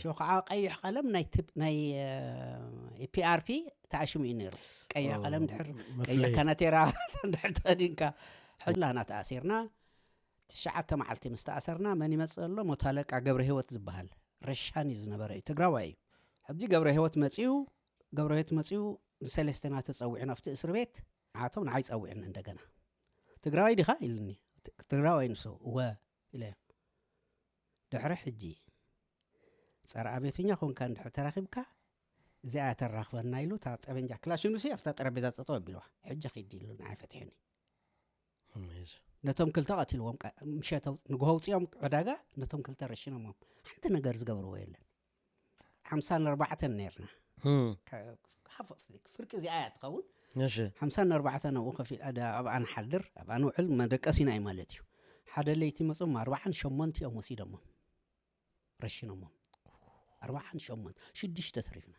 ሸው ከዓ ቀይሕ ቀለም ናይ ትፕ ናይ ፒኣርፒ ተኣሽሙ እዩ ነይሩ። ቀይሕ ቀለም ድሕር ቀይሕ ካናቴራ ድሕር ተኸዲንካ ሕላና ተኣሲርና። ትሽዓተ መዓልቲ ምስ ተኣሰርና መን ይመፅእ ኣሎ? ሞቶ ኣለቃ ገብረ ህይወት ዝበሃል ረሻን እዩ ዝነበረ እዩ፣ ትግራዋይ እዩ። ሕጂ ገብረ ህይወት መፅኡ፣ ገብረ ህይወት መፅኡ ንሰለስተና ተፀዊዑ ናብቲ እስር ቤት። ንዓቶም ንዓይ ፀዊዕኒ እንደገና። ትግራዋይ ዲኻ ኢልኒ። ትግራዋይ ንሱ። እወ ኢለ። ድሕሪ ሕጂ ፀረ ኣቤትኛ ኮንካ እንድሕር ተራኺብካ እዚኣ ተራኽበና ኢሉ እታ ጠበንጃ ክላሽኑ ሲ ኣብታ ጠረጴዛ ጠጠው ኣቢልዋ። ሕጂ ኺድ ኢሉ ንዓይ ፈትሕኒ። ነቶም ክልተ ቀትልዎም። ምሸተው ንግሆ ውፅኦም ዕዳጋ ነቶም ክልተ ረሽኖሞም። ሓንቲ ነገር ዝገበርዎ የለን። ሓምሳን ኣርባዕተን ነርና። ፍርቂ እዚኣ እያ ትኸውን። ሓምሳን ኣርባዕተን ኣብኡ ከፊል ኣብኣ ንሓድር ኣብኣ ንውዕል መደቀሲና እዩ ማለት እዩ። ሓደ ለይቲ መፅኦም ኣርባዓን ሸሞንቲኦም ወሲዶሞም ረሽኖሞም። ኣርባዓን ሸሞንተ ሽዱሽተ ተሪፍና።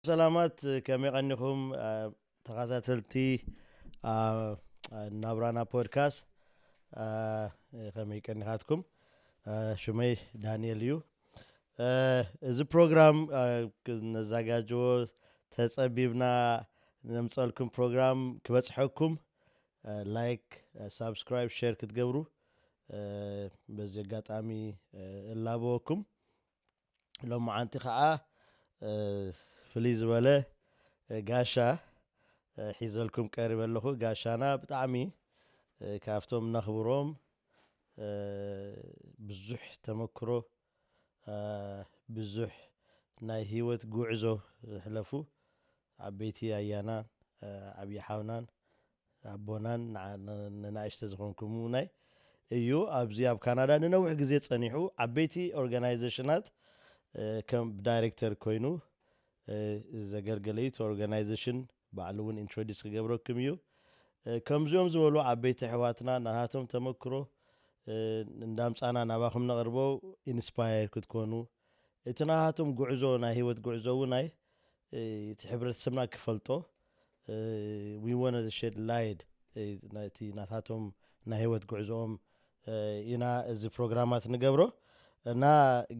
ሰላማት፣ ከመይ ቀኒኹም ተኸታተልቲ ናብራና ፖድካስት? ከመይ ቀኒኻትኩም? ሽመይ ዳንኤል እዩ። እዚ ፕሮግራም ነዘጋጅዎ ተጸቢብና ነምጸልኩም ፕሮግራም ክበጽሐኩም ላይክ፣ ሳብስክራይብ፣ ሸር ክትገብሩ በዚ ኣጋጣሚ እላበወኩም። ሎማዓንቲ ከዓ ፍልይ ዝበለ ጋሻ ሒዘልኩም ቀሪበ ኣለኹ። ጋሻና ብጣዕሚ ካብቶም ነኽብሮም ብዙሕ ተመክሮ ብዙሕ ናይ ህይወት ጉዕዞ ዝሕለፉ ዓበይቲ ኣያናን ዓብዪ ሓውናን ኣቦናን ንናእሽተ ዝኾንኩም ናይ እዩ። ኣብዚ ኣብ ካናዳ ንነዊሕ ግዜ ጸኒሑ ዓበይቲ ኦርጋናይዜሽናት ከም ዳይሬክተር ኮይኑ ዘገልገለ እዩ። እቲ ኦርጋናይዜሽን ባዕሉ እውን ኢንትሮዲስ ክገብረኩም እዩ። ከምዚኦም ዝበሉ ዓበይቲ ኣሕዋትና ናታቶም ተመክሮ እንዳምፃና ናባኹም ነቕርቦ ኢንስፓየር ክትኮኑ እቲ ናታቶም ጉዕዞ ናይ ህይወት ጉዕዞ እውን ናይ እቲ ሕብረተሰብና ክፈልጦ we wanted to shed light ነቲ ናታቶም ናይ ህይወት ጉዕዞኦም ኢና እዚ ፕሮግራማት ንገብሮ እና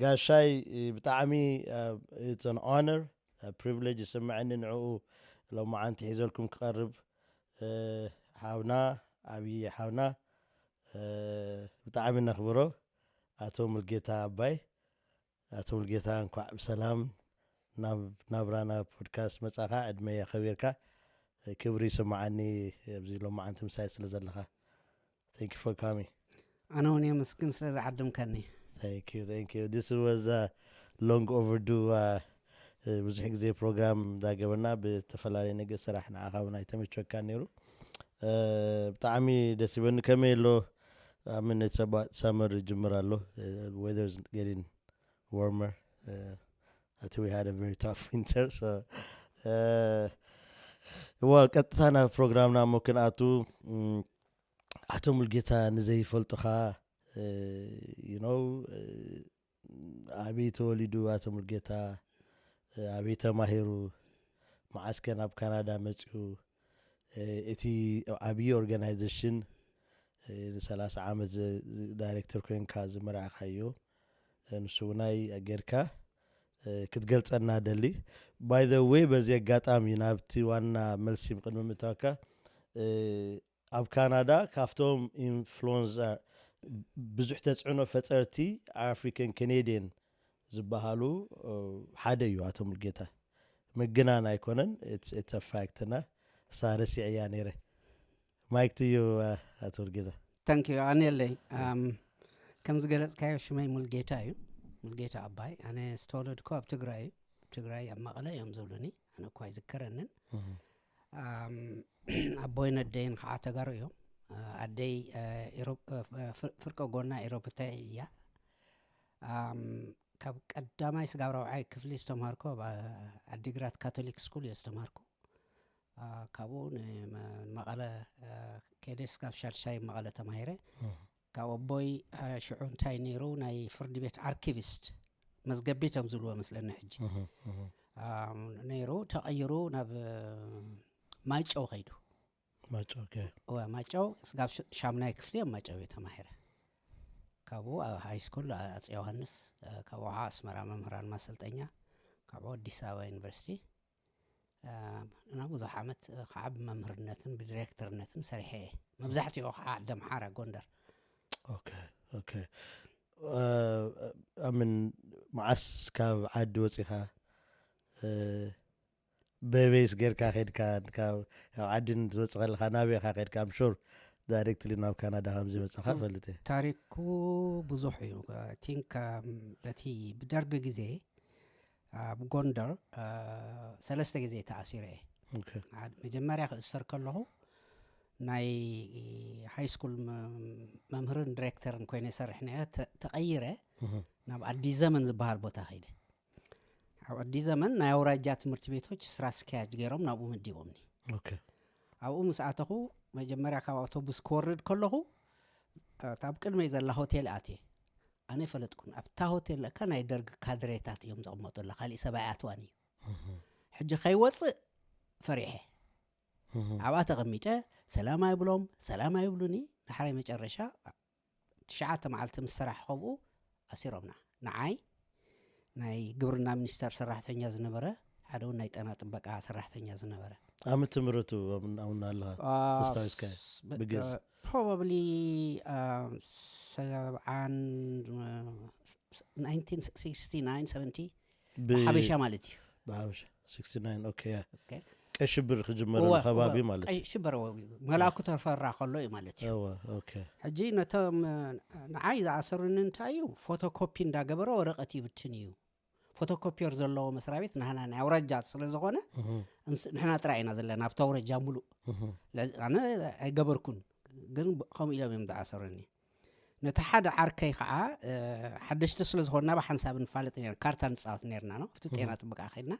ጋሻይ ብጣዕሚ it's an honor privilege ይስምዐኒ ንዕኡ ሎማዓንቲ ሒዘልኩም ክቐርብ ሓውና ዓብዪ ሓውና ብጣዕሚ ነኽብሮ ኣቶ ሙልጌታ ኣባይ። ኣቶ ሙልጌታ እንኳዕ ብሰላም ናብ ናብራና ፖድካስት መጻኻ ዕድመ የኸቢርካ ክብሪ ይስምዓኒ ኣብዚ ሎማዓንቲ ምሳይ ስለ ዘለኻ። Thank you for coming. ኣነ እውን የመስግን ስለ ዝዓደምካኒ። Thank you, thank you. This was a long overdue ብዙሕ ግዜ ፕሮግራም እንዳገበርና ብተፈላለየ ነገር ስራሕ ንዓኻ እውን ኣይተመቸካ ነይሩ። ብጣዕሚ ደስ ይበኒ። ከመይ ኣሎ? I mean, it's about summer ይጅምር ኣሎ. Weather is getting warmer. I think we had a very tough winter. So, well, ቀጥታ ናብ ፕሮግራምና እሞ ክንኣቱ። ኣቶ ሙልጌታ ንዘይፈልጡኻ you know ኣበይ ተወሊዱ ኣቶ ሙልጌታ? ኣበይ ተማሂሩ? መዓስ ከ ናብ ካናዳ መፂኡ? እቲ ዓብዪ ኦርጋናይዜሽን ንሰላሳ ዓመት ዳይሬክተር ኮይንካ ዝመራሕካዮ ንሱ ውናይ ጌርካ ክትገልፀና ደሊ። By the way በዚ ኣጋጣሚ ናብቲ ዋና መልሲ ቅድሚ ምእታወካ ኣብ ካናዳ ካብቶም ኢንፍሉንሰር ብዙሕ ተፅዕኖ ፈፀርቲ ኣፍሪካን ካናድያን ዝበሃሉ ሓደ እዩ ኣቶ ሙልጌታ። ምግናን ኣይኮነን። It's a fact እና እሳ ረሲዐያ ነይረ። Mic to you ኣቶ ሙልጌታ። Thank you ኣኔለይ። ከም ዝገለፅካዮ ሽመይ ሙልጌታ እዩ። ሙልጌታ ኣባይ። ኣነ ዝተወለድኩ ኣብ ትግራይ እዩ። ትግራይ ኣብ መቐለ እዮም ዝብሉኒ። ኣነ እኳ ኣይዝከረንን። ኣቦይን ኣደይን ከዓ ተጋሩ እዮም። ኣደይ ፍርቂ ጎና ኤሮፕታይ እያ። ካብ ቀዳማይ ስጋብ ራብዓይ ክፍሊ ዝተምሃርኩ ኣብ ዓዲግራት ካቶሊክ ስኩል እየ ዝተምሃርኩ። ካብኡ ንመቐለ ከይደ ስጋብ ሻድሻይ መቐለ ተማሂረ። ካብ ኣቦይ ሽዑ እንታይ ነይሩ፣ ናይ ፍርዲ ቤት ኣርኪቪስት፣ መዝገብ ቤት እዮም ዝብልዎ መስለኒ ሕጂ። ነይሩ፣ ተቐይሩ ናብ ማይጨው ከይዱ። ማጨው። ማጨው ስጋብ ሻምናይ ክፍሊ ኣብ ማጨው እየ ተማሂረ። ካብኡ ኣብ ሃይ ስኩል ኣፅ ዮሃንስ፣ ካብኡ ከዓ ኣስመራ መምህራን ማሰልጠኛ፣ ካብኡ ኣዲስ ኣበባ ዩኒቨርሲቲ እና ብዙሕ ዓመት ከዓ ብመምህርነትን ብዲሬክተርነትን ሰሪሐ እየ። መብዛሕትኡ ከዓ ዓዲ ኣምሓራ፣ ጎንደር። ኦኬ። ኦኬ። ኣምን መዓስ ካብ ዓዲ ወፂኻ በቤስ ጌርካ ከድካ? ካብ ዓዲ ትወፅእ ከለካ ናበይ ኢካ ከድካ? ኣምሹር ዳይሬክትሊ ናብ ካናዳ ከምዘይመፃካ ፈልጥ እየ። ታሪኩ ብዙሕ እዩ። ቲንክ በቲ ብደርግ ግዜ ኣብ ጎንደር ሰለስተ ግዜ ተኣሲረ እየ። መጀመርያ ክእሰር ከለኹ ናይ ሃይ ስኩል መምህርን ዲሬክተርን ኮይነ ይሰርሕ ነረ። ተቐይረ ናብ ኣዲስ ዘመን ዝበሃል ቦታ ከይደ። ኣብ ኣዲስ ዘመን ናይ ኣውራጃ ትምህርቲ ቤቶች ስራ አስኪያጅ ገይሮም ናብኡ መዲቦምኒ። ኣብኡ ምስ ኣተኹ መጀመርያ ካብ ኣውቶቡስ ክወርድ ከለኹ ኣብ ቅድመይ ዘላ ሆቴል ኣትየ። ኣነ ፈለጥኩን ኣብታ ሆቴል ለካ ናይ ደርግ ካድሬታት እዮም ዘቕመጡላ፣ ካሊእ ሰብኣይ ኣትዋን እዩ። ሕጂ ከይወፅእ ፈሪሐ ኣብኣ ተቐሚጠ። ሰላም ኣይብሎም፣ ሰላም ኣይብሉኒ። ዳሕራይ መጨረሻ ትሽዓተ መዓልቲ ምስ ሰራሕ ከብኡ ኣሲሮምና። ንዓይ ናይ ግብርና ሚኒስተር ሰራሕተኛ ዝነበረ፣ ሓደ እውን ናይ ጤና ጥበቃ ሰራሕተኛ ዝነበረ። ኣመት ትምህርቱ ኣውና ኣለካ ተስታዊስካ ብግዝ ፕሮባብሊ ሰብዓን ናይንቲን ሲክስቲ ናይን ሰቨንቲ ብሓበሻ ማለት እዩ። ብሓበሻ ስክስቲ ናይን። ኦኬ። ቀይ ሽብር ክጅመር ከባቢ ማለት እዩ። ሽብር መላኩ ተፈራ ከሎ እዩ ማለት እዩ። ሕጂ ነቶም ንዓይ ዝኣሰሩኒ እንታይ እዩ፣ ፎቶኮፒ እንዳገበረ ወረቐት ይብትን እዩ። ፎቶኮፒየር ዘለዎ መስሪያ ቤት ናህና ናይ ኣውራጃ ስለ ዝኾነ ንሕና ጥራይ ኢና ዘለና ኣብቲ ኣውራጃ ሙሉእ። ኣነ ኣይገበርኩን፣ ግን ከምኡ ኢሎም እዮም ዝኣሰሩኒ። ነቲ ሓደ ዓርከይ ከዓ ሓደሽቲ ስለ ዝኾንና ብሓንሳብ ንፋለጥ ነርና፣ ካርታ ንፃወት ነርና ነው ኣብቲ ጤና ጥበቃ ከይድና።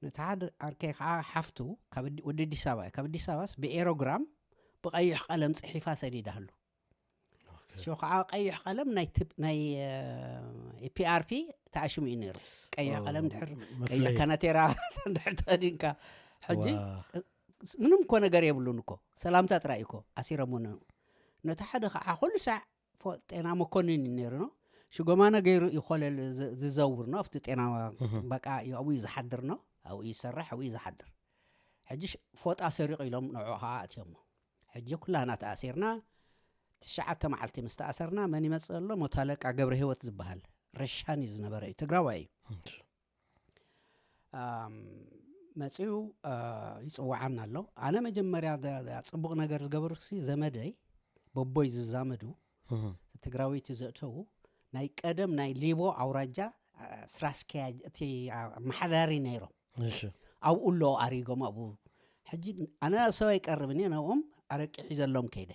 ነቲ ሓደ ዓርከይ ከዓ ሓፍቱ ወዲ ኣዲስ ኣበባ፣ ካብ ኣዲስ ኣበባስ ብኤሮግራም ብቐይሕ ቀለም ፅሒፋ ሰዲዳሉ። ሾ ከዓ ቀይሕ ቀለም ናይ ፒኣርፒ ተኣሽሙ እዩ ነይሩ። ቀይሕ ቀለም ድሕር ቀይሕ ካናቴራ ድሕር ተኸዲንካ ሕጂ ምንም እኮ ነገር የብሉን እኮ፣ ሰላምታ ጥራይ እኮ ኣሲረሙና። ነቲ ሓደ ከዓ ኩሉ ሳዕ ጤና መኮንን እዩ ነይሩ ነው ሽጎማነ ገይሩ እዩ ኮለል ዝዘውር ነው ኣብቲ ጤና ጥበቃ እዩ፣ ኣብኡ እዩ ዝሓድር ነው፣ ኣብኡ ይሰርሕ፣ ኣብኡ እዩ ዝሓድር። ሕጂ ፎጣ ሰሪቑ ኢሎም ንዑ ከዓ ኣትዮሞ። ሕጂ ኩላና ተኣሲርና ትሽዓተ መዓልቲ ምስ ተኣሰርና መን ይመፅእ ኣሎ? ሞታለቃ ገብረ ህይወት ዝበሃል ረሻን እዩ ዝነበረ እዩ፣ ትግራዋይ እዩ። መፂኡ ይፅውዓና ኣሎ። ኣነ መጀመርያ ፅቡቕ ነገር ዝገበሩ ሲ ዘመደይ በቦይ ዝዛመዱ ትግራወይቲ ዘእተዉ ናይ ቀደም ናይ ሊቦ ኣውራጃ ስራ ኣስኪያጅ እቲ ኣመሓዳሪ ነይሮም። ኣብኡ ኣሎ ኣሪጎም ኣብኡ። ሕጂ ኣነ ናብ ሰብ ኣይቀርብን እየ፣ ናብኦም ኣረቂ ሒዘሎም ከይደ።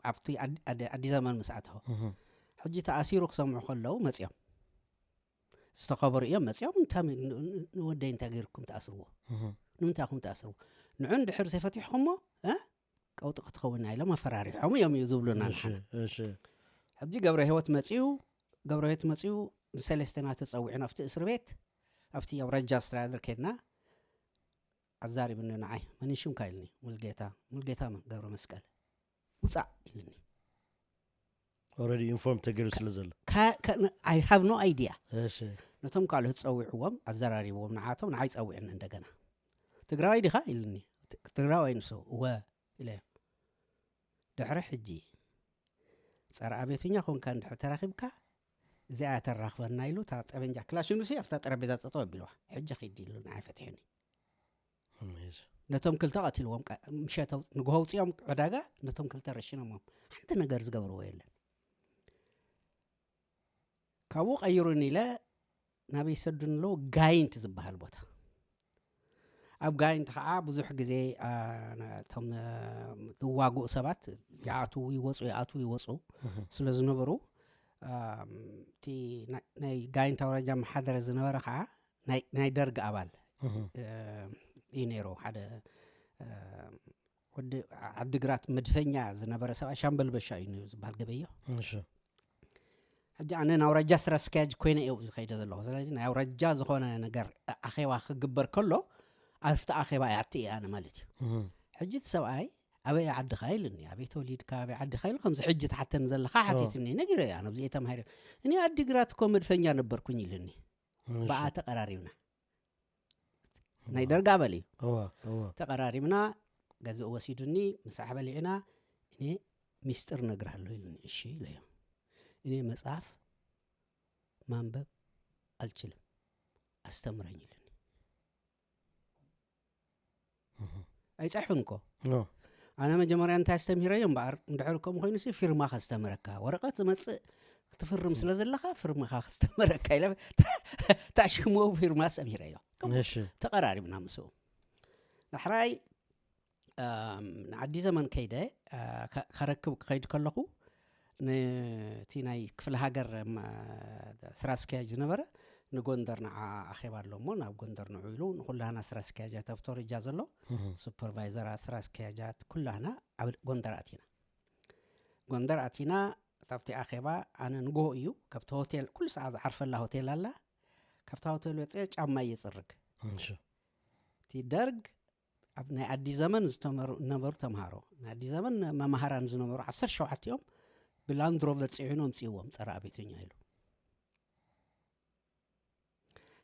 ኣብቲ ኣዲ ዘመን ምስ ኣተኹ ሕጂ ተኣሲሩ ክሰምዑ ከለዉ መፅኦም ዝተኸበሩ እዮም መፅኦም። ንወደይ እንታይ ገይርኩም ትኣስርዎ? ንምንታይ ኩም ትኣስርዎ? ንዑ እንድሕር ዘይፈቲሕኩሞ ቀውጢ ክትኸውን ኢና ኢሎም ኣፈራሪሖም እዮም እዩ ዝብሉና። ሕጂ ገብረ ህይወት መፅኡ፣ ገብረ ህይወት መፅኡ ንሰለስተና ተፀዊዑ ኣብቲ እስር ቤት ኣብቲ ኣውራጃ ኣስተዳደር ከድና ኣዛሪብኒ ንዓይ። መን ሽምካ ኢልኒ። ሙልጌታ። ሙልጌታ መን? ገብረ መስቀል። ውፃእ ኢልኒ። ኦረዲ ኢንፎርም ተገይሩ ስለ ዘሎ I have no idea። ነቶም ካልኦት ፀዊዕዎም ኣዘራሪብዎም ንዓቶም ንዓይ ፀዊዕኒ እንደገና። ትግራዋይ ዲኻ ኢልኒ። ትግራዋይ ንሱ። እወ ኢለ። ድሕሪ ሕጂ ፀረ ኣብዮተኛ ኮንካ እንድሕር ተራኺብካ እዚኣ ተራኽበና ኢሉ እታ ጠበንጃ ክላሽኑ ሲ ኣብታ ጠረጴዛ ጠጠው ኣቢልዋ። ሕጂ ኺድ ኢሉ ንዓይ ፈትሑኒ። ነቶም ክልተ ቀቲልዎም። ምሸት ንግሆ ውፅኦም ዕዳጋ ነቶም ክልተ ረሽኖምዎም። ሓንቲ ነገር ዝገበርዎ የለን። ካብኡ ቀይሩኒ ኢለ ናበይ ይሰዱኒ ኣለዉ? ጋይንት ዝበሃል ቦታ። ኣብ ጋይንት ከዓ ብዙሕ ግዜ እቶም ዝዋግኡ ሰባት ይኣትዉ ይወፁ ይኣትዉ ይወፁ ስለ ዝነበሩ እቲ ናይ ጋይንት ኣውራጃ መሓደረ ዝነበረ ከዓ ናይ ደርግ ኣባል እዩ ነይሩ። ሓደ ዓዲግራት መድፈኛ ዝነበረ ሰብኣይ ሻምበል በሻ እዩ ዝበሃል ገበዮ። እሺ ሕጂ ኣነ ናይ ኣውራጃ ስራ ኣስኪያጅ ኮይነ እየ ዝኸይደ ዘለኹ። ስለዚ ናይ ኣውራጃ ዝኾነ ነገር ኣኼባ ክግበር ከሎ ኣብቲ ኣኼባ እያ እየ ኣነ ማለት እዩ። ሕጂ እቲ ሰብኣይ ኣበይ ዓድኻ ኢልኒ፣ ኣበይ ተወሊድካ ኣበይ ዓድኻ ኢሉ ከምዚ ሕጂ ትሓተኒ ዘለኻ ሓቲትኒ ነጊረ እያ ነብዚ ተማሂረ። እኔ ኣዲግራት እኮ መድፈኛ ነበርኩኝ ኢልኒ። ብኣ ተቀራሪብና ናይ ደርግ ኣባል እዩ። ተቀራሪብና ገዝኡ ወሲዱኒ ምሳሕ በሊዕና። እኔ ሚስጥር ነግርሃለሁ ኢሉኒ። እሺ ኢለዮ። እኔ መጽሐፍ ማንበብ አልችልም አስተምረኝ ኢሉኒ። ኣይጸሕፍን እኮ ኣነ መጀመርያ እንታይ ኣስተምሂረዮ እምበኣር እንድሕር ከምኡ ኮይኑ ሲ ፊርማ ከስተምረካ ወረቀት ዝመጽእ ክትፍርም ስለ ዘለካ ፍርምኻ ከስተምረካ ኢለ ታሽሞ ፊርማ ኣስተምሂረዮ። ተቀራሪብና ምስኡ ዳሕራይ ንዓዲ ዘመን ከይደ ከረክብ ክኸይድ ከለኹ ነቲ ናይ ክፍለ ሃገር ስራ ኣስኪያጅ ዝነበረ ንጎንደር ንዓ ኣኼባ ኣሎ እሞ ናብ ጎንደር ንዑ ኢሉ ንኩላህና ስራ ኣስኪያጃት ኣብቲ ወረጃ ዘሎ ሱፐርቫይዘራት ስራ ኣስኪያጃት ኩላህና ኣብ ጎንደር ኣቲና። ጎንደር ኣቲና ካብቲ ኣኼባ ኣነ ንጎሆ እዩ ካብቲ ሆቴል ኩሉ ሰዓት ዝዓርፈላ ሆቴል ኣላ። ካብታ ሆቴል ወፅአ ጫማ እየፅርግ። እቲ ደርግ ኣብ ናይ ኣዲ ዘመን ዝነበሩ ተምሃሮ ናይ ኣዲ ዘመን መማሃራን ዝነበሩ ዓሰርተ ሸውዓተ እዮም ብላንድሮቨር ፅዒኖም ፅእዎም ፀረ ኣቤተኛ ኢሉ።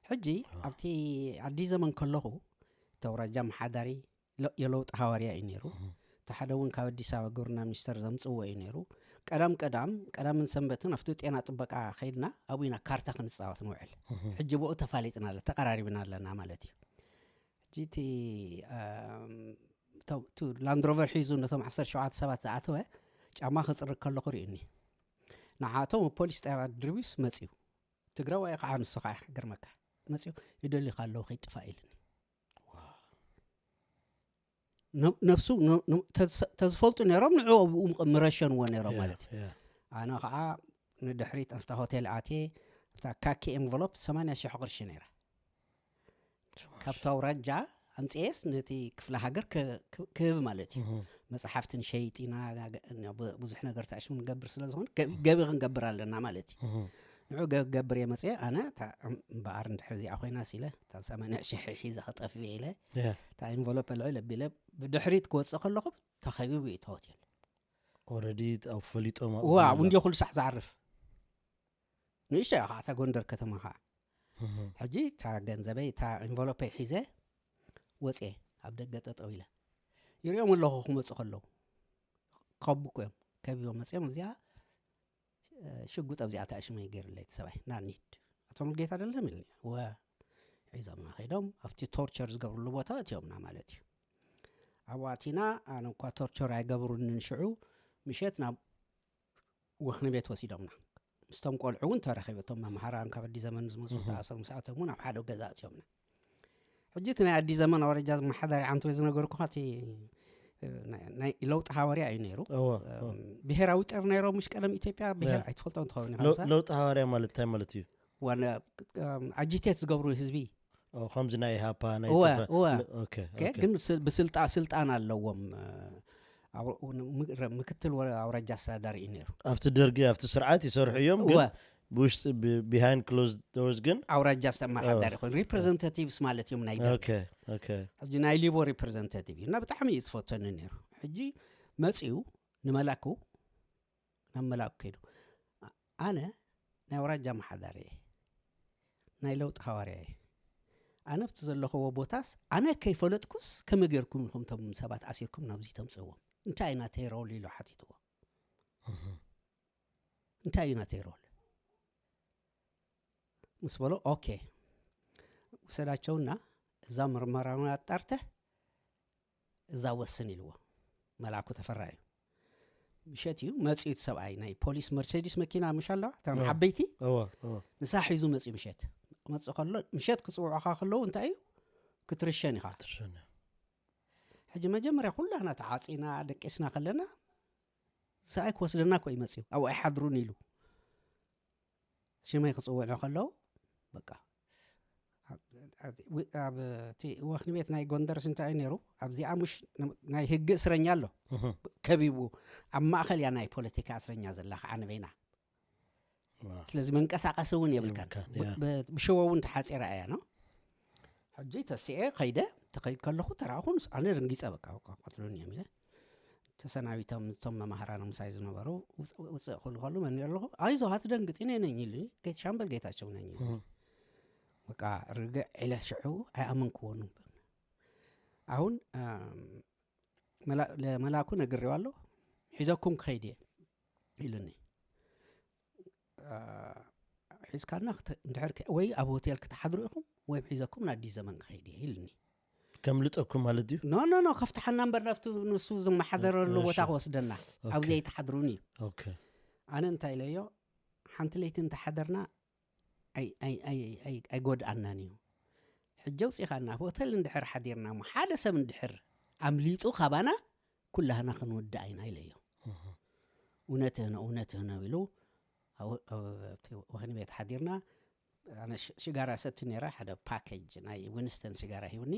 ሕጂ ኣብቲ ኣዲ ዘመን ከለኹ ተውራጃ መሓዳሪ የለውጥ ሃዋርያ እዩ ነይሩ። እቲ ሓደ እውን ካብ ኣዲስ ኣበባ ግብርና ሚኒስተር ዘምፅዎ እዩ ነይሩ። ቀዳም ቀዳም ቀዳምን ሰንበትን ኣብቲ ጤና ጥበቃ ከይድና ኣብኡ ኢና ካርታ ክንፃወት ንውዕል። ሕጂ ብኡ ተፋሊጥና ኣለ ተቀራሪብና ኣለና ማለት እዩ። ሕጂ እቲ ላንድሮቨር ሒዙ ነቶም ዓሰርተ ሸውዓተ ሰባት ዝኣተወ ጫማ ክፅርግ ከለኹ ርእኒ። ንዓቶም ፖሊስ ጣብያ ድርቢስ መፅዩ። ትግራዋይ ከዓ ንሱ ከዓ ገርመካ መፅዩ ይደልዩካ ኣለዉ ከይጥፋእ ኢልኒ። ነብሱ ተዝፈልጡ ነይሮም ንዕኡ ኣብኡ ምረሸንዎ ነይሮም ማለት እዩ። ኣነ ከዓ ንድሕሪት ኣብታ ሆቴል ኣትየ ኣብታ ካኪ ኤንቨሎፕ ሰማንያ ሺሕ ቅርሺ ነይራ። ካብቲ ኣውራጃ ኣምፅኤስ ነቲ ክፍለ ሃገር ክህብ ማለት እዩ። መፅሓፍቲ ንሸይጥ ኢና፣ ብዙሕ ነገር ተኣሽሙ ንገብር ስለ ዝኾነ ገቢ ክንገብር ኣለና ማለት እዩ። ንዑ ገቢ ክገብር እየ መፅየ ኣነ እምበኣር እንድሕር እዚኣ ኮይና ሲለ እታ ሰማንያ ሽሕ ሒዘ ክጠፍእ ኢለ እታ ኢንቨሎፕ ልዕል ኣቢለ ብድሕሪት ክወፅእ ከለኹ ተኸቢቡ እዩ እቲ ሆቴል። ኦረዲ ኣብ ፈሊጦም ዋ እንዲ ኩሉ ሳዕ ዝዓርፍ ንእሽቶ እያ ከዓ እታ ጎንደር ከተማ ከዓ። ሕጂ እታ ገንዘበይ እታ ኢንቨሎፐይ ሒዘ ወፅየ ኣብ ደገ ጠጠው ኢለ ይሪኦም ኣለኹ ክመፁ ከለዉ ከቡ እኮ እዮም ከቢቦም መፅኦም ኣብዚኣ ሽጉጥ ኣብዚኣ ተኣሽመ ገይርለይ እቲ ሰብኣይ ና ንሂድ ኣቶ ሙሉጌታ ደለም ኢልኒ ወ ሒዞምና ከይዶም ኣብቲ ቶርቸር ዝገብርሉ ቦታ እትዮምና ማለት እዩ። ኣብኡ ኣቲና ኣነ እኳ ቶርቸር ኣይገብሩንን ሽዑ ምሸት ናብ ወኽኒ ቤት ወሲዶምና ምስቶም ቆልዑ እውን ተረኺበ እቶም መምሃራን ካብ ኣዲ ዘመን ዝመፁ ተኣሰሩ ምስኣቶም እውን ኣብ ሓደ ገዛ እትዮምና። ሕጂ እቲ ናይ ኣዲ ዘመን ኣውረጃ መሓዳሪ ዓንቶ ዝነገርኩኻ እቲ ናይ ለውጢ ሃዋርያ እዩ ነይሩ። ብሄራዊ ጤር ነይሮም ምሽ ቀደም ኢትዮጵያ ብሄር ኣይትፈልጦ እንትኸውን ለውጢ ሃዋርያ ማለት እንታይ ማለት እዩ? ዋና ኣጂቴት ዝገብሩ ህዝቢ ከምዚ ናይ ኢሃፓ ናይ ግን ብስልጣ ስልጣን ኣለዎም። ምክትል ኣውራጃ ኣስተዳዳሪ እዩ ነይሩ። ኣብቲ ደርጊ ኣብቲ ስርዓት ይሰርሑ እዮም ግን ብውሽጢ behind closed doors ግን ኣውራጃ ኣስተማሓዳሪ ኮይኑ representatives ማለት እዮም ናይ ደርጊ። ሕጂ ናይ ሊቦ representative እዩ እና ብጣዕሚ እዩ ዝፈተኒ ነይሩ። ሕጂ መፅኡ ንመላኩ ናብ መላኩ ከይዱ ኣነ ናይ ኣውራጃ ኣመሓዳሪ እየ ናይ ለውጢ ሃዋርያ እየ። ኣነ ኣብቲ ዘለኽዎ ቦታስ ኣነ ከይፈለጥኩስ ከመይ ጌርኩም ኢኹም እቶም ሰባት ኣሲርኩም ናብዚ ተምፅእዎም እንታይ እዩ ናተይ ሮል ኢሉ ሓቲትዎ። እንታይ እዩ ናተይ ሮል ምስ በሎ ኦኬ ውሰዳቸውና እዛ ምርመራውን ኣጣርተ እዛ ወስን ኢልዎ። መልኣኩ ተፈራ እዩ። ምሸት እዩ መፅኡ እቲ ሰብኣይ ናይ ፖሊስ መርሴዲስ መኪና ምሽ ኣለዋ እታ ዓበይቲ ንሳ ሒዙ መፅኡ ምሸት መፅእ ከሎ ምሸት ክፅውዑኻ ከለዉ እንታይ እዩ ክትርሸን ኢኻ። ሕጂ መጀመርያ ኩላህና ተዓፂና ደቂስና ከለና ሰብኣይ ክወስደና እኮ እዩ መፅኡ ኣብኡ ኣይሓድሩን ኢሉ ሽመይ ክፅውዑ ከለዉ በቃ ኣብ እቲ ወህኒ ቤት ናይ ጎንደርስ እንታይ እዩ ነይሩ? ኣብዚኣ ምሽ ናይ ህግ እስረኛ ኣሎ ከቢቡ፣ ኣብ ማእኸል እያ ናይ ፖለቲካ እስረኛ ዘላ ከዓ ንበይና። ስለዚ መንቀሳቀሲ እውን የብልካን። ብሸወ እውን ተሓፂራ እያ ነው። ሕጂ ተሲኤ ከይደ፣ ተኸይድ ከለኹ ተራእኹ፣ ኣነ ደንጊፀ፣ በቃ ቀትሉን እዮም ኢለ። ተሰናቢቶም እቶም መማህራን ምሳይ ዝነበሩ ውፅእ ክብሉ ከሉ፣ መን ኣለኹ? ኣይዞ ኣትደንግጥ፣ እኔ ነኝ ኢሉኒ። ሻምበል ጌታቸው ነኝ ኢሉኒ። በቃ ርግዕ ኢለ ሽዑ ኣይኣመንክዎን። ኣሁን ለመላኩ ነግሬዋለሁ፣ ሒዘኩም ክኸይድ እየ ኢሉኒ። ሒዝካና እንድሕር ወይ ኣብ ሆቴል ክትሓድሩ ኢኹም ወይ ሒዘኩም ንኣዲስ ዘመን ክኸይድ እየ ኢሉኒ። ከምልጠኩም ማለት ድዩ? ኖ ኖ ኖ፣ ከፍትሓና እምበር ናብቲ ንሱ ዝመሓደረሉ ቦታ ክወስደና፣ ኣብዚ ኣይትሓድሩን እዩ። ኣነ እንታይ ኢለዮ፣ ሓንቲ ለይቲ እንተሓደርና ኣይጎድኣናን እዩ። ሕጂ ኣውፂኻና ሆተል እንድሕር ሓዲርና እሞ ሓደ ሰብ እንድሕር ኣምሊጡ ካባና ኩላህና ክንወድእ ኣይና ኢለዮ። እውነትህ ነው እውነትህ ነው ኢሉ ወህኒ ቤት ሓዲርና። ኣነ ሽጋራ ሰቲ ነራ፣ ሓደ ፓኬጅ ናይ ዊንስተን ሲጋራ ሂውኒ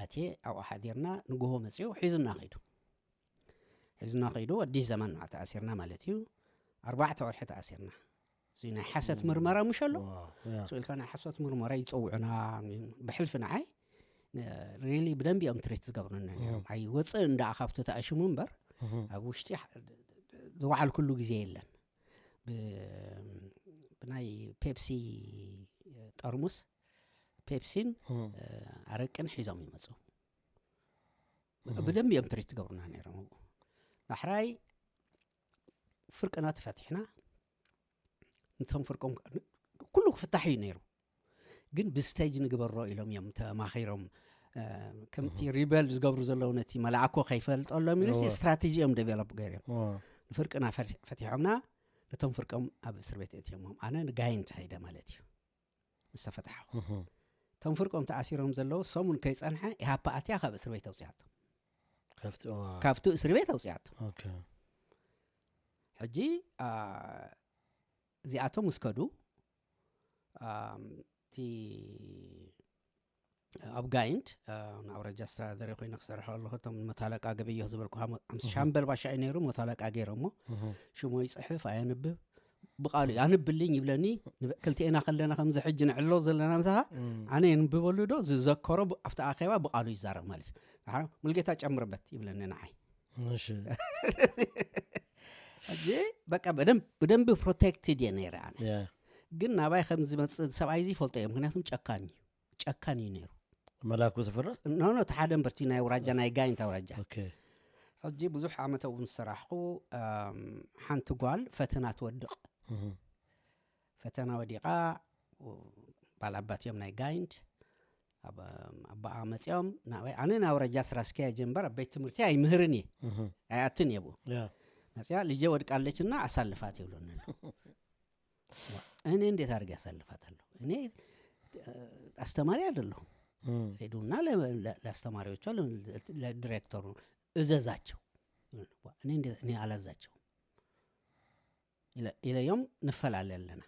ኣትየ ኣብኡ ሓዲርና። ንግሆ መፅኡ ሒዙና ኸይዱ ሒዙና ኸይዱ ኣዲስ ዘመን ተኣሲርና ማለት እዩ። ኣርባዕተ ወርሒ ተኣሲርና። እዚ ናይ ሓሰት ምርመራ ምሽ ኣሎ ስኢልካ ናይ ሓሶት ምርመራ ይፀውዑና። ብሕልፊ ንዓይ ሪሊ ብደንቢ እዮም ትሪት ዝገብሩና። ኣይ ወፅእ እንዳ ካብቲ ተኣሽሙ እምበር ኣብ ውሽጢ ዝወዓል ኩሉ ግዜ የለን። ብናይ ፔፕሲ ጠርሙስ ፔፕሲን ኣረቅን ሒዞም ይመፁ። ብደንቢ እዮም ትሪት ትገብሩና ነይሮም። ዳሕራይ ፍርቅና ተፈቲሕና። ንቶም ፍርቆም ኩሉ ክፍታሕ እዩ ነይሩ። ግን ብስቴጅ ንግበሮ ኢሎም እዮም ተማኺሮም። ከምቲ ሪበል ዝገብሩ ዘለዉ ነቲ መልኣኮ ከይፈልጠሎም ኢሉ ስትራቴጂ እዮም ዴቨሎፕ ገይሮም። ንፍርቅና ፈቲሖምና፣ ነቶም ፍርቆም ኣብ እስር ቤት እትዮሞም። ኣነ ንጋይንት ኸይደ ማለት እዩ ምስ ተፈታሕኹ። እቶም ፍርቆም ተኣሲሮም ዘለዉ ሰሙን ከይጸንሐ ኢሃፓ ኣትያ ካብ እስር ቤት ኣውፅኣቶም። ካብቲ እስር ቤት ኣውፅኣቶም። ሕጂ እዚኣቶም ምስ ከዱ እቲ ኣብ ጋይንት ንኣውራጃ ኣስተዳደሪ ኮይነ ክሰርሕ ኣለኹ። እቶም መቶ ኣለቃ ገበየሁ ዝበልኩ ሓምስ ሻምበል ባሻ እዩ ነይሩ። መቶ ኣለቃ ገይሮሞ ሽሞ ይፅሕፍ ኣየንብብ ብቃሉ እዩ። ኣንብልኝ ይብለኒ። ክልቲኤና ከለና ከምዚ ሕጂ ንዕሎ ዘለና ምሳኻ ኣነ የንብበሉ ዶ ዝዘከሮ ኣብቲ ኣኼባ ብቃሉ ይዛረብ ማለት እዩ። ሙልጌታ ጨምርበት ይብለኒ ንዓይ። ሕጂ በቃ ብደንቢ ፕሮቴክትድ እየ ነይረ ኣነ። ግን ናባይ ከም ዝመፅእ ሰብኣይ እዚ ይፈልጦ እየ፣ ምክንያቱም ጨካን እዩ። ጨካን እዩ ነይሩ። መላኩ ተፈራ ኖ ኖ፣ እቲ ሓደ እምበርቲ ናይ ኣውራጃ ናይ ጋይንት ኣውራጃ። ሕጂ ብዙሕ ዓመት እውን ዝሰራሕኩ ሓንቲ ጓል ፈተና ትወድቕ። ፈተና ወዲቓ ባላባት እዮም ናይ ጋይንት ኣባኣ መፂኦም ናባይ። ኣነ ናይ ኣውራጃ ስራ ኣስኪያጅ እምበር ኣብ ቤት ትምህርቲ ኣይምህርን እየ ኣይኣትን እየ ብኡ። መፅያ ልጄ ወድቃለች እና ኣሳልፋት ይብሉኒ። እኔ እንዴት አድርጌ ያሳልፋታለሁ? እኔ አስተማሪ አይደለሁም። ሄዱና ለአስተማሪዎቹ ለዲሬክተሩ እዘዛቸው። እኔ አላዛቸው ኢለዮም። ንፈላለ ኣለና።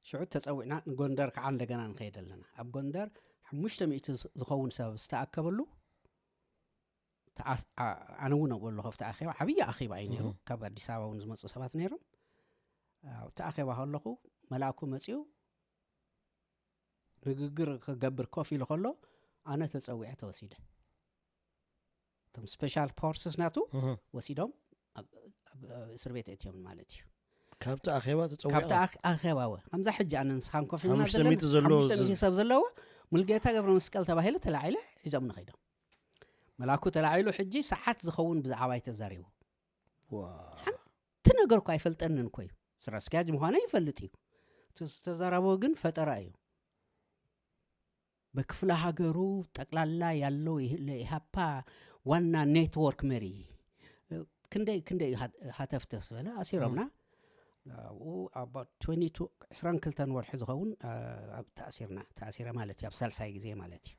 ሽዑ ተፀዊዕና ንጎንደር ከዓ እንደገና ንኸይድ ኣለና። ኣብ ጎንደር ሓሙሽተ ሚእቲ ዝኸውን ሰብ ዝተኣከበሉ ኣነ እውን ኣብኡ ኣለኹ ኣብቲ ኣኼባ። ዓብዪ ኣኼባ እዩ ነይሩ። ካብ ኣዲስ ኣበባ እውን ዝመፁ ሰባት ነይሮም። ኣብቲ ኣኼባ ከለኹ መልኣኩ መፂኡ ንግግር ክገብር ኮፍ ኢሉ ከሎ ኣነ ተፀዊዐ ተወሲደ። እቶም ስፔሻል ፎርስስ ናቱ ወሲዶም ኣብ እስር ቤት እትዮም ማለት እዩ። ካብቲ ኣኼባ ተፀዊዑ ካብቲ ኣኽ- ኣኼባ ወ ከምዛ ሕጂ ኣነ ንስኻን ኮፍ ኢልና ሓሙሽተ ሚእቲ ዘለዉ ሓሙሽተ ሚእቲ ሰብ ዘለዎ ሙልጌታ ገብረ መስቀል ተባሂሉ ተላዒለ ሒዞም ንኸይዶም። መላኩ ተላዒሉ ሕጂ ሰዓት ዝኸውን ብዛዕባይ ተዛሪቡ። እቲ ነገር እኮ ኣይፈልጠንን እኮ እዩ። ስራ ኣስኪያጅ ምዃነ ይፈልጥ እዩ። እቲ ዝተዛረቦ ግን ፈጠራ እዩ። በክፍለ ሃገሩ ጠቅላላ ያለው ለኢሃፓ ዋና ኔትወርክ መሪ ክንደይ ክንደይ ሃተፍተፍ ዝበለ ኣሲሮምና። ኣብኡ about twenty two ዕስራን ክልተን ወርሒ ዝኸውን ተኣሲርና። ተኣሲረ ማለት እዩ ኣብ ሳልሳይ ግዜ ማለት እዩ።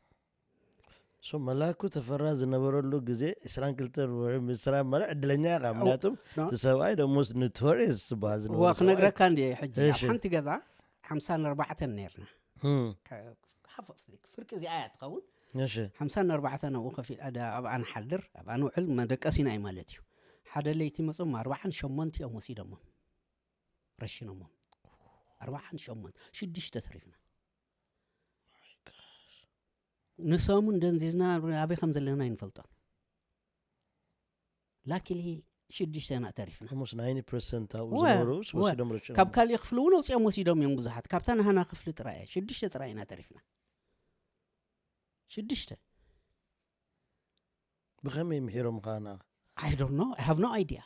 ሶ መላኩ ተፈራ ዝነበረሉ ግዜ ዕስራን ክልተን ወርሒ ምስራ ማለት ዕድለኛ ኢኻ። ምክንያቱም እቲ ሰብኣይ ደሞ ኖቶሪየስ ዝበሃል ዝነበረ ሰብኣይ። ክነግረካ እንዲ ሕጂ ኣብ ሓንቲ ገዛ ሓምሳን ኣርባዕተን ነርና። ፍርቂ እዚኣ እያ ትኸውን። እሺ ሓምሳን ኣርባዕተን ኣብኡ ከፊል ኣደ ኣብኣ ንሓድር ኣብኣ ንውዕል መደቀሲና እዩ ማለት እዩ። ሓደ ለይቲ መጾም ኣርባዓን ሸሞንተ እዮም ወሲዶሞም፣ ረሽኖሞም። ኣርባዓን ሸሞንተ ሽዱሽተ ተሪፍና። ንሰሙን ደንዚዝና ኣበይ ከም ዘለና ኣይንፈልጦን። ላኪሊ ሽዱሽተ ኢና ተሪፍና። ኦልሞስት ናይንቲ ፐርሰንት ኣብኡ ወ- ዝነበሩ ወ- ወሲዶም ረሽኖም። ካብ ካሊእ ክፍሊ እውን ኣውፅኦም ወሲዶም እዮም ብዙሓት። ካብታ ናሃና ክፍሊ ጥራይ እያ ሽዱሽተ ጥራይ ኢና ተሪፍና። ሽዱሽተ ብኸመይ ምሒሮም ኸና I don't know, I have no idea።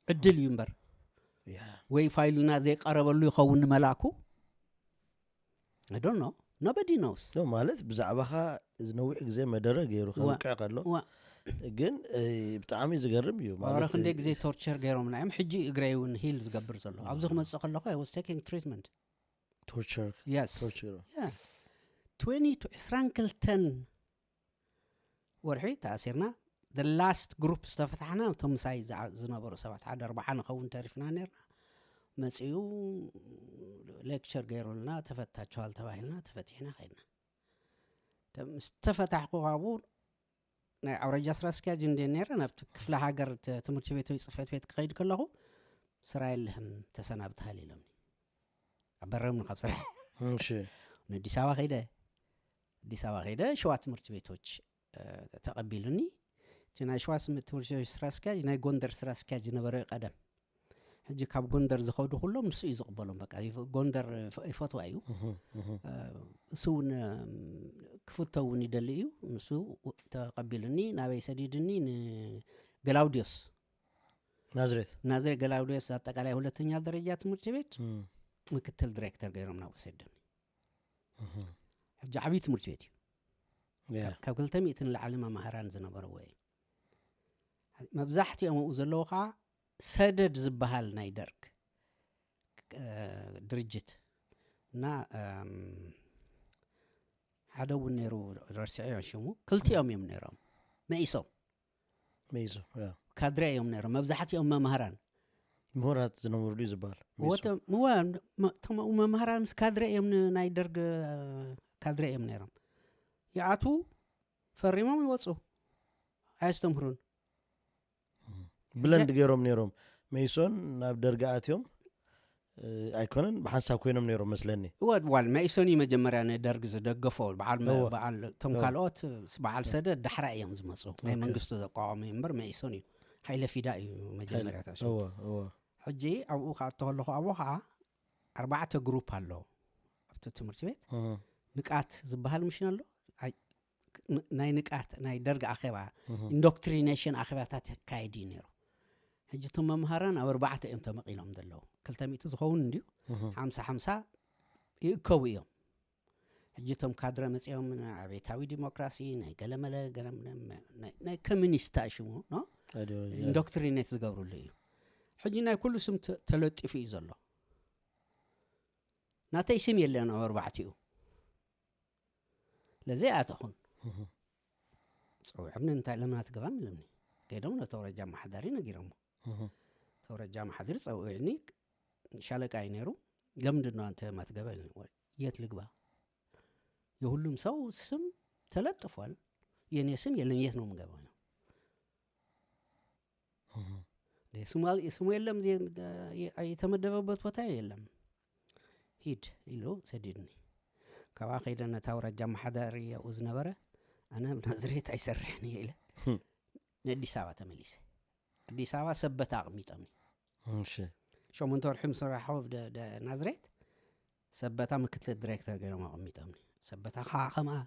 ዕድል እዩ እምበር ያ ወይ ፋይልና ዘይቀረበሉ ይኸውን ንመላኩ። I don't know, nobody knows። ኖ ማለት ብዛዕባኻ እዚ ነዊሕ ግዜ መደረ ገይሩ ዋ- ከብቅዕ ከሎ ዋ- ግን እ፣ ብጣዕሚ ዝገርም እዩ ዋረ ማለት ክንደይ ግዜ ቶርቸር ገይሮምና እዮም። ሕጂ እግረይ እውን ሂል ዝገብር ዘሎ ኣብዚ ክመፅእ ከለኹ I was taking treatment። ቶርቸር Yes. ቶርቸር ትወንቲ ዕስራን ክልተን ወርሒ ተኣሲርና። The last group ዝተፈታሕና እቶም ምሳይ ዝዓ- ዝነበሩ ሰባት ሓደ ኣርባዓ ንኸውን ተሪፍና ነርና። መፅኡ ሌክቸር ገይሩልና ተፈታችኋል ተባሂልና ተፈቲሕና ከይድና። ተ- ምስ ተፈታሕኩ ካብኡ ናይ ኣውራጃ ስራ ኣስኪያጅ እንደ ነረ ናብቲ ክፍለ ሃገር ተ- ትምህርቲ ቤት ወይ ፅፈት ቤት ክኸይድ ከለኹ ስራ የለህም ተሰናብትሃል ኢሎምኒ። ኣበረምኒ ካብ ስራሕ። እሺ ንኣዲስ ኣበባ ከይደ ኣዲስ ኣበባ ከይደ ሸዋ ትምህርቲ ቤቶች እ፣ ተቐቢሉኒ። እቲ ናይ ሸዋ ስም- ትምህርቲ ቤቶች ስራ ኣስኪያጅ ናይ ጎንደር ስራ ኣስኪያጅ ዝነበረ እዩ ቀደም። ሕጂ ካብ ጎንደር ዝኸዱ ኩሎም ንሱ እዩ ዝቕበሎም። በቃ ይፈ- ጎንደር ይፈ- ይፈትዋ እዩ። እህ፣ እህ። እ፣ እሱ እውን እም፣ ክፍቶ እውን ይደሊ እዩ። ንሱ ተቐቢሉኒ ናበይ ሰዲድኒ ንገላውዲዮስ ናዝሬት ናዝሬት ገላውዲዮስ ኣጠቃላይ ሁለተኛ ደረጃ ትምህርቲ ቤት እም፣ ምክትል ዲሬክተር ገይሮም ናብ ወሰደኒ። እህ። ሕጂ ዓብዪ ትምህርቲ ቤት እዩ። ያ ካብ ክልተ ሚእቲ ንላዕሊ መማህራን ዝነበርዎ እዩ። መብዛሕትኦም ኣብኡ ዘለዉ ከዓ ሰደድ ዝበሃል ናይ ደርግ እ፣ ድርጅት እና እም፣ ሓደ እውን ነይሩ ረሲዐዮ ሽሙ። ክልቲኦም እዮም ነይሮም። መኢሶም መይዞ ያ ካድረ እዮም ነይሮም። መብዛሕትኦም መማህራን ምሁራት ዝነበሩ ድዩ ዝበሃል መይዞ? ወተ ምዋ- መ- እቶም ኣብኡ መማህራን ምስ ካድረ እዮም ን- ናይ ደርግ እ፣ ካድረ እዮም ነይሮም። ይኣትዉ ፈሪሞም ይወፁ ኣየስተምህሩን። ብለንድ ገይሮም ነይሮም መይሶን ናብ ደርጊ ኣትዮም እ፣ ኣይኮነን ብሓንሳብ ኮይኖም ነይሮም መስለኒ እወ ዋል መኢሶን እዩ መጀመርያ ንደርግ ዝደገፎ በዓል መ- እወ። በዓል እቶም እወ። ካልኦት ስ- በዓል ሰደድ ዳሕራ እዮም ዝመፁ ናይ ኦኬ። መንግስቱ ዘቋቋመ እዩ እምበር መኢሶን እዩ። ሓይለ ፊዳ እዩ መጀመርያ ታሽ እወ እወ ሕጂ ኣብኡ ክኣቶ ከለኹ ኣብኡ ከዓ ኣርባዕተ ግሩፕ ኣሎ ኣብቲ ትምህርቲ ቤት እህ፣ ንቃት ዝበሃል ምሽን ኣሎ። ኣይ- ን- ናይ ንቃት ናይ ደርግ ኣኼባ እህ። ኢንዶክትሪኔሽን ኣኼባታት የካየድ እዩ ነይሩ። ሕጂ እቶም መምሃራን ኣብ ኣርባዕተ እዮም ተመቒሎም ዘለዉ። ክልተ ሚእቲ ዝኸውን እንድዩ እህ። ሓምሳ ሓምሳ ይእከቡ እዮም። ሕጂ እቶም ካድረ መፂኦም ናይ ኣቤታዊ ዲሞክራሲ ናይ ገለመለ ገለመለ ናይ- ናይ ኮሚኒስት ሽሙ ኖ ኣይዲዮሎጂ ኢንዶክትሪኔት ዝገብርሉ እዩ። ሕጂ ናይ ኩሉ ስም ተ- ተለጢፉ እዩ ዘሎ። ናተይ ስም የለን ኣብ ኣርባዕቲኡ። ለዘይ ኣተኹን እህ፣ ፀውዕምኒ እንታይ ለምን ኣትገባም ኢለምኒ። ከይዶም ነቲ ኣውራጃ ኣመሓዳሪ ነጊሮሞ። እህ። እቲ ኣውራጃ ኣመሓዳሪ ፀውዕኒ ሻለቃ እዩ ነይሩ። ለምንድን ነው አንተ ማትገባ ኢለኒ። ወይ የት ልግባ? የሁሉም ሰው ስም ተለጥፏል። የኔ ስም የለም። የት ነው የምገባው? ስሙ የለም። የተመደበበት ቦታ የለም። ሂድ ኢሉ ሰዲድኒ። ካብኣ ከይደ ነታ ኣውራጃ ኣመሓዳሪ ኣብኡ ዝነበረ ኣነ ኣብ ናዝሬት ኣይሰርሕን እየ ኢለ ንኣዲስ ኣበባ ተመሊሰ። ኣዲስ ኣበባ ሰበታ ኣቕሚጦምኒ። እሺ ሸሞንተ ወርሒ ምስ ሰራሕኹ ደ- ደ- ናዝሬት ሰበታ ምክትል ዲሬክተር ገይሮም ኣቐሚጦምኒ። ሰበታ ከዓ ከምኣ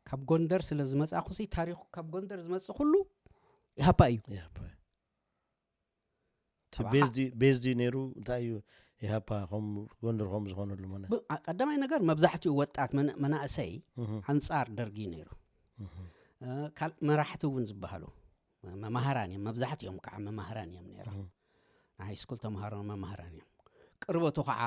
ካብ ጎንደር ስለ ዝመፃኹ ሲ ታሪኹ ካብ ጎንደር ዝመፅእ ኩሉ ኢሃፓ እዩ። ኢሃፓ እዩ። እቲ ሰብዓ- ቤዝ ድዩ- ቤዝ ድዩ ነይሩ እንታይ እዩ ኢሃፓ ከም ጎንደር ከም ዝኾነሉ መነ ብ- ኣ- ቀዳማይ ነገር መብዛሕትኡ ወጣት መን- መናእሰይ እህ፣ ኣንፃር ደርጊ ነይሩ። እህ፣ እ፣ ካል መራሕቲ እውን ዝበሃሉ መ- መማህራን እዮም። መብዛሕትኦም ከዓ መማህራን እዮም ነይሮም። እህ። ናይ ሃይስኩል ተምሃሮ መማህራን እዮም። ቅርበቱ ከዓ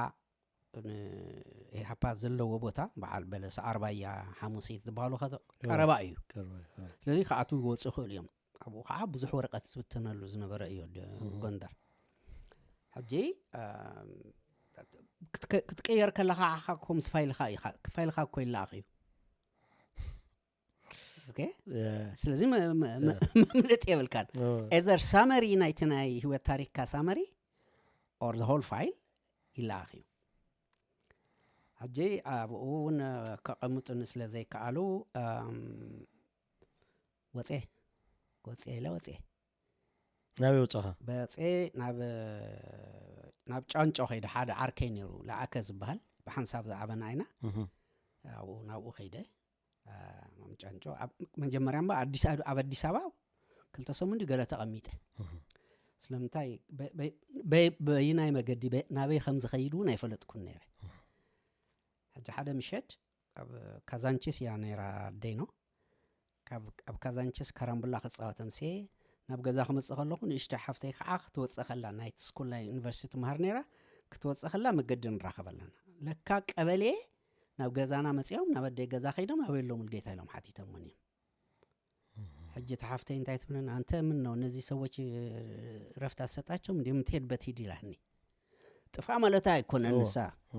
ኢሃፓ ዘለዎ ቦታ በዓል በለስ ዓርባያ ሓሙሲት ዝበሃሉ ከተ- ቀረባ እዩ። ቀረባ እዩ። ስለዚ ክኣትዉ ይወፁ ይኽእሉ እዮም። ኣብኡ ከዓ ብዙሕ ወረቀት ዝብተነሉ ዝነበረ እዩ ደ- ጎንደር። ሕጂ ኣም፣ ክትቀየር ከለኻ ዓኻ እኮ ምስ ፋይልኻ ኢኻ። ፋይልኻ እኮ ይለኣኽ እዩ። ኦኬ? ስለዚ መምለጥ የብልካን። ኤዘር ሳመሪ ናይቲ ናይ ህይወት ታሪክካ ሳመሪ ኦር ዘ ሆል ፋይል ይለኣኽ እዩ። ሕጂ ኣብኡ እውን ከቐምጡኒ ስለ ዘይከኣሉ ወፀ ወፀ ኢለ ወፀ ናበይ ውፅኻ በፀ ናብ ናብ ጫንጮ ከይደ። ሓደ ዓርከይ ነይሩ ለኣከ ዝበሃል ብሓንሳብ ዝዓበና ኢና። ኣብኡ ናብኡ ከይደ ጫንጮ። መጀመርያ እባ ኣብ ኣዲስ ኣበባ ክልተ ሰሙን ገለ ተቐሚጠ። ስለምንታይ በይናይ መገዲ ናበይ ከም ዝኸይድ እውን ኣይፈለጥኩን ነይረ። ሕጂ ሓደ ምሸት ኣብ ካዛንቺስ እያ ነይራ ኣደይኖ። ኣብ ካዛንቺስ ካራምቡላ ክፃወት ኣምስየ ናብ ገዛ ክመፅእ ከለኹ ንእሽቶ ሓፍተይ ከዓ ክትወፅእ ከላ ናይቲ ስኩል ናይ ዩኒቨርሲቲ ትምሃር ነይራ። ክትወፅእ ከላ መገዲ ንራኸብ ኣለና። ለካ ቀበሌ ናብ ገዛና መፂኦም ናብ ኣደይ ገዛ ከይዶም ኣበይ ኣሎ ሙልጌታ ኢሎም ሓቲቶምኒ እዮም። ሕጂ እቲ ሓፍተይ እንታይ ትብለኒ፣ ኣንተ ምን ነው እነዚህ ሰዎች ረፍት አትሰጣቸውም እንዴ የምትሄድበት ሂድ ይላህኒ። ጥፋ ማለታ ኣይኮነን ንሳ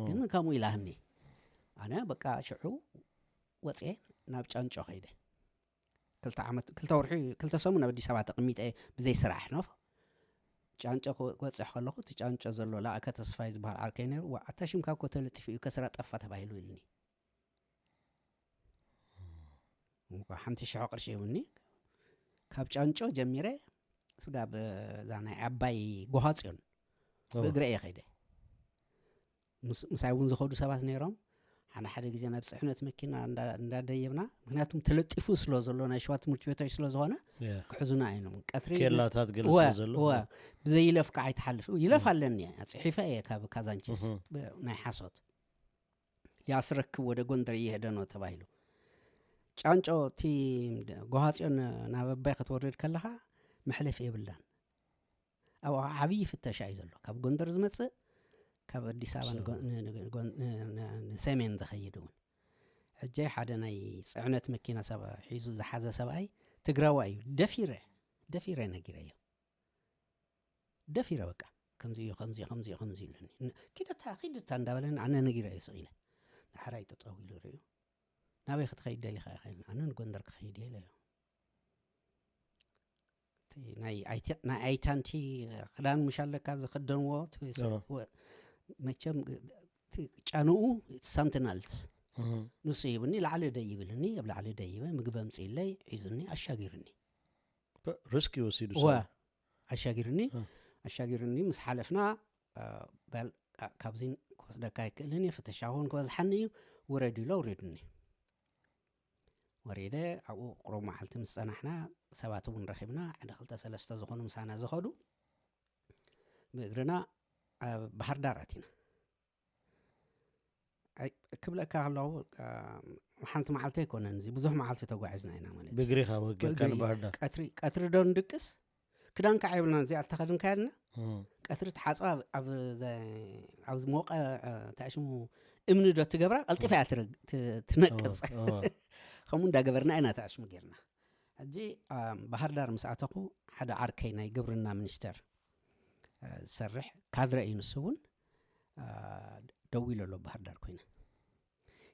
ግን ከምኡ ኢላህኒ። ኣነ በቃ ሽዑ ወፅየ ናብ ጫንጮ ከይደ። ክልተ ዓመት ክልተ ወርሒ ክልተ ሰሙን ኣብ ኣዲስ ኣበባ ተቐሚጠ ብዘይ ስራሕ ነው። ጫንጮ ክበፅሕ ከለኹ እቲ ጫንጮ ዘሎ ላእከ ተስፋይ ዝበሃል ዓርከይ ነይሩ። ዋ ኣታ ሽምካ እኮ ተለጢፉ እዩ ከስራ ጠፋ ተባሂሉ ኢልኒ። ሓንቲ ሽሖ ቅርሺ ይብኒ። ካብ ጫንጮ ጀሚረ ስጋብ እዛ ናይ ዓባይ ጎሃፅዮን ብእግረ እየ ከይደ። ምሳይ እውን ዝኸዱ ሰባት ነይሮም። ሓደ ሓደ ግዜ ናብ ፅዕነት መኪና እንዳደየብና፣ ምክንያቱም ተለጢፉ ስለ ዘሎ ናይ ሸዋ ትምህርቲ ቤቶች ስለ ዝኾነ ክሕዙና ኣይኖም። ቀትሪ ኬላታት ገለ ስለ ዘሎ ብዘይ ይለፍ ከዓ ኣይትሓልፍ። ይለፍ ኣለኒ፣ ፅሒፈ እየ ካብ ካዛንቺስ ናይ ሓሶት ሊያስረክብ ወደ ጎንደር እየሄደ ነው ተባሂሉ። ጫንጮ እቲ ጎሃፅዮን ናብ ኣባይ ክትወርድ ከለኻ መሕለፊ የብላን። ኣብ ዓብዪ ፍተሻ እዩ ዘሎ። ካብ ጎንደር ዝመፅእ ካብ ኣዲስ ኣበባ ንሰሜን ዝኸይድ እውን። ሕጂ ሓደ ናይ ፅዕነት መኪና ሰብ ሒዙ ዝሓዘ ሰብኣይ ትግራዋ እዩ። ደፊረ ደፊረ ነጊረዮ። ደፊረ በቃ ከምዚ እዩ ከምዚ ከምዚ ከምዚ ኢሉኒ። ኪደታ ኪድታ እንዳበለኒ ኣነ ነጊረዮ ስቕ ኢለ። ዳሕራይ ጠጠው ኢሉ ርእዩ ናበይ ክትኸይድ ደሊኻ ኢኻ ኢሉኒ። ኣነ ንጎንደር ክኸይድ እየ ኢለዮ። ናይ ኣይታንቲ ክዳን ምሽ ኣለካ ዝክደንዎ መቸም ጫንኡ ሳምትን ኣልትስ ንሱ ይብኒ ላዕሊ ደይብልኒ ኣብ ላዕሊ ደይበ ምግቢ ኣምፅኢለይ ሒዙኒ ኣሻጊርኒ። ርስክ ይወሲዱ ኣሻጊርኒ ኣሻጊርኒ ምስ ሓለፍና በል ካብዚ ክወስደካ ኣይክእልን እየ ፍተሻ እውን ክበዝሓኒ እዩ ውረድ ኢሎ ውሪድኒ። ወሪደ ኣብኡ ቁሩብ መዓልቲ ምስ ፀናሕና ሰባት እውን ረኺብና ሓደ ክልተ ሰለስተ ዝኾኑ ምሳና ዝኸዱ ብእግርና ኣብ ባህር ዳር ኣቲና። ክብለካ ከለዉ ሓንቲ መዓልቲ ኣይኮነን እዚ ብዙሕ መዓልቲ ተጓዒዝና ኢና ማለት እዩ። ብእግሪኻ ወጊርካ ብእግሪ ንባህር ዳር ቀትሪ ቀትሪ ዶ ንድቅስ ክዳን ከዓ የብልና እዚኣ ዝተኸድንካያ ድና ቀትሪ ተሓፅባ ኣብ ኣብ ዝሞቀ እንታይ ሽሙ እምኒ ዶ ትገብራ ቀልጢፋ እያ ትነቅፅ። ከምኡ እንዳገበርና ኢና ተኣሽሙ ጌርና። ሕጂ ባህር ዳር ምስ ኣተኹ ሓደ ዓርከይ ናይ ግብርና ሚኒስተር ዝሰርሕ ካድረ እዩ። ንሱ እውን ደዊሉ ኣሎ ባህር ዳር ኮይነ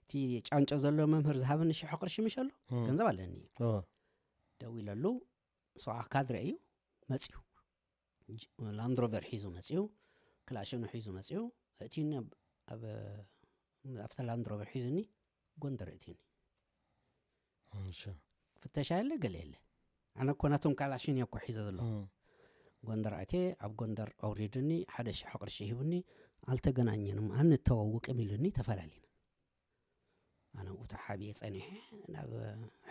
እቲ ጫንጮ ዘሎ መምህር ዝሃበኒ ሽሖ ቅርሺ ምሽ ኣሎ ገንዘብ ኣለኒ። ደዊለሉ ንሱ ከዓ ካድረ እዩ መፅዩ። ላንድሮቨር ሒዙ መፅዩ፣ ክላሽኑ ሒዙ መፅዩ እቲኒ ኣብታ ላንድሮቨር ሒዙኒ ጎንደር እቲኒ። ፍተሻ የለ ገለ የለ። ኣነ እኮ ናቶም ካላሽን እየ እኮ ሒዘ ዘሎ። ጎንደር ኣትየ ኣብ ጎንደር ኣውሪድኒ ሓደ ሽሕ ቅርሺ ሂብኒ። ኣልተገናኘንም ኣንተዋውቅም ኢሉኒ ተፈላለና። ኣነ ብኡ ተሓቢኤ ፀኒሐ ናብ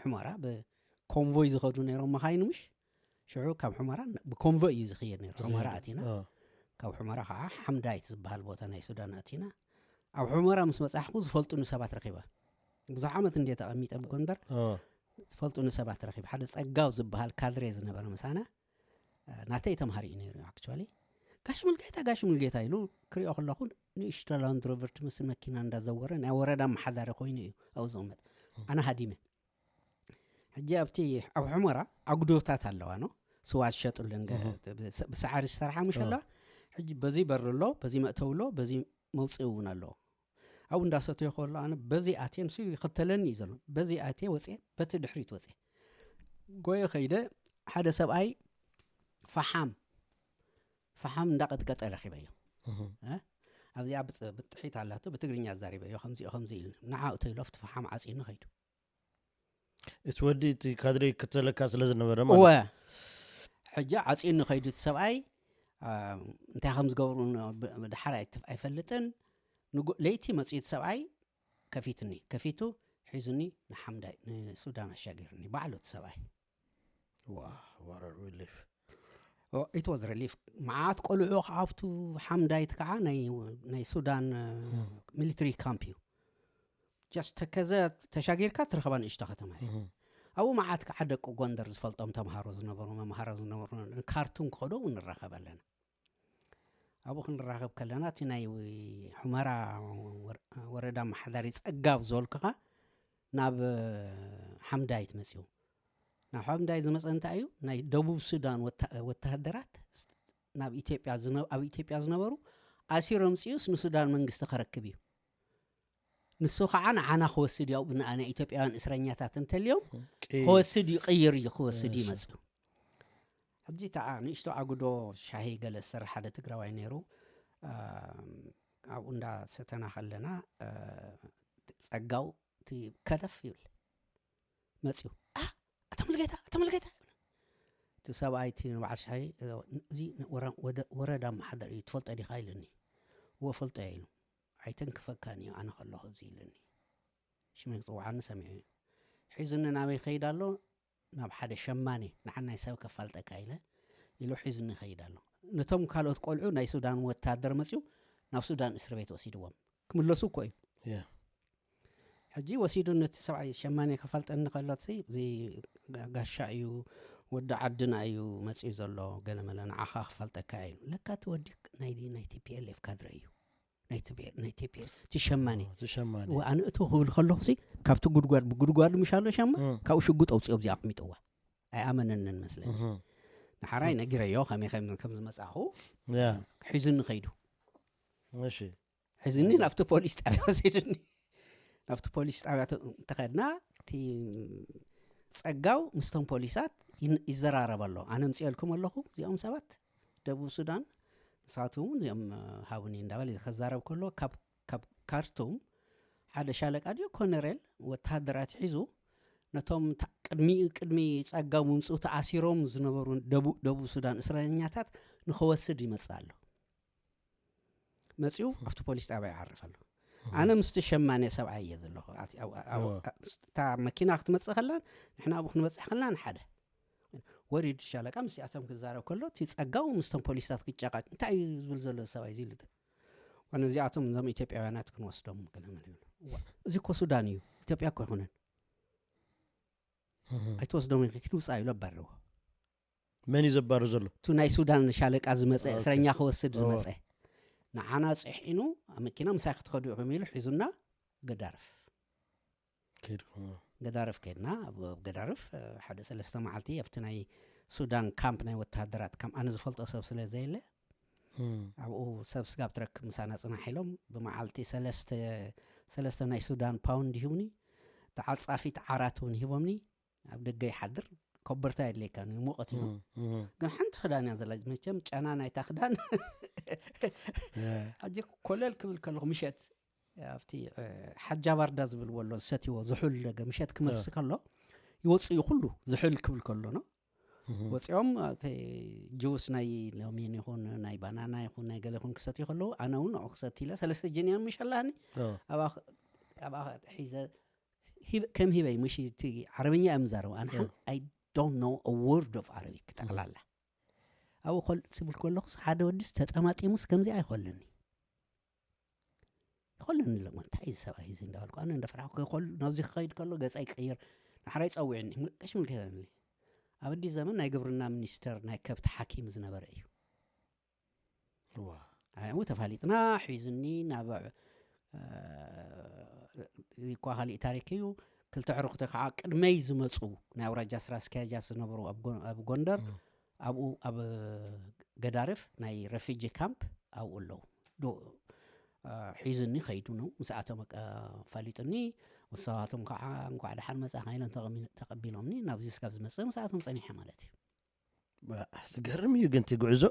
ሕመራ ብኮንቮይ ዝኸዱ ነይሮም መኻይን ምሽ ሽዑ ካብ ሕመራ ብኮንቮይ እዩ ዝኽየድ ነይሩ። ሕመራ ኣቲና ካብ ሕመራ ከዓ ሓምዳይት ዝበሃል ቦታ ናይ ሱዳን ኣቲና። ኣብ ሕመራ ምስ በፃሕኩ ዝፈልጡኒ ሰባት ረኺበ። ብዙሕ ዓመት እንደ ተቐሚጠ ብጎንደር ዝፈልጡኒ ሰባት ረኺበ። ሓደ ፀጋው ዝበሃል ካድሬ ዝነበረ ምሳና ናተይ ተምሃሪ እዩ ነይሩ። ኣክቹዋሊ ጋሽ ሙልጌታ ጋሽ ሙልጌታ ኢሉ ክሪኦ ከለኹ ንእሽቶ ላንድሮቨር ትመስል መኪና እንዳዘወረ ናይ ወረዳ ኣመሓዳሪ ኮይኑ እዩ ኣብኡ ዝቕመጥ። ኣነ ሃዲመ። ሕጂ ኣብቲ ኣብ ሑመራ ኣጉዶታት ኣለዋ ነው ስዋ ዝሸጡለን ብሰዓሪ ዝሰርሓ ምሽ ኣለዋ። ሕጂ በዚ በሪ ኣሎ፣ በዚ መእተዊ ኣሎ፣ በዚ መውፅኢ እውን ኣለዎ። ኣብኡ እንዳሰተዮ ከሎ ኣነ በዚ ኣትየ፣ ንሱ ይኸተለኒ እዩ ዘሎ። በዚ ኣትየ ወፅየ፣ በቲ ድሕሪት ወፅየ። ጎየ ከይደ፣ ሓደ ሰብኣይ ፈሓም፣ ፈሓም እንዳቐጥቀጠ ረኺበዮ። ኣብዚኣ ብጥሒት ኣላቶ፣ ብትግርኛ ዛሪበዮ፣ ከምዚኦ ከምዚ ኢሉ። ንዓ እቶ ኢሎ፣ ኣብቲ ፈሓም ዓፂኒ ኸይዱ። እቲ ወዲ እቲ ካድረ ይከተለካ ስለ ዝነበረ እወ። ሕጂ ዓፂኒ ኸይዱ እቲ ሰብኣይ። እንታይ ከም ዝገብሩ ድሓር ኣይፈልጥን። ለይቲ መፅኡ እቲ ሰብኣይ ከፊትኒ፣ ከፊቱ ሒዙኒ ንሓምዳይ ንሱዳን ኣሻጊርኒ ባዕሉ እቲ ሰብኣይ። It was relief። መዓት ቆልዑ ኣብቱ ሓምዳይት ከዓ ናይ ሱዳን ሚሊትሪ ካምፕ እዩ። ጀስት ተከዘ ተሻጊርካ ትረኸባ ንእሽቶ ከተማ እዩ። ኣብኡ መዓት ከዓ ደቂ ጎንደር ዝፈልጦም ተምሃሮ ዝነበሩ፣ መምሃሮ ዝነበሩ፣ ንካርቱም ክኸዶ እውን ንራኸብ ኣለና። ኣብኡ ክንራኸብ ከለና እቲ ናይ ሑመራ ወረዳ ኣመሓዳሪ ፀጋብ ዝበልኩኻ ናብ ሓምዳይት መፅኡ። ናብ ሓምዳይት ዝመፀ እንታይ እዩ? ናይ ደቡብ ሱዳን ወተሃደራት ናብ ኢትዮጵያ ኣብ ኢትዮጵያ ዝነበሩ ኣሲሮም ፅዩስ ንሱዳን መንግስቲ ከረክብ እዩ። ንሱ ከዓ ንዓና ክወስድ እዩ፣ ኣብኡ ናይ ኢትዮጵያውያን እስረኛታት እንተልዮም ክወስድ እዩ፣ ቅይር እዩ ክወስድ እዩ መፅኡ። ሕጂ ተዓ ንእሽቶ ኣጉዶ ሻሂ ገለ ዝሰርሕ ሓደ ትግራዋይ ነይሩ። ኣብኡ እንዳሰተና ከለና ፀጋው እቲ ከደፍ ይብል መፅኡ። ኣቶ ሙሉጌታ፣ ኣቶ ሙሉጌታ ይብል። እቲ ሰብኣይ እቲ ንበዓል ሻሂ፣ እዚ ወረዳ ኣመሓደር እዩ፣ ትፈልጦ ዲኻ ኢሉኒ። እወ ፈልጦ እየ ኢሉ። ኣይተንክፈካን እዩ ኣነ ከለኹ ኣብዚ ኢሉኒ። ሽመይ ክፅውዓኒ ሰሚዑ እዩ። ሒዙኒ ናበይ ይኸይድ ኣሎ? ናብ ሓደ ሸማኔ፣ ንዓናይ ሰብ ከፋልጠካ ኢለ ኢሉ ሒዙኒ ይኸይድ ኣሎ። ነቶም ካልኦት ቆልዑ ናይ ሱዳን ወታደር መፅኡ ናብ ሱዳን እስር ቤት ወሲድዎም። ክምለሱ እኮ እዩ። ሕጂ ወሲዱ ነቲ ሰብኣይ ሸማኔ ከፋልጠኒ ከሎትሲ፣ እዚ ጋሻ እዩ፣ ወዲ ዓድና እዩ መፅኡ ዘሎ፣ ገለመለ ንዓኻ ክፋልጠካ እዩ። ለካ እቲ ወዲ ናይ ናይ ቲፒኤልኤፍ ካድረ እዩ። ናይ ቲፒኤል ናይ ቲፒኤል እቲ ሸማኔ እቲ ሸማኔ እወ፣ ኣነ እቶ ክብል ከለኹ ሲ ካብቲ ጉድጓድ ብጉድጓዱ ምሽ ኣሎ ሸማ እም። ካብኡ ሽጉጥ ኣውፅኦ ኣብዚኣ ኣቕሚጥዋ ኣይኣመነንን መስለኒ እህ። ንሓራይ ነጊረዮ ከመይ ከም ከም ዝመፃኹ ያ ሒዙኒ ከይዱ እሺ ሒዝኒ ናብቲ ፖሊስ ጣብያ ወሲድኒ ናብቲ ፖሊስ ጣብያ ተ- እንተኸድና እቲ ፀጋው ምስቶም ፖሊሳት ይን- ይዘራረብ ኣሎ ኣነ ምፅኤልኩም ኣለኹ እዚኦም ሰባት ደቡብ ሱዳን ንሳቶም እውን እዚኦም ሃቡኒ እንዳበለ ከዛረብ ከሎ ካብ ካብ ካርቱም ሓደ ሻለቃ ድዩ ኮነሬል ወተሃደራት ሒዙ ነቶም ታ- ቅድሚኡ ቅድሚ ፀጋው ምምፅኡ ተኣሲሮም ዝነበሩ ደቡ- ደቡብ ሱዳን እስረኛታት ንኸወስድ ይመፅእ ኣሎ መፂኡ ኣብቲ ፖሊስ ጣብያ ይዓርፍ ኣሎ ኣነ ምስቲ ሸማነ ሰብኣይ እየ ዘለኹ ኣቲ- ኣብ- ኣብ- እወ። እታ መኪና ክትመፅእ ከላን ንሕና ኣብኡ ክንበፅሕ ከላን ሓደ ወሪዱ ሻለቃ ምስዚኣቶም ክዛረብ ከሎ እቲ ፀጋው ምስቶም ፖሊስታት ክጨቃጭ እንታይ እዩ ዝብል ዘሎ እዚ ሰብኣይ እዚ ኢሉ ዋነ እዚኣቶም እዞም ኢትዮጵያውያናት ክንወስዶም ገለ መለ ይብሉ እዋ፣ እዚ እኮ ሱዳን እዩ ኢትዮጵያ እኮ ኣይኮነን ኣይትወስዶም ኢኺ ክትውፃእ ኢሉ ኣባረርዎ መን እዩ ዘባሩ ዘሎ እቱ ናይ ሱዳን ሻለቃ ዝመፀ ኦኬ። እስረኛ ክወስድ እወ። ዝመፀ ንዓና ፅሒኑ ኣብ መኪና ምሳይ ክትኸዱ ኢኹም ኢሉ ሒዙና ገዳርፍ ከይድኩም ገዳርፍ ከድና ኣብ ኣብ ገዳርፍ እ፣ ሓደ ሰለስተ መዓልቲ ኣብቲ ናይ ሱዳን ካምፕ ናይ ወተሃደራት ከም ኣነ ዝፈልጦ ሰብ ስለ ዘየለ እም። ኣብኡ ሰብ ስጋብ ትረክብ ምሳና ፅናሕ ኢሎም ብመዓልቲ ሰለስተ ሰለስተ ናይ ሱዳን ፓውንድ ይህቡኒ ተዓፃፊት ዓራት እውን ሂቦምኒ ኣብ ደገ ይሓድር ኮበርታ የድልየካ ሙቐት እዩ እም፣ እም። ግን ሓንቲ ክዳን እያ ዘላ መቸም ጨና ናይታ ክዳን ያ። ሕጂ ኮለል ክብል ከለኹ ምሸት ኣብቲ እ፣ ሓጃ ባርዳ ዝብልዎ ኣሎ ዝሰትይዎ ዝሑል ነገር ምሸት ክመስ ከሎ ይወፅኡ እዩ ኩሉ ዝሑል ክብል ከሎ ነው እም። ወፂኦም እቲ ጁስ ናይ ሎሚን ይኹን ናይ ባናና ይኹን ናይ ገለ ይኹን ክሰትዩ ከለዉ ኣነ እውን ንዑ ክሰቲ ኢለ ሰለስተ ጀኒያን ምሽ ኣላኒ ኦ፣ ኣብኣ ክ- ኣብኣ ሒዘ ሂብ- ከም ሂበይ ምሽ እቲ ዓረብኛ እዮም ዝዛረቡ ኣነ ሓን I don't know a word of Arabic ጠቕላላ ኣብኡ ኮል ስብል ከለኹስ ሓደ ወዲስ ተጠማጢሙስ ከምዚ ኣይኮለኒ ይኮለኒ ኣለሞ እንታይ እዩ ሰብኣይ እዚ እንዳበልኩ ኣነ እንደፈራሕኩ ከይኮል ናብዚ ክኸይድ ከሎ ገፃ ይቀይር ንሓራይ ፀዊዕኒ ቀሽ ምልከተኒ ኣብ ኣዲስ ዘመን ናይ ግብርና ሚኒስተር ናይ ከብቲ ሓኪም ዝነበረ እዩ እዋ። ኣብኡ ተፋሊጥና ሒዙኒ ናብ እ፣ እዚ እኳ ካሊእ ታሪክ እዩ ክልተ ዕሩኽቲ ከዓ ቅድመይ ዝመፁ ናይ ኣውራጃ ስራ ኣስኪያጃት ዝነበሩ ኣብ ጎ- ኣብ ጎንደር እም። ኣብኡ ኣብ ገዳርፍ ናይ ረፊጂ ካምፕ ኣብኡ ኣለዉ ዶ- አ፣ ሒዙኒ ኸይዱ ነው። ምስኣቶም በቃ ፋሊጡኒ። ንሳቶም ከዓ እንኳዕ ደሓን መጻኻ ኢሎም ተቐሚ-፣ ተቐቢሎምኒ። ናብዚ ስጋብ ዝመጽእ ምስኣቶም ጸኒሐ ማለት እዩ። ባ-፣ ዝገርም እዩ ግን እቲ ጉዕዞ።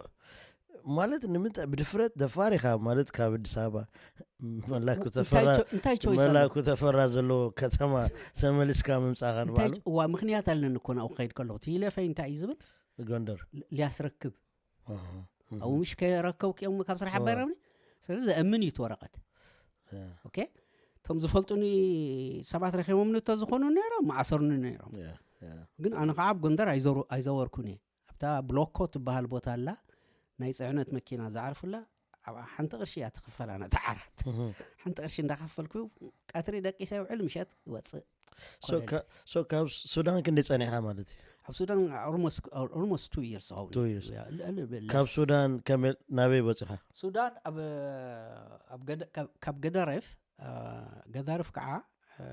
ማለት ንምንታይ ብድፍረት ደፋር ኢኻ ማለት ካብ ኣዲስ ኣበባ መላኩ እንታይ ተፈራ፣ ቾ-፣ እንታይ ቾይስ ኣሎ? መላኩ ተፈራ ዘለዎ ከተማ ተመሊስካ ምምጻኻ እንታይ ንባዕሉ? ች-፣ እዋ፣ ምኽንያት ኣለኒ እኮ ናብኡ ክኸይድ ከለኹ። እቲ ይለፈይ እንታይ እዩ ዝብል? ጎንደር። ል-፣ ሊያስረክብ። ኣሃ፣ እህ። ኣብኡ ምሽ ከረከብክዮም ካብ ስራሕ ኣዎ። ኣባረርኒ። ስለዚ ዘእምን እዩ እቲ ወረቐት። ያ። ኦኬ? እቶም ዝፈልጡኒ ሰባት ረኺቦምኒ እንተዝኾኑ ነይሮም፣ ምኣሰሩኒ ነይሮም። ያ፣ ያ። ግን ኣነ ከዓ ኣብ ጎንደር ኣይዞሩ-፣ ኣይዘወርኩን እየ። ኣብታ ብሎኮ ትበሃል ቦታ ኣላ፣ ናይ ጽዕነት መኪና ዝዓርፉላ፣ ኣብኣ ሓንቲ ቅርሺ እያ ትኽፈል፣ ኣነ እቲ ዓራት። እህ። ሓንቲ ቅርሺ እንዳኸፈልኩ፣ ቀትሪ ደቂሰ ይውዕል፣ ምሸት ይወጽእ። ሶ ኮለል። ካ-፣ ሶ ካብ ሱዳን ክንደይ ጸኒሕካ ማለት እዩ? ኣብ ሱዳን almost፣ almost two years ዝኸውን። Two years። ያ፣ ል-፣ ል-፣ ል-፣ ካብ ሱዳን ከመይ ናበይ በጺኻ? ሱዳን ኣብ፣ ኣብ ገደ-፣ ካብ፣ ካብ ገዳርፍ፣ አ፣ ገዳርፍ ከዓ፣ አ፣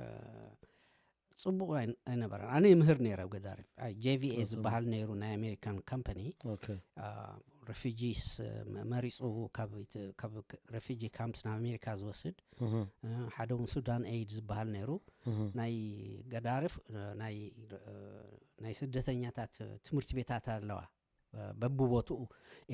ጽቡቕ ኣይ-፣ ኣይነበረን። ኣነ ይምህር ነይረ ኣብ ገዳርፍ። ኣይ፣ ጄቪኤ ጽቡቕ። ዝበሃል ነይሩ ናይ ኣሜሪካን ካምፓኒ። ኦኬ። አ፣ ሬፊጂስ፣ አ፣ መ-፣ መሪጹ ካብ ኢት-፣ ካብ ክ-፣ ሬፊጂ ካምፕስ ናብ ኣሜሪካ ዝወስድ። እህ። አ፣ ሓደ እውን ሱዳን ኤይድ ዝበሃል ነይሩ። እህ። ናይ ገዳርፍ፣ አ፣ ናይ፣ አ፣ ናይ ስደተኛታት ትምህርቲ ቤታት ኣለዋ። አ፣ በብቦትኡ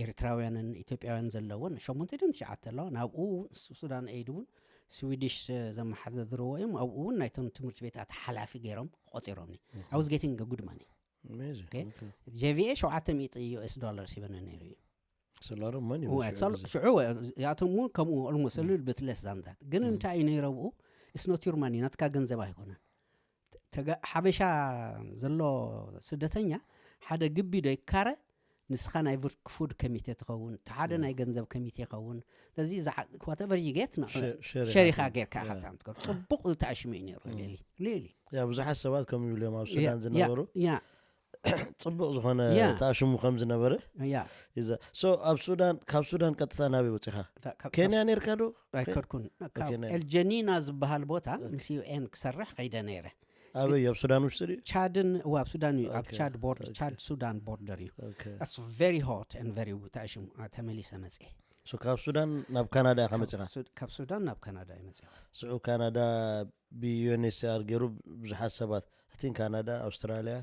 ኤርትራውያንን ኢትዮጵያውያን ዘለወን ሸሞንተ ድን ትሽዓተ ኣለዋ። ናብኡ ሱ-፣ ሱዳን ኤይድ እውን ስዊዲሽ፣ አ፣ ዘመሓዳድርዎ እዮም። ኣብኡ እውን ናይቶም ትምህርቲ ቤታት ሓላፊ ገይሮም ቆጺሮምኒ። እህ። I was getting a good money። Amazing. ኦኬ። ኦኬ። ጄቪኤ ሸውዓተ ሚእቲ ዩ ኤስ ዶላርስ ሂበኒ ነይሩ እዩ። It's a lot of money እወ፣ ብሽዑ ሶል-፣ ግዜ። ሽዑ እወ፣ ያቶም እውን ከምኡ almost a little bit less than that። ግን እም። እንታይ እዩ ነይሩ ኣብኡ? It's not your money፣ ናትካ ገንዘብ ኣይኮነን። ተ-፣ ተጋ-፣ ሓበሻ ዘሎ ስደተኛ ሓደ ግቢ ዶ ይካረ፣ ንስኻ ናይ ፉድ ኮሚቴ ትኸውን፣ እቲ ሓደ እም። ናይ ገንዘብ ኮሚቴ ይኸውን። ስለዚ ዝዓ-፣ whatever you get፣ ሸ-፣ ሸሪኻ ሸሪኻ ጌርካ። ጌርካ ኢኻ ያ። ትኣምትከር። ጽቡቕ ተኣሽሙ እዩ ነይሩ፣ እም። ሌሊ፣ ሌሊ። ያ፣ ብዙሓት ሰባት ከምኡ ይብሉ እዮም ኣብ ያ፣ ሱዳን ያ፣ ዝነበሩ። ያ። ጽቡቕ ዝኾነ ያ። ተኣሽሙ ከም ዝነበረ ያ። ይዘ-፣ ሶ ኣብ ሱዳን፣ ካብ ሱዳን ቀጥታ ናበይ ወጺኻ? ካ-፣ ካብ፣ ኬንያ ካብ፣ ነርካ ዶ? ኣይከድኩን። ካብ ኬንያ። ኤልጀኒና ዝበሃል ቦታ ኦኬ። ምስ ዩ ኤን ክሰርሕ ከይደ ነይረ። ኣበይ? ኣብ ሱዳን ውሽጢ ድዩ? ቻድን፣ እዋ፣ ኣብ ሱዳን እዩ። ኣብ ኦኬ። ቻድ ቦርድ-፣ ኦኬ። ቻድ ሱዳን ቦርደር እዩ። ኦኬ። That's very hot and very ተኣሽሙ፣ አ፣ ተመሊሰ መጽኤ። ሶ ካብ ሱዳን ናብ ካናዳ ኢኻ ካብ መጺኻ? ሱድ-፣ ካብ ሱዳን ናብ ካናዳ እየ መጺኹ። ስዑ ካናዳ ብ ዩ ኤን ኤች ሲ ኣር ገይሩ ብዙሓት ሰባት፣ I think ካናዳ፣ ኣውስትራልያ፣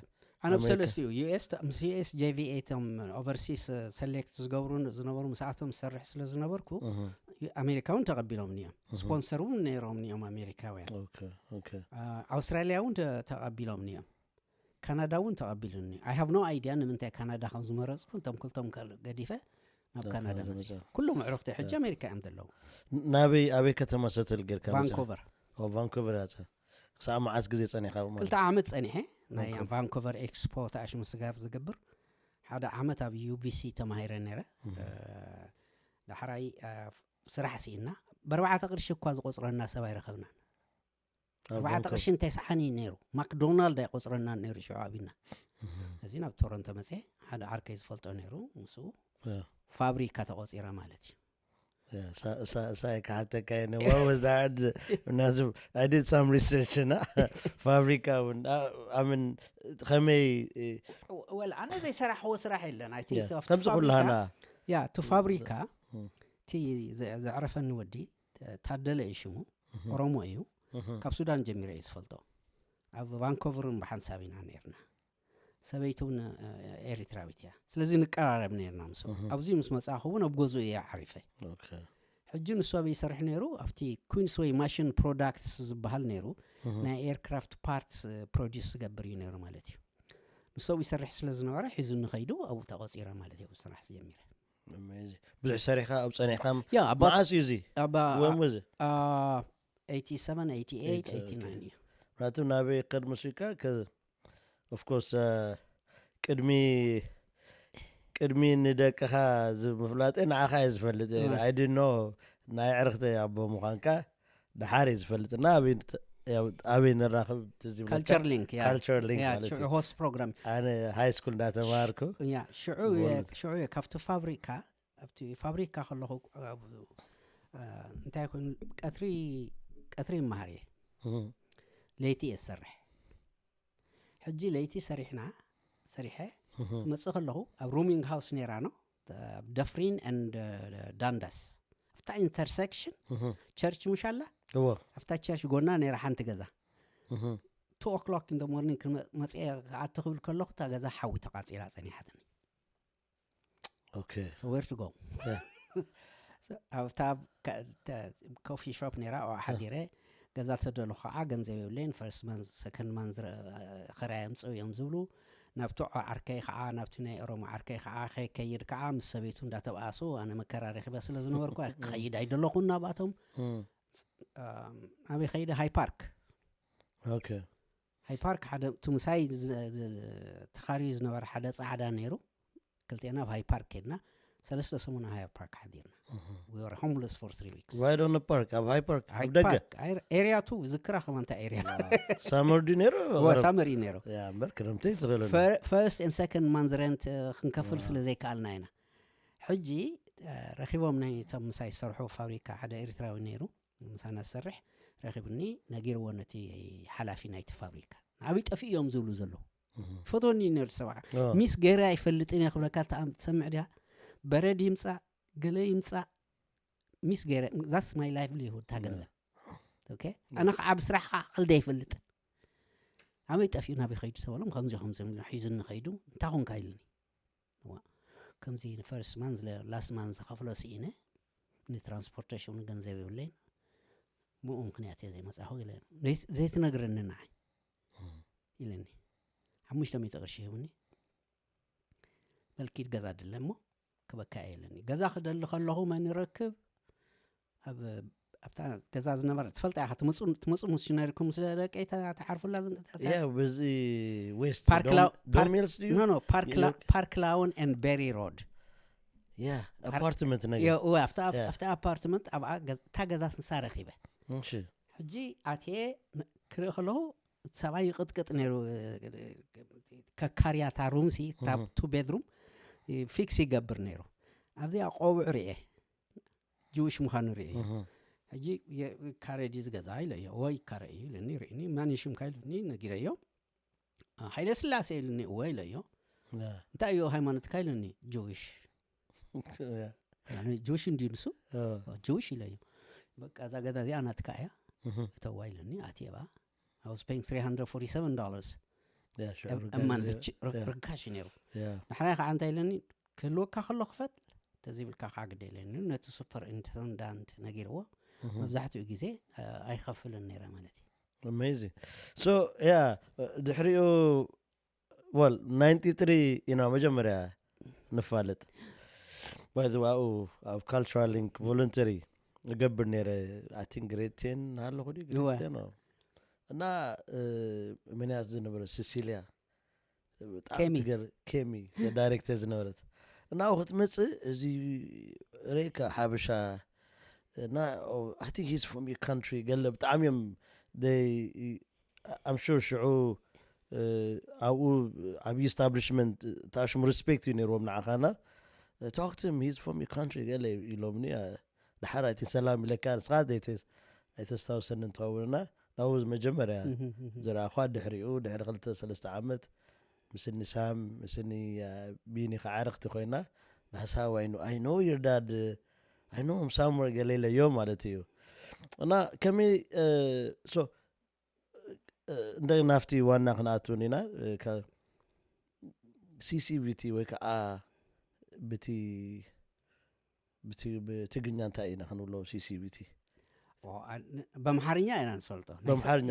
ኣነ ኣሜሪካ። ብሰለስቲኡ፣ ዩ ኤስ ተ-፣ ምስ ዩ ኤስ ጄቪኤ እቶም ኦቨርሲስ ሰሌክት ዝገብሩ ዝነበሩ ምስኣቶም ዝሰርሕ ስለ ዝነበርኩ፣ እህ። ኣሜሪካ እውን ተቐቢሎምኒ እዮም። እህ። ስፖንሰር እውን ነይሮምኒ እዮም ኣሜሪካውያን። ኦኬ፣ ኦኬ። አ፣ ኣውስትራልያ እውን ተ-፣ ተቐቢሎምኒ እዮም። ካናዳ እውን ተቐቢሉኒ። I have no idea ንምንታይ ካናዳ ከም ዝመረጽኩ፣ እቶም ክልቶም ከል-፣ ገዲፈ ናብ ናብ ካናዳ ካናዳ መጽእ። መጽእ። ኩሎም ኣዕሩኽተይ ሕጂ ያ። ኣሜሪካ እዮም ዘለዉ። ን-፣ ናበይ፣ ኣበይ ከተማ ሰትል ጌርካ መጺኻ? ቫንኮቨር። ኦ፣ ቫንኮቨር እያ ጸ-፣ ክሳብ መዓስ ግዜ ጸኒሕካ ማለት? ክልተ ዓመት ጸኒሐ። ናይ ቫንኮቨር። ቫንኮቨር ኤክስፖ ተኣሽሙ ስጋብ ዝገብር ሓደ ዓመት ኣብ ዩ ቢ ሲ ተማሂረ ነይረ። እህ። እ፣ ዳሕራይ፣ እ፣ ስራሕ ስኢና። ብኣርባዕተ ቅርሺ እኳ ዝቆጽረና ሰብ ኣይረኸብናን። ኣብ ኣርባዕተ ቫንኮቨር። ቅርሺ እንታይ ሰሓን እዩ ነይሩ? ማክዶናልድ ኣይቆጽረናን ነይሩ ሽዑ ኣብና። እህ። እዚ ናብ ቶሮንቶ መጽየ፣ ሓደ ዓርከይ ዝፈልጦ ነይሩ፣ ምስኡ ያ። ፋብሪካ ተቆጺረ ማለት እዩ። ያ፣ ሳ-፣ ሳ-፣ ሳይ ክሓተካ እየ፣ what was that? ምክንያቱ፣ I did some research እና ፋብሪካ እውን፣ አ-፣ I mean፣ ከመይ፣ እ፣ ወ-፣ ወላ ኣነ ዘይሰራሕዎ ስራሕ የለን። I think ያ፣ እቲ ኣብቲ ከምዚ ፋብሪካ፣ ኩላህና። ያ፣ እቲ ፋብሪካ፣ እም። እቲ ዘ-፣ ዘዕረፈኒ ወዲ፣ ተ-፣ ታደለ እዩ ሽሙ፣ እህ። ኦሮሞ እዩ። እህ። ካብ ሱዳን ጀሚረ እዩ ዝፈልጦ። ኣብ ቫንኮቨር እውን ብሓንሳብ ኢና ነይርና። ሰበይቲ እውን፣ እ፣ ኤሪትራዊት እያ። ስለዚ ንቀራረብ ነይርና ምስኡ። እህ። ኣብዚ ምስ መጻእኹ እውን ኣብ ገዝኡ እየ ዓሪፈ። ኦኬ። ሕጂ ንሱ ኣበይ ይሰርሕ ነይሩ? ኣብቲ ኩንስወይ ማሽን ፕሮዳክትስ ዝበሃል ነይሩ። እህ። ናይ ኤርክራፍት ፓርትስ፣ እ፣ ፕሮዲስ ዝገብር እዩ ነይሩ ማለት እዩ። ንሱ ኣብኡ ይሰርሕ ስለ ዝነበረ ሒዙኒ ኸይዱ ኣብኡ ተቖጺረ ማለት እዩ። ኣብኡ ስራሕ ጀሚረ። Amazing። ብዙሕ ሰሪሕካ ኣብኡ ጸኒሕካ ያ፣ ኣባ-፣ መዓስ እዩ እዚ? ኣባ-፣ When was it? አ፣ ኤይቲ ሰቨን፣ ኤይቲ ኤይት፣ ኤይቲ ሰቨን፣ ኤይቲ ናይን ኦኬ። እዩ። ምክንያቱ ናበይ ክኸድ መስልካ ከ-፣ of course፣ አ፣ ቅድሚ፣ ቅድሚ ንደቅኻ ዝ-፣ ምፍላጠይ ንዓኻ እየ ዝፈልጥ። እ። I didn't know ናይ ዕርኽተይ ኣቦ ምዃንካ ደሓር እየ ዝፈልጥ። እና ኣበይ ት-፣ ያው ኣበይ ንራኸብ ትዝ ይብለካ? ካልቸር ሊንክ፣ ያ። ካልቸር ሊንክ ያ፣ ማለት ሽዑ እዩ። ሆስት ፕሮግራም። ኣነ ሃይ ስኩል እንዳተማሃርኩ ያ፣ ሽዑ እየ፣ ወል- ሽዑ እየ ካብቲ ፋብሪካ፣ ኣብቲ ፋብሪካ ከለኹ፣ ኣብ፣ አ፣ እንታይ ኮይኑ፣ ቀትሪ፣ ቀትሪ ይመሃር እየ። እህ። ለይቲ እየ ዝሰርሕ። ሕጂ ለይቲ ሰሪሕና፣ ሰሪሐ እህ። ክመጽእ ከለኹ፣ ኣብ ሩሚንግ ሃውስ ነይራ ነው፣ ኣብ ደፍሪን ኤንድ ዳንዳስ፣ ኣብ ኣብታ ኢንተርሰክሽን ቸርች ምሽ ኣላ። ኣብታ ቸርች ጎና ነይራ ሓንቲ ገዛ። ቱ ኦክሎክ ኢን ሞርኒንግ መፅአ ክኣቱ ክብል ከለኹ እታ ገዛ ሓዊ ተቃፂላ ፀኒሓትኒ። ኦኬ። So where to go? Yeah. So ኣብታ ኮፊ ሾፕ ነይራ፣ ኣብኣ ሓዲረ። ገዛ ተደለኹ ከዓ ገንዘብ የብለይን። ፈርስት ማንዝ ሰከንድ ማንዝ ከራይ ኣምፅኡ እዮም ዝብሉ። ናብቲ ዓርከይ ከዓ፣ ናብቲ ናይ ኦሮሞ ዓርከይ ከዓ ከይከይድ ከዓ ምስ ሰበይቱ እንዳተብኣሱ፣ ኣነ መከራ ረኪበ ስለ ዝነበርኩ ክኸይድ ኣይደለኹን ናብኣቶም። ኣበይ ከይደ? ሃይ ፓርክ። ኦኬ። ሃይ ፓርክ ሓደ እቲ ምሳይ ተኻርዩ ዝነበረ ሓደ ፃዕዳ ነይሩ። ክልቴና ኣብ ሃይ ፓርክ ከድና ሰለስተ ሰሙን ሃይ ፓርክ ሓዲርና። We were homeless for three weeks. Why don't park? ኣብ ሃይ ፓርክ ኣብ ደገ። ኤሪያ ቱ ዝክራ ከማንታ ኤሪያ ሳመር ድዩ ነይሩ? ሳመር እዩ ነይሩ። ያ እምበር ክረምቲ ትኽእል። ፈርስት ኤንድ ሰከንድ ማንዝ ረንት ክንከፍል ስለ ዘይከኣልና ኢና። ሕጂ ረኪቦም ናይ እቶም ምሳይ ዝሰርሑ ፋብሪካ ሓደ ኤርትራዊ ነይሩ ምሳና ዝሰርሕ ረኪብኒ። ነጊርዎ ነቲ ሓላፊ ናይቲ ፋብሪካ። ናበይ ጠፊኡ እዮም ዝብሉ ዘለዉ። ፈትወኒ ነሩ ሰብዓ ሚስ ገይረ ኣይፈልጥን እየ ክብለካ። ትሰምዕ ዲያ? በረድ ይምፃእ ገለ ይምፃእ ሚስ ገይረ that's my livelihood። እታ ገንዘብ ኦኬ። ኣነ ከዓ ብስራሕ ከዓ ቀልዲ ኣይፈልጥን። ኣበይ ጠፊኡ ናበይ ከይዱ ተበሎም። ከምዚ ከምዚ ሒዙኒ ከይዱ እንታይ ኮንካ ኢልኒ። ከምዚ ንፈርስት ማንዝ ላስት ማንዝ ዝኸፍሎ ስኢነ ንትራንስፖርቴሽኑ ገንዘብ የብለይን። ምኡ ምክንያት እየ ዘይመፃኹ ኢለ ዘይትነግረኒ ንዓይ ኢለኒ። ሓሙሽተ ሚእቲ ቅርሺ ሂቡኒ። በልኪድ ገዛ ድለ እሞ ክበካ እየ ኢለኒ። ገዛ ክደሊ ከለኹ መን ይረክብ? ኣብ ኣብታ ገዛ ዝነበረ ትፈልጣ ኢኻ። ትመፁ ምስ ሽነሪኩም ምስ ደቀይ ተሓርፉላ። ያ በዚ ዌስት ፓርክ ላው- ዶሚልስ ድዩ? ኖ ኖ ፓርክ ላ- ኒውዮርክ? ፓርክ ላውን ኤንድ ቤሪ ሮድ። ያ ኣፓርትመንት ነገር። ኣብታ ኣፓርትመንት ኣብኣ ገዝ- እታ ገዛ ንሳ ረኺበ። እሺ። ሕጂ ኣትየ ክርኢ ከለኹ እቲ ሰብኣይ ይቕጥቅጥ ነይሩ። ከካርያ እታ ሩምሲ እታ ቱ ቤድሩም ፊክስ ይገብር ነይሩ። ኣብዚኣ ቆቡዕ ርኤ ጅውሽ ምዃኑ ርኤ። ሕጂ ካረ ድዩ ዝገዛ ኢለዮ። ወይ ካረ እዩ ኢለኒ። ርኢኒ። ማን እዩ ሽምካ ኢሉኒ ነጊረዮ። ሃይለ ስላሴ ኢሉኒ። እወ ኢለዮ። እንታይ እዩ ሃይማኖትካ ኢሉኒ። ጅውሽ። ጅውሽ እንድዩ ንሱ። ጅውሽ ኢለዮ። በቃ እዛ ገዛ እዚኣ ናትካ እያ እተዋ ኢሉኒ። ኣትየ ብኣ። I was paying three hundred forty-seven dollars a month. ርካሽ እዩ ነይሩ። ንሕራይ ከዓ እንታይ ኢለኒ፣ ክህልወካ ከሎ ክፈል፣ ተዘይብልካ ከዓ ግደ ኢለኒ። ነቲ ሱፐር ኢንተንዳንት ነጊርዎ። መብዛሕትኡ ግዜ ኣይኸፍልን ነይረ ማለት እዩ። Amazing. So yeah, ድሕሪኡ well ninety three ኢና መጀመርያ ንፋለጥ። ባይዘዋኡ ኣብ ካልቸራል ሊንክ ቮለንተሪ እገብር ነይረ። I think grade ten ኣለኹ ድዩ? Grade ten እና መን እያ ዝነበረ? ሲሲሊያ። ብጣዕሚ ትገር ኬሚ ዳይሬክተር ዝነበረት እና ክትመፅእ እዚ ሬካ ሓበሻ እና I think he's from your country ገለ ብጣዕሚ እዮም I'm sure ሽዑ ኣብኡ ዓብዪ ስታብሊሽመንት ታሽሙ ሪስፔክት እዩ ነይርዎም ንዓኻና። Talk to him, he's from your country ገለ ኢሎምኒ። ድሓር ኣይቲ ሰላም ኢለካ ንስኻ ኣይተስታውሰኒ እንትኸውንና ናብኡ መጀመርያ ዝረኣኳ ድሕሪኡ ድሕሪ ክልተ ሰለስተ ዓመት ምስኒ ሳም ምስኒ ቢኒ ከዓርኽቲ ኮይና that's how I know your dad, I know him somewhere ገለ ኢለዮ ማለት እዩ። እና ከመይ so እንደ ናፍቲ ዋና ክንኣትውን ኢና። ሲሲቪቲ ወይ ከዓ ብቲ ብትግርኛ እንታይ ኢና ክንብሎ? ሲሲቪቲ በምሓርኛ ኢና ንፈልጦ። በምሓርኛ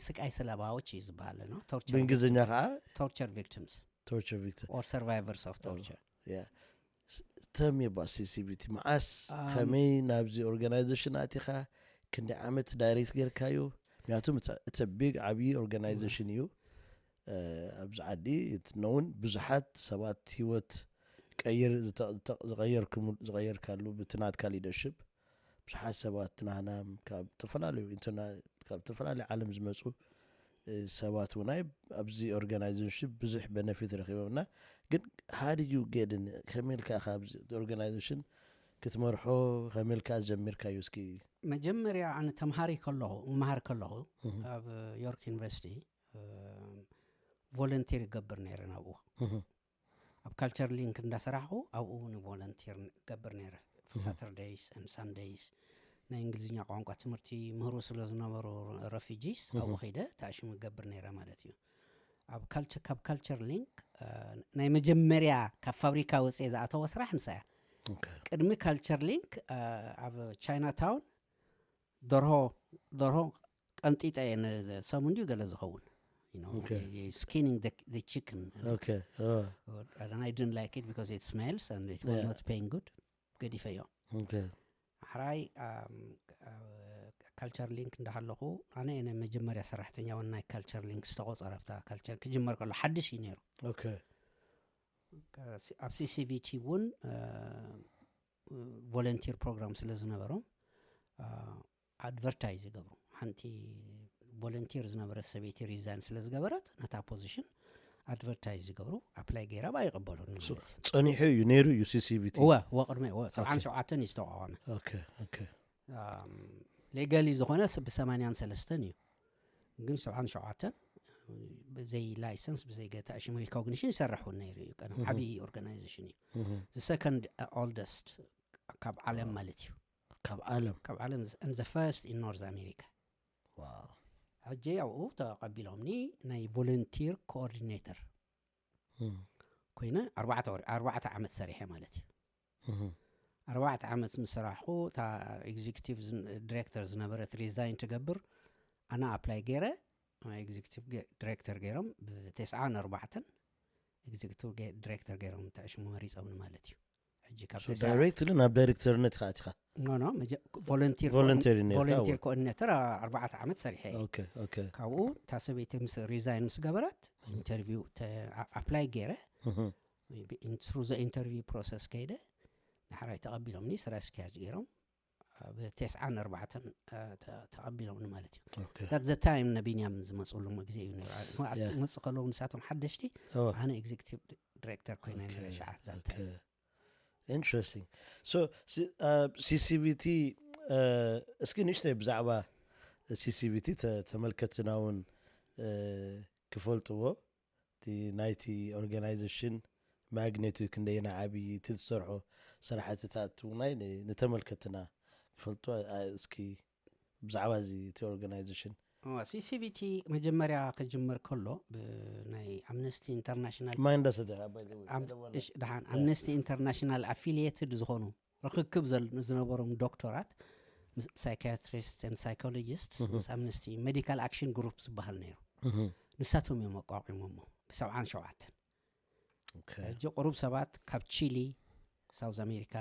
ስቃይ ሰለባዎች እዩ ዝበሃል ነው። ብእንግሊዝኛ ከዓ torture victims torture victim or survivors of torture. ተም ይባ ሲሲቪቲ መዓስ ከመይ ናብዚ ኦርጋናይዜሽን ኣቲኻ? ክንደይ ዓመት ዳይሬክት ጌርካዩ? ምክንያቱም it's a big ዓብዪ ኦርጋናይዜሽን እዩ። ኣብዚ ዓዲ known ብዙሓት ሰባት ህይወት ቀይር ዝቐየርካሉ ብቲ ናትካ ሊደርሽፕ ብዙሓት ሰባት ናህና ካብ ዝተፈላለዩ ኢንተርና ካብ ዝተፈላለዩ ዓለም ዝመፁ ሰባት እውን ኣይ ኣብዚ ኦርጋናይዜሽን ብዙሕ በነፊት ረኪቦም እና ግን how did you get in? ከመይ ኢልካ ኢኻ ኣብዚ ኦርጋናይዜሽን ክትመርሖ ከመይ ኢልካ ጀሚርካዩ? እስኪ መጀመርያ ኣነ ተምሃሪ ከለኹ እመሃር ከለኹ ኣብ ዮርክ ዩኒቨርሲቲ ቮለንቲር ይገብር ነይረ ናብኡ ኣብ ካልቸር ሊንክ እንዳሰራሕኩ ኣብኡ እውን ቮለንቲር ገብር ነይረ። Saturdays and Sundays ናይ እንግሊዝኛ ቋንቋ ትምህርቲ ምህሩ ስለ ዝነበሩ refugees ኣብኡ ከይደ ተኣሽሙ ይገብር ነይረ ማለት እዩ። ኣብ ካልቸር ካብ ካልቸር ሊንክ ናይ መጀመርያ ካብ ፋብሪካ ወፅየ ዝኣተወ ስራሕ ንሳ እያ። ቅድሚ ካልቸር ሊንክ ኣብ ቻይና ታውን ደርሆ ደርሆ ቀንጢጠ እየ። ሰሙን ድዩ ገለ ዝኸውን skinning the chicken. Okay. And I didn't like it because it smells and it was not paying good. ገዲፈዮ። Okay. ሕራይ ካልቸር ሊንክ እንዳሃለኹ ኣነ ናይ መጀመርያ ሰራሕተኛ ውን ናይ ካልቸር ሊንክ ዝተቆፀረ ብታ ካልቸር ክጅመር ከሎ ሓድሽ እዩ ነይሩ። Okay. ኣብ C C V T እውን ቮለንቲር ፕሮግራም ስለ ዝነበሮም ኣድቨርታይዝ ይገብሩ። ሓንቲ ቮለንቲር ዝነበረት ሰበይቲ ሪዛይን ስለ ዝገበረት ነታ ፖዚሽን ኣድቨርታይዝ ይገብሩ። ኣፕላይ ገይረ ብኣ ይቐበሉኒ ማለት እዩ። ጸኒሑ እዩ ነይሩ እዩ C C V T? እወ እወ ቅድመ እወ ሰብዓን ሸውዓተን እዩ ዝተቋቋመ። Okay. Okay. ሌጋሊ ዝኾነ ብሰማንያን ሰለስተን እዩ ግን ሰብዓን ሸውዓተን ብዘይ ላይሰንስ ብዘይ ገታእሽም ሪኮግኒሽን ይሰርሕ እውን ነይሩ እዩ። ቀደም ዓብዪ ኦርጋናይዜሽን እዩ። The second oldest ካብ ዓለም ማለት እዩ። ካብ ዓለም? ካብ ዓለም and the first in North America። Wow. ሕጂ ኣብኡ ተቐቢሎምኒ ናይ ቮለንቲር ኮኦርዲኔተር ኮይነ ኣርባዕተ ዓመት ሰሪሐ ማለት እዩ። ኣርባዕተ ዓመት ምስ ሰራሕኹ እታ ኤግዚኪቲቭ ዲሬክተር ዝነበረት ሪዛይን ትገብር ኣነ ኣፕላይ ገይረ ኤግዚኪቲቭ ዲሬክተር ገይሮም ብተስዓን ኣርባዕተን ኤግዚኪቲቭ ዲሬክተር ገይሮም ተዕሽሙ መሪፆምኒ ማለት እዩ። ሕጂ ካብ ዳይሬክትሊ ናብ ዳይሬክተርነት ኢኻ ኣቲኻ? ኖ ኖ ቮለንቲር ኮኦርዲኔተር ኣርባዕተ ዓመት ሰሪሐ እየ። Okay. Okay. ካብኡ እታ ሰበይቲ ምስ ሪዛይን ምስ ገበረት ኢንተርቪው ኣፕላይ ገይረ through the interview process ከይደ ንሓራይ ተቐቢሎምኒ ስራ ኣስኪያጅ ገይሮም ኣብ ተስዓን ኣርባዕተን ተቐቢሎምኒ ማለት እዩ። Okay. That's the time ነቢንያም ዝመፅሉ ግዜ እዩ ነይሩ። ትመፅእ ከለዉ ንሳቶም ሓደሽቲ ኣነ ኤግዚኪቲቭ ዲሬክተር ኮይነ ነረ ሸዓት ዛታ። Interesting. So C C V T እስኪ ንእሽተይ ብዛዕባ C C V T ተመልከትና እውን ክፈልጥዎ እቲ ናይቲ ኦርጋናይዜሽን ማግኔቱ ክንደየና ዓብዪ እቲ ዝሰርሖ ስራሕትታት እውን ንተመልከትና ክፈልጡ እስኪ ብዛዕባ እዚ እቲ ኦርጋናይዜሽን። ማይ እንዳሰተ ደሓን ኣምነስቲ ኢንተርናሽናል ኣፊሊየትድ ዝኾኑ ርክክብ ዝነበሮም ዶክተራት ሳይካትሪስት ሳይኮሎጂስት ምስ ኣምነስቲ ሜዲካል ኣክሽን ግሩፕ ዝበሃል ነይሩ። ንሳቶም እዮም ኣቋቂሞሞ ብሰብዓን ሸውዓተን። ሕጂ ቁሩብ ሰባት ካብ ቺሊ፣ ሳውዝ ኣሜሪካ፣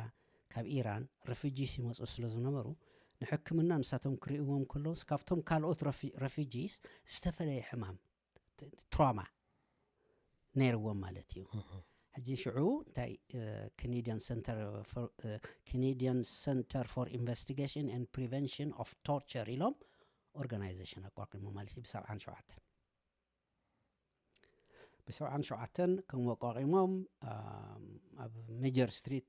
ካብ ኢራን ረፊጂስ ይመፁ ስለ ዝነበሩ ንሕክምና ንሳቶም ክርእዎም ከለውስ ካብቶም ካልኦት ረፊጂስ ዝተፈለየ ሕማም ትራማ ነይርዎም ማለት እዩ። ሕጂ ሽዑ እንታይ Canadian Center for Canadian Center for Investigation and Prevention of Torture ኢሎም ኦርጋናይዜሽን ኣቋቂሞ ማለት እዩ ብሰብዓን ሸውዓተን ብሰብዓን ሸውዓተን ከም ኣቋቂሞም ኣብ ሜጀር ስትሪት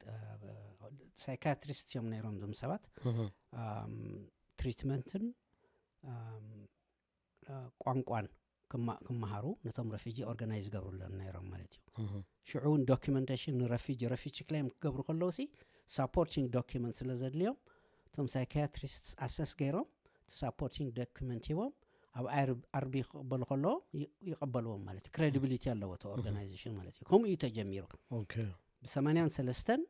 ሳይካትሪስት እዮም ነይሮም ዞም ሰባት ትሪትመንትን ቋንቋን ክመሃሩ ነቶም ረፊጂ ኦርጋናይዝ ገብሩለን ነይሮም ማለት እዩ። ሽዑ እውን ዶኪመንቴሽን ንረፊጂ ረፊጂ ክሌም ክገብሩ ከለውሲ ሳፖርቲንግ ዶኪመንት ስለ ዘድልዮም እቶም ሳይካትሪስት ኣሰስ ገይሮም ሳፖርቲንግ ዶኪመንት ሂቦም ኣብ ኣርቢ ክቕበሉ ከለዎም ይቐበልዎም ማለት እዩ። ክሬዲቢሊቲ ኣለዎ እቲ ኦርጋናይዜሽን ማለት እዩ። ከምኡ እዩ ተጀሚሩ። ብሰማንያን ሰለስተን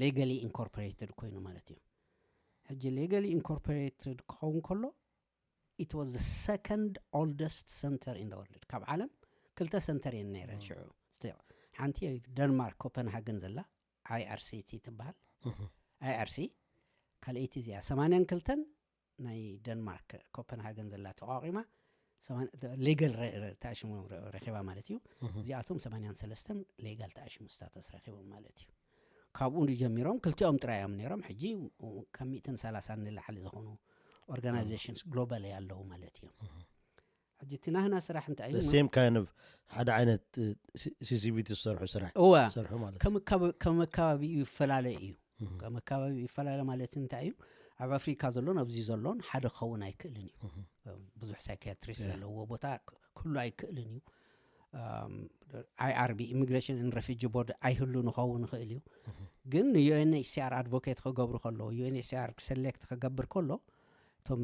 ሌጋሊ ኢንኮርፖሬትድ ኮይኑ ማለት እዩ። ሕጂ ሌጋሊ ኢንኮርፖሬትድ ክኸውን ከሎ it was the second oldest center in the world። ካብ ዓለም ክልተ ሰንተር እየን ነይረን ሽዑ። ሓንቲ ደንማርክ ኮፐንሃገን ዘላ I R C T ትበሃል። I R C ካልኣይቲ እዚኣ ሰማንያን ክልተን ናይ ደንማርክ ኮፐንሃገን ዘላ ተቋቂማ ሌጋል ተኣሽሙ ረኪባ ማለት እዩ። እዚኣቶም ሰማንያን ሰለስተን ሌጋል ተኣሽሙ ስታተስ ረኪቦም ማለት እዩ። ካብኡ ጀሚሮም ክልቲኦም ጥራይ እዮም ነይሮም። ሕጂ ካብ ሚእትን ሰላሳን ንላዕሊ ዝኾኑ ኦርጋናይዜሽንስ ግሎባል ኣለዉ ማለት እዮም። ሕጂ እቲ ናህና ስራሕ እንታይ እዩ? ሴም ካይን ኦፍ ሓደ ዓይነት C C V T ዝሰርሑ ስራሕ እወ ዝሰርሑ ማለት ከም ኣካባቢኡ ይፈላለ እዩ። ከም ኣካባቢኡ ይፈላለ ማለት እንታይ እዩ? ኣብ ኣፍሪካ ዘሎን ኣብዚ ዘሎን ሓደ ክኸውን ኣይክእልን እዩ። ብዙሕ ሳይካትሪስት ዘለዎ ቦታ ክህሉ ኣይክእልን እዩ። I R B ኢሚግሬሽን ን ረፊጂ ቦርድ ኣይህሉ ንኸውን ይኽእል እዩ። ግን ን UNHCR advocate ክገብሩ ከለዉ UNHCR select ክገብር ከሎ እቶም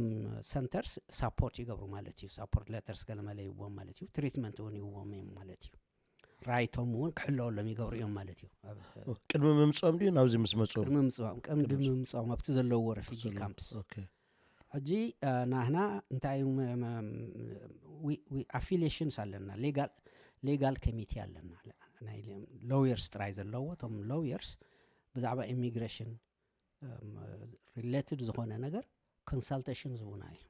centers support ይገብሩ ማለት እዩ። Support letters ገለመለ ይህብዎም ማለት እዩ። Treatment እውን ይህብዎም እዮም ማለት እዩ። Right ኦም እውን ክሕለወሎም ይገብሩ እዮም ማለት እዩ። ኣብ ቅድሚ ምምፅኦም ድዩ ናብዚ ምስ መፁ? ቅድሚ ምምፅኦም ቅድሚ ምምፅኦም ኣብቲ ዘለውዎ refugee camps። ሕጂ ናህና እንታይ affiliations ኣለና፣ legal committee ኣለና፣ ናይ lawyers ጥራይ ዘለዎ። እቶም lawyers ብዛዕባ immigration related ዝኾነ ነገር consultation ዝቡና እዮም።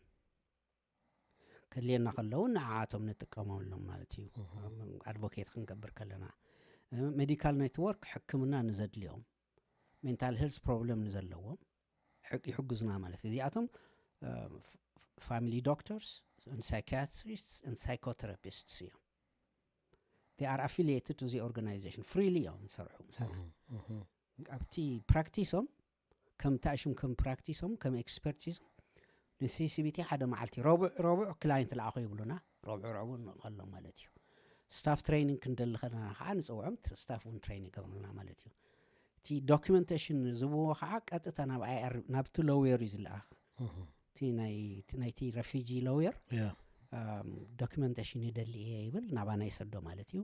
ከድልየና ከለዉ ንዓኣቶም ንጥቀመሎም ማለት እዩ። Advocate ክንገብር ከለና፣ medical network ሕክምና ንዘድልዮም፣ mental health problem ንዘለዎም ይሕግዙና ማለት እዩ። እዚኣቶም family doctors, psychiatrists, psychotherapists እዮም። They are affiliated to the organization, freely እዮም ዝሰርሑ ምሳና። ኣብቲ practice ኦም ከም ታሽም ከም practice ኦም ከም expertise ኦም ን CCBT ሓደ መዓልቲ ረቡዕ ረቡዕ client ለኣኹ ይብሉና። ረቡዕ ረቡዕ ንልእኸሎም ማለት እዩ። Staff training ክንደሊ ከለና ከዓ ንፅውዖም፣ staff እውን train ይገብሩልና ማለት እዩ። እቲ documentation ዝብዎ ከዓ ቀጥታ ናብ IR ናብቲ lawyer እዩ ዝለኣኽ። እቲ ናይቲ refugee lawyer documentation ይደሊ እየ ይብል፣ ናባና ይሰዶ ማለት እዩ።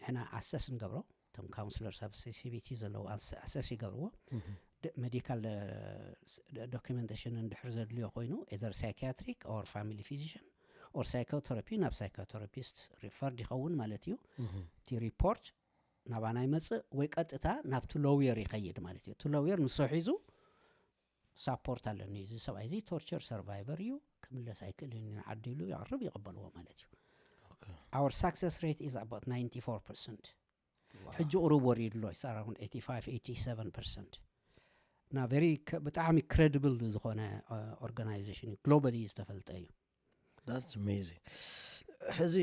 ንሕና assess ንገብሮ፣ እቶም counsellors ኣብ CCBT ዘለዉ assess ይገብርዎ። Medical documentation እንድሕር ዘድልዮ ኮይኑ either psychiatric or family physician or psychotherapy ናብ psychotherapist referred ይኸውን ማለት እዩ። እቲ report ናባና ይመፅእ ወይ ቀጥታ ናብቲ lawyer ይኸይድ ማለት እዩ። እቲ lawyer ንሱ ሒዙ support ኣለኒ፣ እዚ ሰብኣይ እዚ torture survivor እዩ፣ ክምለስ ኣይክእልን እዩ ንዓዱ ኢሉ የቕርብ፣ ይቕበልዎ ማለት እዩ። Our success rate is about ninety-four percent። ሕጂ ቁሩብ ወሪዱ ኣሎ፣ it's around eighty-five eighty-seven percent። እና very ብጣዕሚ credible ዝኾነ organization እዩ፣ globally ዝተፈልጠ እዩ። That's amazing። ሕዚ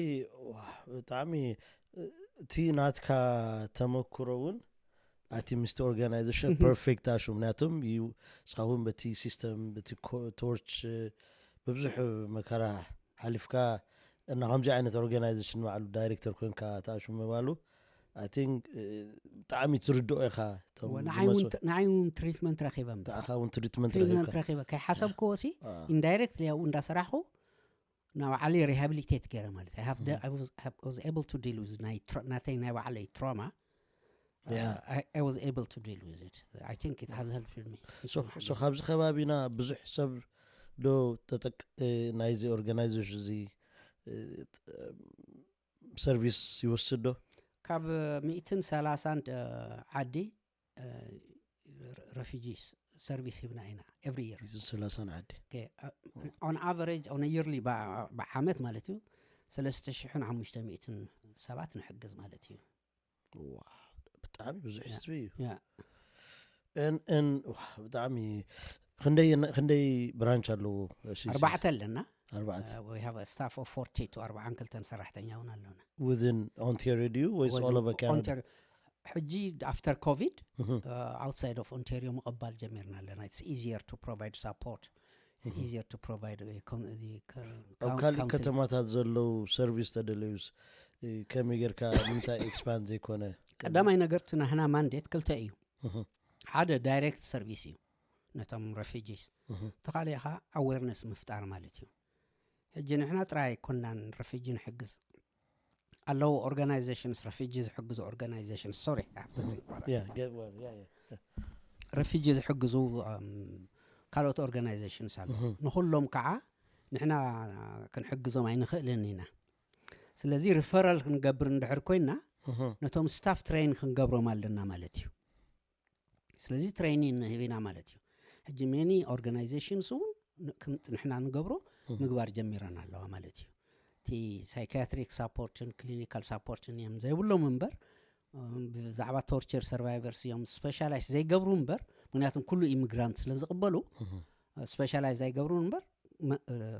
ብጣዕሚ እቲ ናትካ ተመክሮ እውን ኣቲ ምስቲ organization perfect ኣሹ፣ ምክንያቱም እስኻ እውን በቲ system በቲ torture ብብዙሕ መከራ ሓሊፍካ እና ከምዚ ዓይነት organization ባዕሉ director ኮንካ ተኣሹ ምባሉ I think ብጣዕሚ ትርድኦ ኢኻ። ንዓይ እውን treatment ረኺበ፣ ንዓኻ እውን treatment ረኺብካ ረኺበ። ከይሓሰብክዎ ሲ indirectly ኣብኡ እንዳሰራሕኩ ናብ ባዕለይ rehabilitate ገይረ ማለት እዩ። I have I was, I was able to deal with ናተይ ናይ ባዕለይ trauma. I was able to deal with it. I think it has helped me. So ካብዚ ከባቢና ብዙሕ ሰብ ዶ ተጠቅ ናይዚ organization እዚ service ይወስድ ዶ? ካብ ሚእትን ሰላሳን ዓዲ refugees service ሂብና ኢና every year። ሰላሳን ዓዲ on average on yearly ብዓመት ማለት እዩ ሰለስተ ሽሕን ሓሙሽተ ሚእትን ሰባት ንሕግዝ ማለት እዩ። ብጣዕሚ ብዙሕ ህዝቢ እዩ። ብጣዕሚ ክንደይ ክንደይ branch ኣለዎ? ኣርባዕተ ኣለና። ኣርባዕተ we have a staff of forty to ኣርባዓን ክልተን ሰራሕተኛ እውን ኣለና። Within Ontario ድዩ ወይስ all over Canada? ሕጂ after COVID outside of Ontario ምቕባል ጀሚርና ኣለና። It's easier to provide support. It's easier to provide ኣብ ካልእ ከተማታት ዘለዉ service ተደለዩስ ከመይ ጌርካ ንምንታይ expand ዘይኮነ? ቀዳማይ ነገር እቲ ናህና mandate ክልተ እዩ። ሓደ direct service እዩ ነቶም refugees፣ ተኻሊእኻ awareness ምፍጣር ማለት እዩ። ሕጂ ንሕና ጥራይ ኣይኮናን refugee ንሕግዝ ኣለዉ organizations፣ refugee ዝሕግዙ organizations። Sorry refugee ዝሕግዙ ካልኦት organizations ኣለዉ። ንኩሎም ከዓ ንሕና ክንሕግዞም ኣይንኽእልን ኢና። ስለዚ referral ክንገብር እንድሕር ኮይና ነቶም staff train ክንገብሮም ኣለና ማለት እዩ። ስለዚ training ንህብ ኢና ማለት እዩ። ሕጂ many organizations እውን ንሕና ንገብሮ ምግባር ጀሚረን ኣለዋ ማለት እዩ። እቲ psychiatric support ን clinical support ን እዮም ዘይብሎም እምበር ብዛዕባ torture survivors እዮም specialize ዘይገብሩ እምበር፣ ምክንያቱም ኩሉ immigrant ስለ ዝቕበሉ specialize ኣይገብሩን እምበር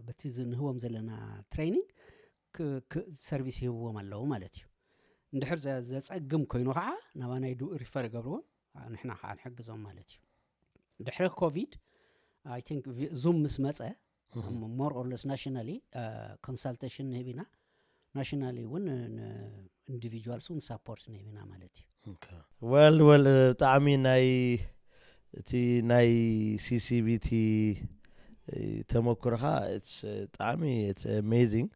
በቲ ንህቦም ዘለና training service ይህብዎም ኣለዉ ማለት እዩ። እንድሕር ዘፀግም ኮይኑ ከዓ ናባናይ refer ይገብርዎም፣ ንሕና ከዓ ንሕግዞም ማለት እዩ። ድሕሪ COVID I think Zoom ምስ መፀ more or less nationally consultation ንህብ ኢና። Nationally እውን individuals እውን support ንህብ ኢና ማለት እዩ። well well ብጣዕሚ ናይ እቲ ናይ CCBT ተመክሮኻ ብጣዕሚ amazing።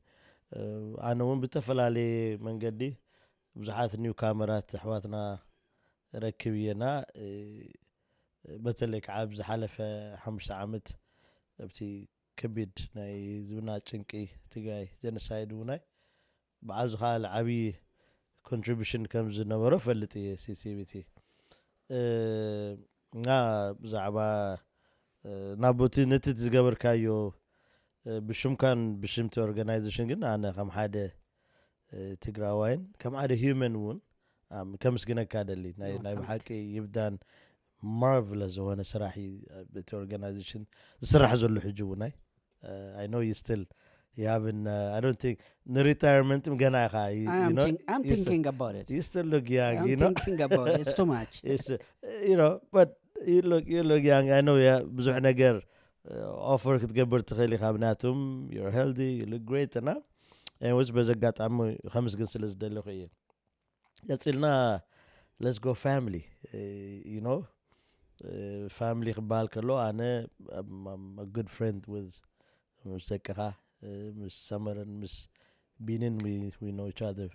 ኣነ እውን ብተፈላለየ መንገዲ ብዙሓት new comerኣት ኣሕዋትና ረክብ እየና። በተለይ ከዓ ኣብ ዝሓለፈ ሓሙሽተ ዓመት ኣብቲ ከቢድ ናይ ዝብና ጭንቂ ትግራይ genocide ውናይ ብዓብዚ ከዓ ዓብዪ contribution ከም ዝነበሮ ፈልጥ እየ። CCBT እና ብዛዕባ ናቦቲ ነቲ ዝገበርካዮ ብሽምካን ብሽምቲ organization ግን ኣነ ከም ሓደ ትግራዋይን ከም ሓደ human እውን ከምስግነካ ደሊ ናይ ብሓቂ you've done marvelous ዝኾነ ስራሕ እዩ። እቲ organization ዝስራሕ ዘሎ ሕጂ እውን ናይ I know you still you haven't I don't think ንሪታየርመንት ገና ኢኻ። I'm thinking about it. You still look young. I'm thinking about it. It's too much. You know, but you look you look young. I know ብዙሕ ነገር offer ክትገብር ትኽእል ኢኻ። ምክንያቱም you're healthy, you look great እና anyways በዚ ኣጋጣሚ ከምስግን ስለ ዝደለኹ እየ። ቀፂልና let's go family. You know family ክበሃል ከሎ ኣነ good friend with ምስ ደቅኻ ምስ ሰመረን ምስ ቢንን we know each other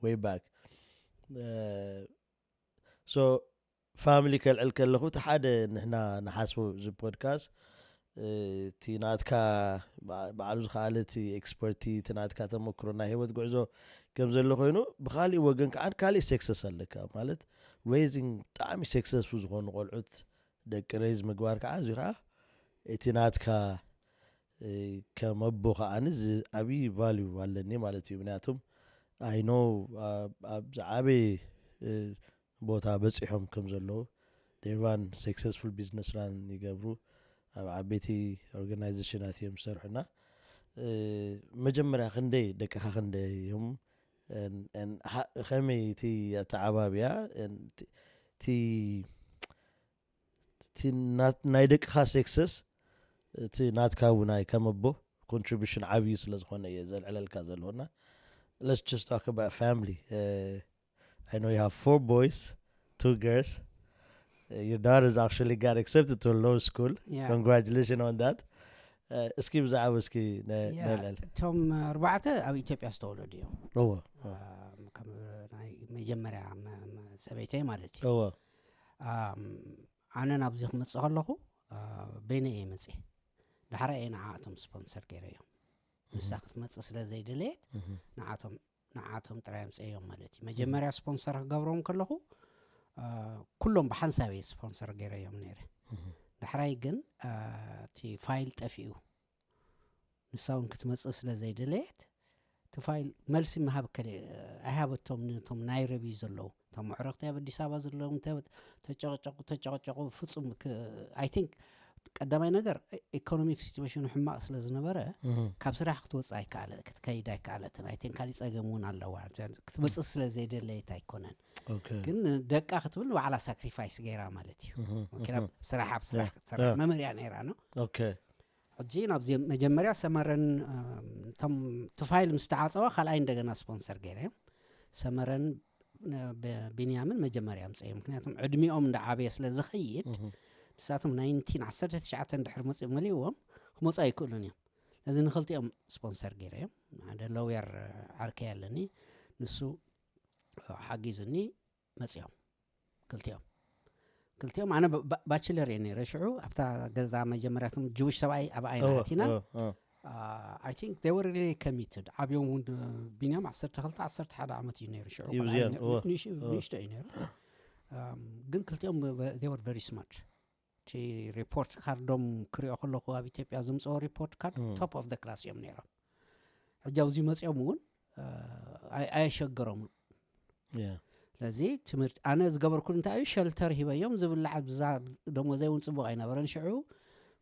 way back. So family ከልዕል ከለኹ እቲ ሓደ ንሕና ንሓስቦ እዚ podcast እቲ ናትካ ባዕሉ ዝኸኣለ እቲ expertise እቲ ናትካ ተመክሮ ናይ ህይወት ጉዕዞ ከም ዘሎ ኮይኑ ብካሊእ ወገን ከዓ ካሊእ success ኣለካ ማለት raising ብጣዕሚ successful ዝኾኑ ቆልዑት ደቂ raise ምግባር ከዓ እዚ ከዓ እቲ ናትካ ከም ኣቦ ከዓ ዓብዪ value ኣለኒ ማለት እዩ። ምክንያቱም I know ኣብ ዝዓበየ ቦታ በፂሖም ከም ዘለዉ they run successful business run ይገብሩ ኣብ ዓበይቲ organization ኣት እዮም ዝሰርሑና። መጀመርያ ክንደይ ደቅኻ ክንደይ እዮም ከመይ እቲ ኣተዓባብያ እቲ ናይ ደቅኻ success እቲ ናትካ እውን ኣይ ከም ኣቦ contribution ዓብዩ ስለ ዝኾነ እየ ዘልዕለልካ ዘለኹና። Let's just talk about family. I know you have four boys, two girls. Your daughters actually got accepted to a law school. Congratulations on that. እስኪ ብዛዕባ እስኪ ነልዕል። እቶም ኣርባዕተ ኣብ ኢትዮጵያ ዝተወለዱ እዮም። እዎ ከም ናይ መጀመርያ ሰበይተይ ማለት እዩ። ኣነ ናብዚ ክመፅእ ከለኹ በይነ እየ መፅእ። ዳሕራ እየ ንዓኣቶም ስፖንሰር ገይረዮም። ንሳ ክትመፅእ ስለ ዘይደለየት ንዓቶም ንዓቶም ጥራይ ኣምፅእዮም ማለት እዩ። መጀመርያ ስፖንሰር ክገብሮም ከለኹ ኩሎም ብሓንሳብ እየ ስፖንሰር ገይረዮም ነይረ። ዳሕራይ ግን እቲ ፋይል ጠፊኡ ንሳ እውን ክትመፅእ ስለ ዘይደለየት እቲ ፋይል መልሲ ምሃብ ከለ ኣይሃበቶም። ነቶም ናይሮቢ ዘለዉ እቶም ኣዕሩኽቲ ኣብ ኣዲስ ኣበባ ዘለዉ ተጨቕጨቑ ተጨቕጨቑ ፍፁም I think ቀዳማይ ነገር economic situation ኡ ሕማቕ ስለ ዝነበረ ካብ ስራሕ ክትወፅእ ኣይከኣለ ክትከይድ ኣይከኣለትን። I think ካሊእ ፀገም እውን ኣለዋ ክትመፅእ ስለ ዘይደለየት ኣይኮነን። ግን ደቃ ክትብል ባዕላ ሳክሪፋይስ ገይራ ማለት እዩ። ስራሕ ኣብ ስራሕ ክትሰርሕ መመርያ ነይራ ነው። ሕጂ ናብዚ መጀመርያ ሰመረን እቶም ትፋይል ምስ ተዓፀዋ ካልኣይ እንደገና ስፖንሰር ገይረ እዮም። ሰመረን ቢንያምን መጀመርያ ምፀ እዮም። ምክንያቱም ዕድሚኦም እንዳዓበየ ስለ ዝኸይድ ንሳቶም ናይንቲን ዓሰርተ ትሽዓተ እንድሕር መፅኡ መሊእዎም ክመፁ ኣይክእሉን እዮም። ነዚ ንክልቲኦም ስፖንሰር ገይረ እዮም። ሓደ ሎየር ዓርከይ ኣለኒ፣ ንሱ ሓጊዝኒ መፅኦም ክልቲኦም ክልቲኦም ኣነ ባችለር እየ ነይረ ሽዑ ኣብታ ገዛ መጀመርያቶም ጅዊሽ ሰብኣይ ኣብ ኣይናትና I think they were really committed። ዓብዮም እውን ቢንያም ዓሰርተ ክልተ ዓሰርተ ሓደ ዓመት እዩ ነይሩ ሽዑ ንእሽቶ እዩ ነይሩ። ግን ክልቲኦም they were very smart። እቲ ሪፖርት ካርዶም ክሪኦ ከለኩ ኣብ ኢትዮጵያ ዝምፅኦ ሪፖርት ካርድ top of the class እዮም ነይሮም። ሕጂ ኣብዚ መፅኦም እውን ኣየሸገሮም። ስለዚ ትምህርቲ ኣነ ዝገበርኩ እንታይ እዩ ሸልተር ሂበዮም ዝብላዕ ብዛ ደሞዘይ እውን ፅቡቅ ኣይነበረን ሽዑ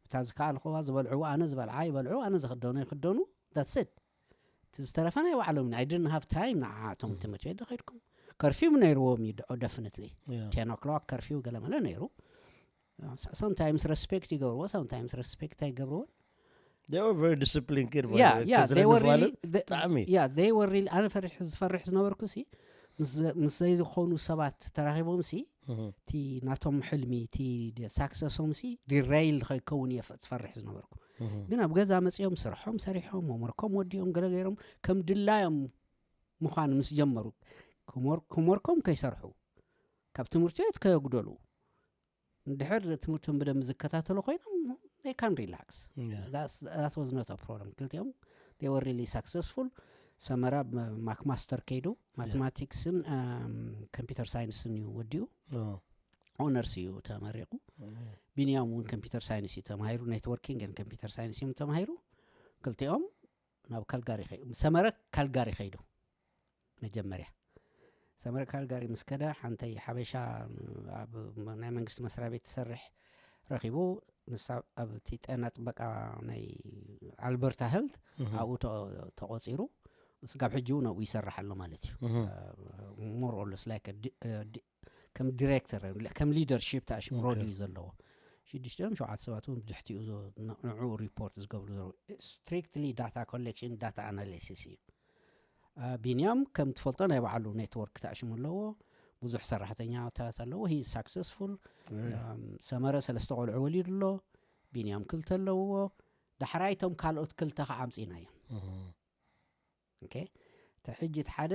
እታ ዝከኣልኩዋ ዝበልዕዎ ኣነ ዝበልዓ ይበልዑ ኣነ ዝክደኖ ይክደኑ that's it። እቲ ዝተረፈ ናይ ባዕሎም I didn't have time ንዓቶም ትምህርቲ ቤት ዶ ከይድኩም ከርፊው ነይርዎም እዩ definitely ten o'clock ከርፊው ገለመለ ነይሩ። Sometimes respect ይገብርዎ sometimes respect ኣይገብርዎን። They were very disciplined kid Yeah, yeah, they were really, they, ብጣዕሚ yeah, they were really ኣነ ፈሪሕ ዝፈርሕ ዝነበርኩ ሲ ምስ ዘይዝኾኑ ሰባት ተራኺቦም ሲ እቲ ናቶም ሕልሚ እቲ ሳክሰሶም ሲ ዲራይል ከይከውን እየ ዝፈርሕ ዝነበርኩ። ግን ኣብ ገዛ መፅኦም ስርሖም ሰሪሖም ሆምወርኮም ወዲኦም ገለ ገይሮም ከም ድላዮም ምዃን ምስ ጀመሩ፣ ሆምወርኮም ከይሰርሑ፣ ካብ ትምህርቲ ቤት ከየጉደሉ፣ እንድሕር ትምህርቶም ብደንብ ዝከታተሉ ኮይኖም they can relax. That was not a problem። ክልቲኦም they were really successful። ሰመራ ማክማስተር ከይዱ ማቴማቲክስን ኮምፒውተር ሳይንስን እዩ ወዲኡ። ኦነርስ እዩ ተመሪቑ። ቢንያም እውን ኮምፒውተር ሳይንስ እዩ ተማሂሩ፣ ኔትወርኪንግ ኮምፒውተር ሳይንስ እዮም ተማሂሩ። ክልቲኦም ናብ ካልጋሪ ሰመረ ካልጋሪ ከይዱ። መጀመርያ ሰመረ ካልጋሪ ምስ ከደ ሓንተይ ሓበሻ ኣብ ናይ መንግስቲ መስሪያ ቤት ትሰርሕ ረኺቡ። ንሳ ኣብቲ ጥዕና ጥበቃ ናይ ኣልበርታ ሄልት ኣብኡ ተቆፂሩ። ስጋብ ሕጂ እውን ኣብኡ ይሰርሕ ኣሎ ማለት እዩ። ሞር ኦለስ ላይክ ከም ዲሬክተር ከም ሊደርሺፕ ተኣሽሙ ሮል እዩ ዘለዎ። ሽዱሽተ ሸውዓተ ሰባት እውን ብድሕቲኡ ንዕኡ ሪፖርት ዝገብሩ ዘለዉ ስትሪክትሊ ዳታ ኮሌክሽን ዳታ ኣናሊሲስ እዩ። ቢንያም ከም ትፈልጦ ናይ ባዕሉ ኔትወርክ ተኣሽሙ ኣለዎ። ብዙሕ ሰራሕተኛታት ኣለዎ። ሂ ሳክሰስፉል። ሰመረ ሰለስተ ቆልዑ ወሊዱ ኣሎ። ቢንያም ክልተ ኣለዎ። ዳሕራይ እቶም ካልኦት ክልተ ከዓ ኣምፂእና እዮም። ኦኬ። እቲ ሕጂ እቲ ሓደ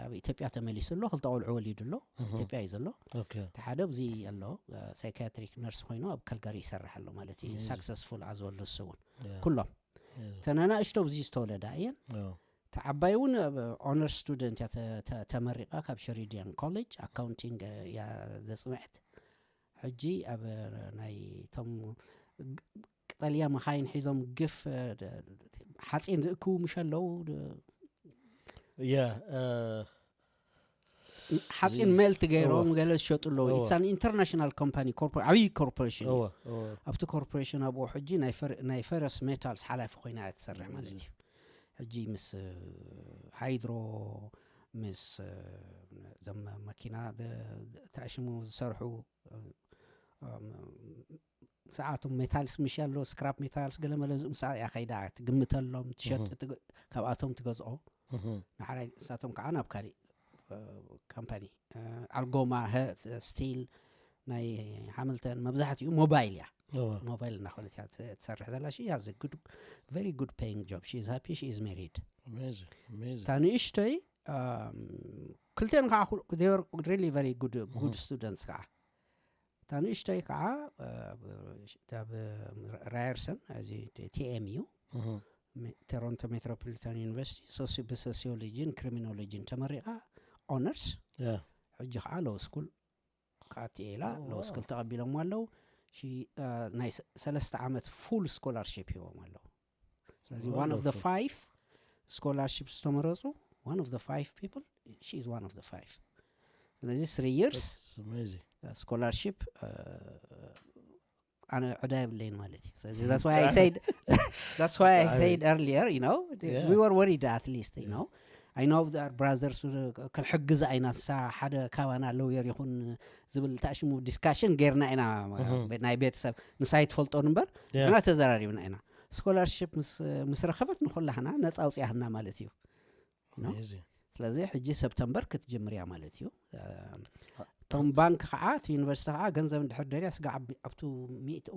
ኣብ ኢትዮጵያ ተመሊሱ ኣሎ። ክልተ ቆልዑ ወሊዱ ኣሎ። ኢትዮጵያ እዩ ዘሎ። እቲ ሓደ ኣብዚ ኣሎ። ሳይካትሪክ ነርስ ኮይኑ ኣብ ከልጋሪ ይሰርሕ ኣሎ ማለት እዩ። ሳክሰስፉል ኣዝወልዶ ሰውን ኩሎም ተናናእሽቶ ኣብዚ ዝተወለዳ እየን። ተዓባይ እውን ኦነር ስቱደንት እያ ተመሪቃ ካብ ሸሪዲያን ኮሌጅ ኣካውንቲንግ እያ ዘፅንዕት። ሕጂ ኣብ ናይ ቶም ቀጠልያ መኻይን ሒዞም ግፍ ሓፂን ዝእክቡ ምሽ ኣለዉ። ያ ሓፂን ሜልት ገይሮም ገለ ዝሸጡ ኣለዉ። ኢትሳን ኢንተርናሽናል ኮምፓኒ፣ ዓብዪ ኮርፖሬሽን እዩ። ኣብቲ ኮርፖሬሽን ኣብኡ ሕጂ ናይ ፈረስ ሜታልስ ሓላፊ ኮይና እያ ትሰርሕ ማለት እዩ። ሕጂ ምስ ሃይድሮ ምስ ዘም መኪና ተዕሽሙ ዝሰርሑ ሰዓቶም ሜታልስ ምሽ ኣሎ ስክራፕ ሜታልስ ገለመለ ዝኡ ምስኣ እያ ከይዳ ትግምተሎም ትሸጥ። ካብኣቶም ትገዝኦ። ንሓራይ ንሳቶም ከዓ ናብ ካሊእ ካምፓኒ ኣልጎማ ስቲል ናይ ሃምልተን መብዛሕትኡ ሞባይል እያ። ሞባይል እናኮነት እያ ትሰርሕ ዘላ። ያ very good paying job. She is happy, she is married. እታ ንእሽተይ ክልተን ከዓ really very good good students ከዓ እታ ንእሽተይ ከዓ ኣብ ራየርሰን እዚ ቲኤም እዩ፣ ቶሮንቶ ሜትሮፖሊታን ዩኒቨርሲቲ ብሶሲዮሎጂን ክሪሚኖሎጂን ተመሪቓ ኦነርስ። ሕጂ ከዓ ሎው ስኩል ክኣቲ ኢላ ሎው ስኩል ተቐቢሎሞ ኣለዉ። ናይ ሰለስተ ዓመት ፉል ስኮላርሽፕ ሂቦም ኣለዉ። ስለዚ one of the five scholarship ዝተመረፁ one of the five people, she is one of the five። ስለዚ three years scholarship ኣነ ዕዳ የብለይን ማለት እዩ። ስለዚ that's why I said that's why I said earlier, you know, we were worried at least, you know. I know our brothers ክንሕግዝ ኣይና ንሳ ሓደ ካባና ሎየር ይኹን ዝብል ተኣሽሙ ዲስካሽን ጌርና ኢና። ናይ ቤተሰብ ንሳ ይትፈልጦ እምበር ንሕና ተዘራሪብና ኢና። ስኮላርሽፕ ምስ ረኸበት ንኩላህና ነፃ ኣውፅያህና ማለት እዩ። ስለዚ ሕጂ ሰብተምበር ክትጅምር እያ ማለት እዩ። እቶም ባንክ ከዓ እቲ ዩኒቨርሲቲ ከዓ ገንዘብ እንድሕር ደልያ ስጋ ኣብቱ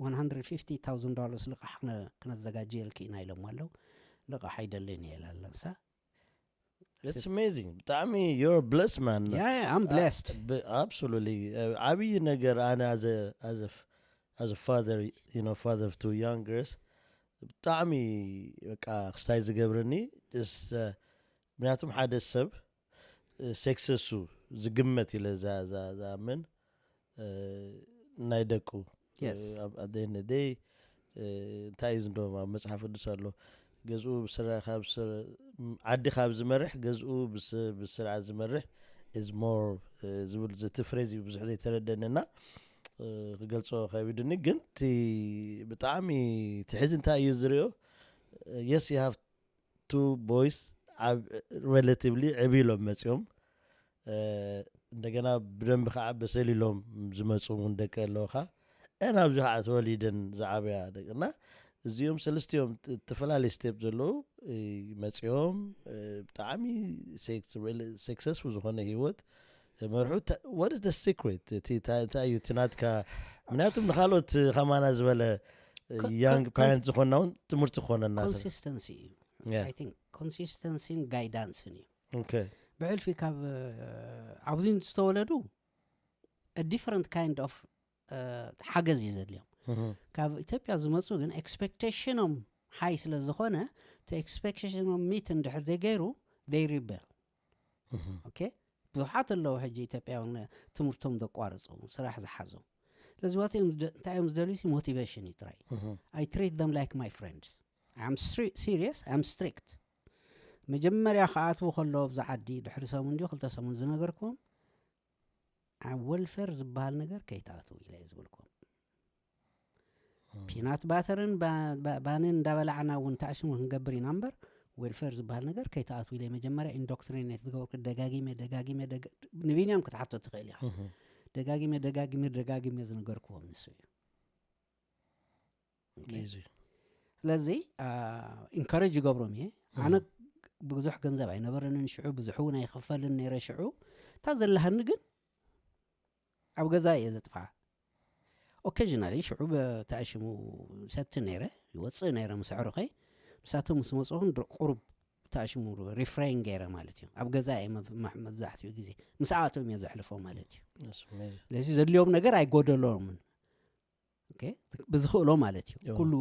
one hundred fifty thousand dollars ልቃሕ ክነዘጋጀየልኪ ኢና ኢሎም ኣለዉ። ልቃሕ ኣይደልን እየ ኢላ ኣላ ንሳ። It's amazing. ብጣዕሚ you're a blessed man. Yeah, I'm blessed. Absolutely. ዓብዪ ነገር ኣነ as a father, you know, father of two young girls ብጣዕሚ በቃ ክስታይ ዝገብረኒ ምክንያቱም ሓደ ሰብ ሰክሰሱ ዝግመት ኢለ ዝኣምን ናይ ደቁ ኣደነደይ እንታይ እዩ ዝንደም ኣብ መፅሓፍ ቅዱስ ኣሎ ገዝኡ ዓዲ ካብ ዝመርሕ ገዝኡ ብስርዓት ዝመርሕ is more ዝብል እቲ ፍሬዝ እዩ ብዙሕ ዘይተረደኒ እና ክገልፆ ከቢድኒ ግን እቲ ብጣዕሚ ትሕዚ እንታይ እዩ ዝሪኦ yes you have two boys relatively ዕብይ ኢሎም መፂኦም እንደገና ብደንቢ ከዓ በሰል ኢሎም ዝመፁ እውን ደቂ ኣለውካ እና ኣብዚ ከዓ ተወሊደን ዝዓበያ ደቂ እና እዚኦም ሰለስቲኦም ት- ዝተፈላለዩ ስቴፕ ዘለዉ እ፣ መፂኦም እ፣ ብጣዕሚ ሰክሰስፉል ዝኾነ ህይወት መርሑ። What is the secret? እቲ እንታይ እንታይ እዩ እቲ ናትካ? ምክንያቱም ንካልኦት ከማና ዝበለ ኮ- young ኮ- parent ዝኾንና እውን ትምህርቲ ክኾነና ስለ- ኮንሲስተንሲ እዩ Yeah. I think ኮንሲስተንሲን ጋይዳንስን እዩ። Okay. ብሕልፊ ካብ ኣብዚ ዝተወለዱ different kind of ሓገዝ እዩ ዘድልዮም። እህ። ካብ ኢትዮጵያ ዝመፁ ግን ኤክስፔክቴሽኖም ሃይ ስለ ዝኾነ እቲ ኤክስፔክቴሽኖም ሚት እንድሕር ዘይገይሩ they rebel። እህ። Okay? ብዙሓት ኣለዉ ሕጂ ኢትዮጵያውያን ትምህርቶም ዘቋረፁ ስራሕ ዝሓዙ። ስለዚ ዋት እዮም ዝደ- እንታይ እዮም ዝደልዩ? ሲ ሞቲቬሽን እዩ ጥራይ። እህ። I treat them like my friends. I'm serious, I'm strict። መጀመርያ ክኣትዉ ከለዉ ኣብዛ ዓዲ ድሕሪ ሰሙን ድዩ ክልተ ሰሙን ዝነገርኩም ኣብ ወልፌር ዝበሃል ነገር ከይትኣትዉ ኢለ እየ ዝብልኩም። ፒናት ባተርን ባ- ባ- ባንን እንዳበላዕና እውን ተኣሽሙ ክንገብር ኢና እምበር ዌልፌር ዝበሃል ነገር ከይትኣትዉ ኢለ መጀመርያ ኢንዶክትሪኔት ዝገበርኩ ደጋጊመ ደጋጊመ ደጋ- ንቢንያም ክትሓቶ ትኽእል ኢኻ። እህ። ደጋጊመ ደጋጊመ ደጋጊመ ዝነገርክዎም ንሱ እዩ። Okay? Easy. ስለዚ ኢንካሬጅ ይገብሮም እየ። ኣነ ብዙሕ ገንዘብ ኣይነበረንን ሽዑ፣ ብዙሕ እውን ኣይኽፈልን ነይረ ሽዑ። እታ ዘለሃኒ ግን ኣብ ገዛ እየ ዘጥፍዓ። ኦኬዥናሊ ሽዑ ተኣሽሙ ሰቲ ነይረ፣ ይወፅእ ነይረ ምስ ኣዕሩኸይ። ምሳቶም ምስ መፅኹን ቁሩብ ተኣሽሙ ሪፍሬን ገይረ ማለት እዩ። ኣብ ገዛ እየ መብ- መ- መብዛሕትኡ ግዜ ምስኣቶም እየ ዘሕልፎ ማለት እዩ። That's amazing. ስለዚ ዘድልዮም ነገር ኣይጎደሎምን። Okay? ብዝኽእሎ ማለት እዩ። እዎ። ኩሉ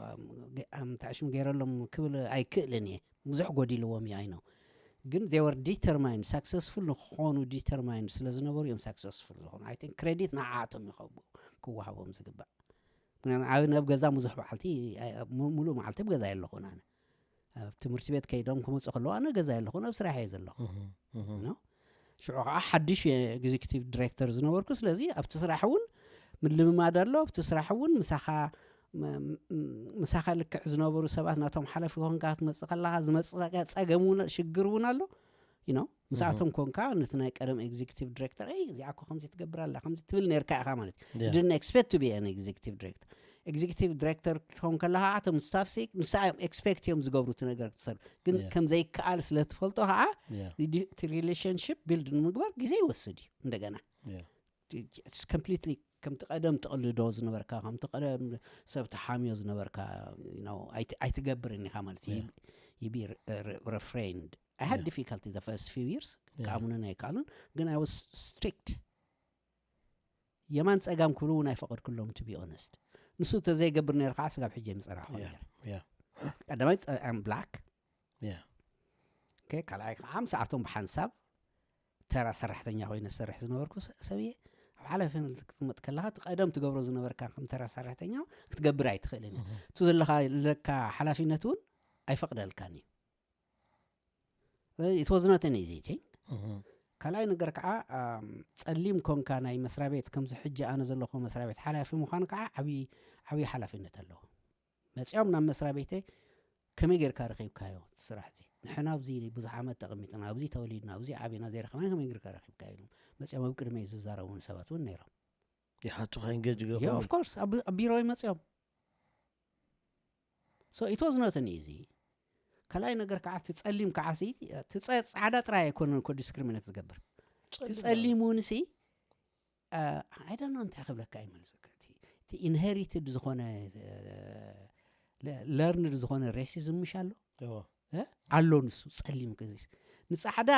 ኣም፣ ገ- ኣም፣ ተኣሽሙ ገይረሎም ክብል ኣይክእልን እየ። ብዙሕ ጎዲልዎም እዩ ኣይነው። ግን they were determined፣ ሳክሰስፉል ንክኾኑ ዲተርማይንድ ስለ ዝነበሩ እዮም ሳክሰስፉል ዝኾኑ። I think ክሬዲት ንዓኣቶም ይኸቡ ክወሃቦም ዝግባእ። ምክንያቱ ኣብ ናብ ገዛ ብዙሕ በዓልቲ ኣይ- ኣብ ሙ- ሙሉእ መዓልቲ ኣብ ገዛ የለኹን ኣነ። ኣብ ትምህርቲ ቤት ከይዶም ክመፁ ከለዉ ኣነ ገዛ የለኹን ኣብ ስራሕ እየ ዘለኹ። እህ። እህ። ነው። ሽዑ ከዓ ሓድሽ ኤግዜክቲቭ ዲሬክተር ዝነበርኩ ስለዚ ኣብቲ ስራሕ እውን ምልምማድ ኣሎ። ኣብቲ ስራሕ እውን ምሳኻ ም- ም- ምሳኻ ልክዕ ዝነበሩ ሰባት ናቶም ሓለፊ ኮንካ ክትመፅእ ከለካ ዝመፅእ ፀገም እውን ሽግር እውን ኣሎ። You know? ምስኣቶም ኮንካ ነቲ ናይ ቀደም ኤግዜክቲቭ ዲሬክተር ይ እዚኣ እኮ ከምዚ ትገብር ኣላ ከምዚ ትብል ነርካ ኢኻ ማለት እዩ። Yeah. Didn't expect to be an executive director። ኤግዜክቲቭ ዲሬክተር ክትኸውን ከለካ ኣቶም ስታፍ ንሳ እዮም ኤክስፔክት እዮም ዝገብሩ እቲ ነገር ክትሰሩ ግን Yeah. ከም ዘይከኣል ስለ ትፈልጦ ከዓ Yeah. እቲ ሪሌሽንሽፕ ቢልድ ንምግባር ግዜ ይወስድ እዩ። እንደገና Yeah. ኮምፕሊትሊ ከምቲ ቀደም ትቕልዶ ዝነበርካ ከምቲ ቀደም ሰብ ተሓምዮ ዝነበርካ you know፣ ኣይት- ኣይትገብርን ኢኻ ማለት እዩ። Yeah. ይቢ ረፍሬንድ I had Yeah. difficulty the first few years Yeah. ክኣምኑን ኣይከኣሉን ግን I was strict። የማን ጸጋም ክብሉ እውን ኣይፈቐድኩሎም to be honest። ንሱ ተዘይገብር ነይሩ ከዓ ስጋብ ሕጂ የምፀራኹ Yeah. ነይረ። Yeah. ቀዳማይ ብላክ Yeah. ካልኣይ ከዓ ምስኣቶም ብሓንሳብ ተራ ሰራሕተኛ ኮይነ ዝሰርሕ ዝነበርኩ ሰ- ሰብየ ኣብ ሓላፊነት ክትመጥ ከለካ እቲ ቀደም ትገብሮ ዝነበርካ ከም ተራ ሰራሕተኛ ክትገብር ኣይትኽእልን እዩ። እህ። እቲ ዘለካ ለካ ሓላፊነት እውን ኣይፈቅደልካን እዩ። It was not an easy thing። እህ። ካልኣይ ነገር ከዓ ኣም፣ ፀሊም ኮንካ ናይ መስሪያ ቤት ከምዚ ሕጂ ኣነ ዘለኹ መስሪያ ቤት ሓላፊ ምዃን ከዓ ዓብዪ ዓብዪ ሓላፊነት ኣለዎ። መፂኦም ናብ መስሪያ ቤተይ ከመይ ጌርካ ረኺብካዮ እቲ ስራሕ እዚ? ንሕና ኣብዚ ብዙሕ ዓመት ተቐሚጥና ኣብዚ ተወሊድና ኣብዚ ዓቢና ዘይረኸብና ከመይ ጌርካ ረኺብካዮ ኢሎም መፂኦም ኣብ ቅድመይ ዝዛረቡን ሰባት እውን ነይሮም። ይሓቱኻ ኢንጌጅ Yeah, ይገብሩ። Of course ኣብ ቢሮይ መፂኦም። So it was not an easy። ካልኣይ ነገር ከዓ እቲ ፀሊም ከዓ ሲ እቲ ፀ- ፃዕዳ ጥራይ ኣይኮነን እኮ ዲስክሪሚኔት ዝገብር። እቲ ጸሊም ጸሊም እውን ሲ I don't know እንታይ ክብለካ ይመልሰካ እቲ ኢንሄሪትድ ዝኾነ ለርንድ ዝኾነ ሬሲዝም ምሽ ኣሎ እዎ። እ? ኣሎ ንሱ ጸሊም ክዚስ ንጻዕዳ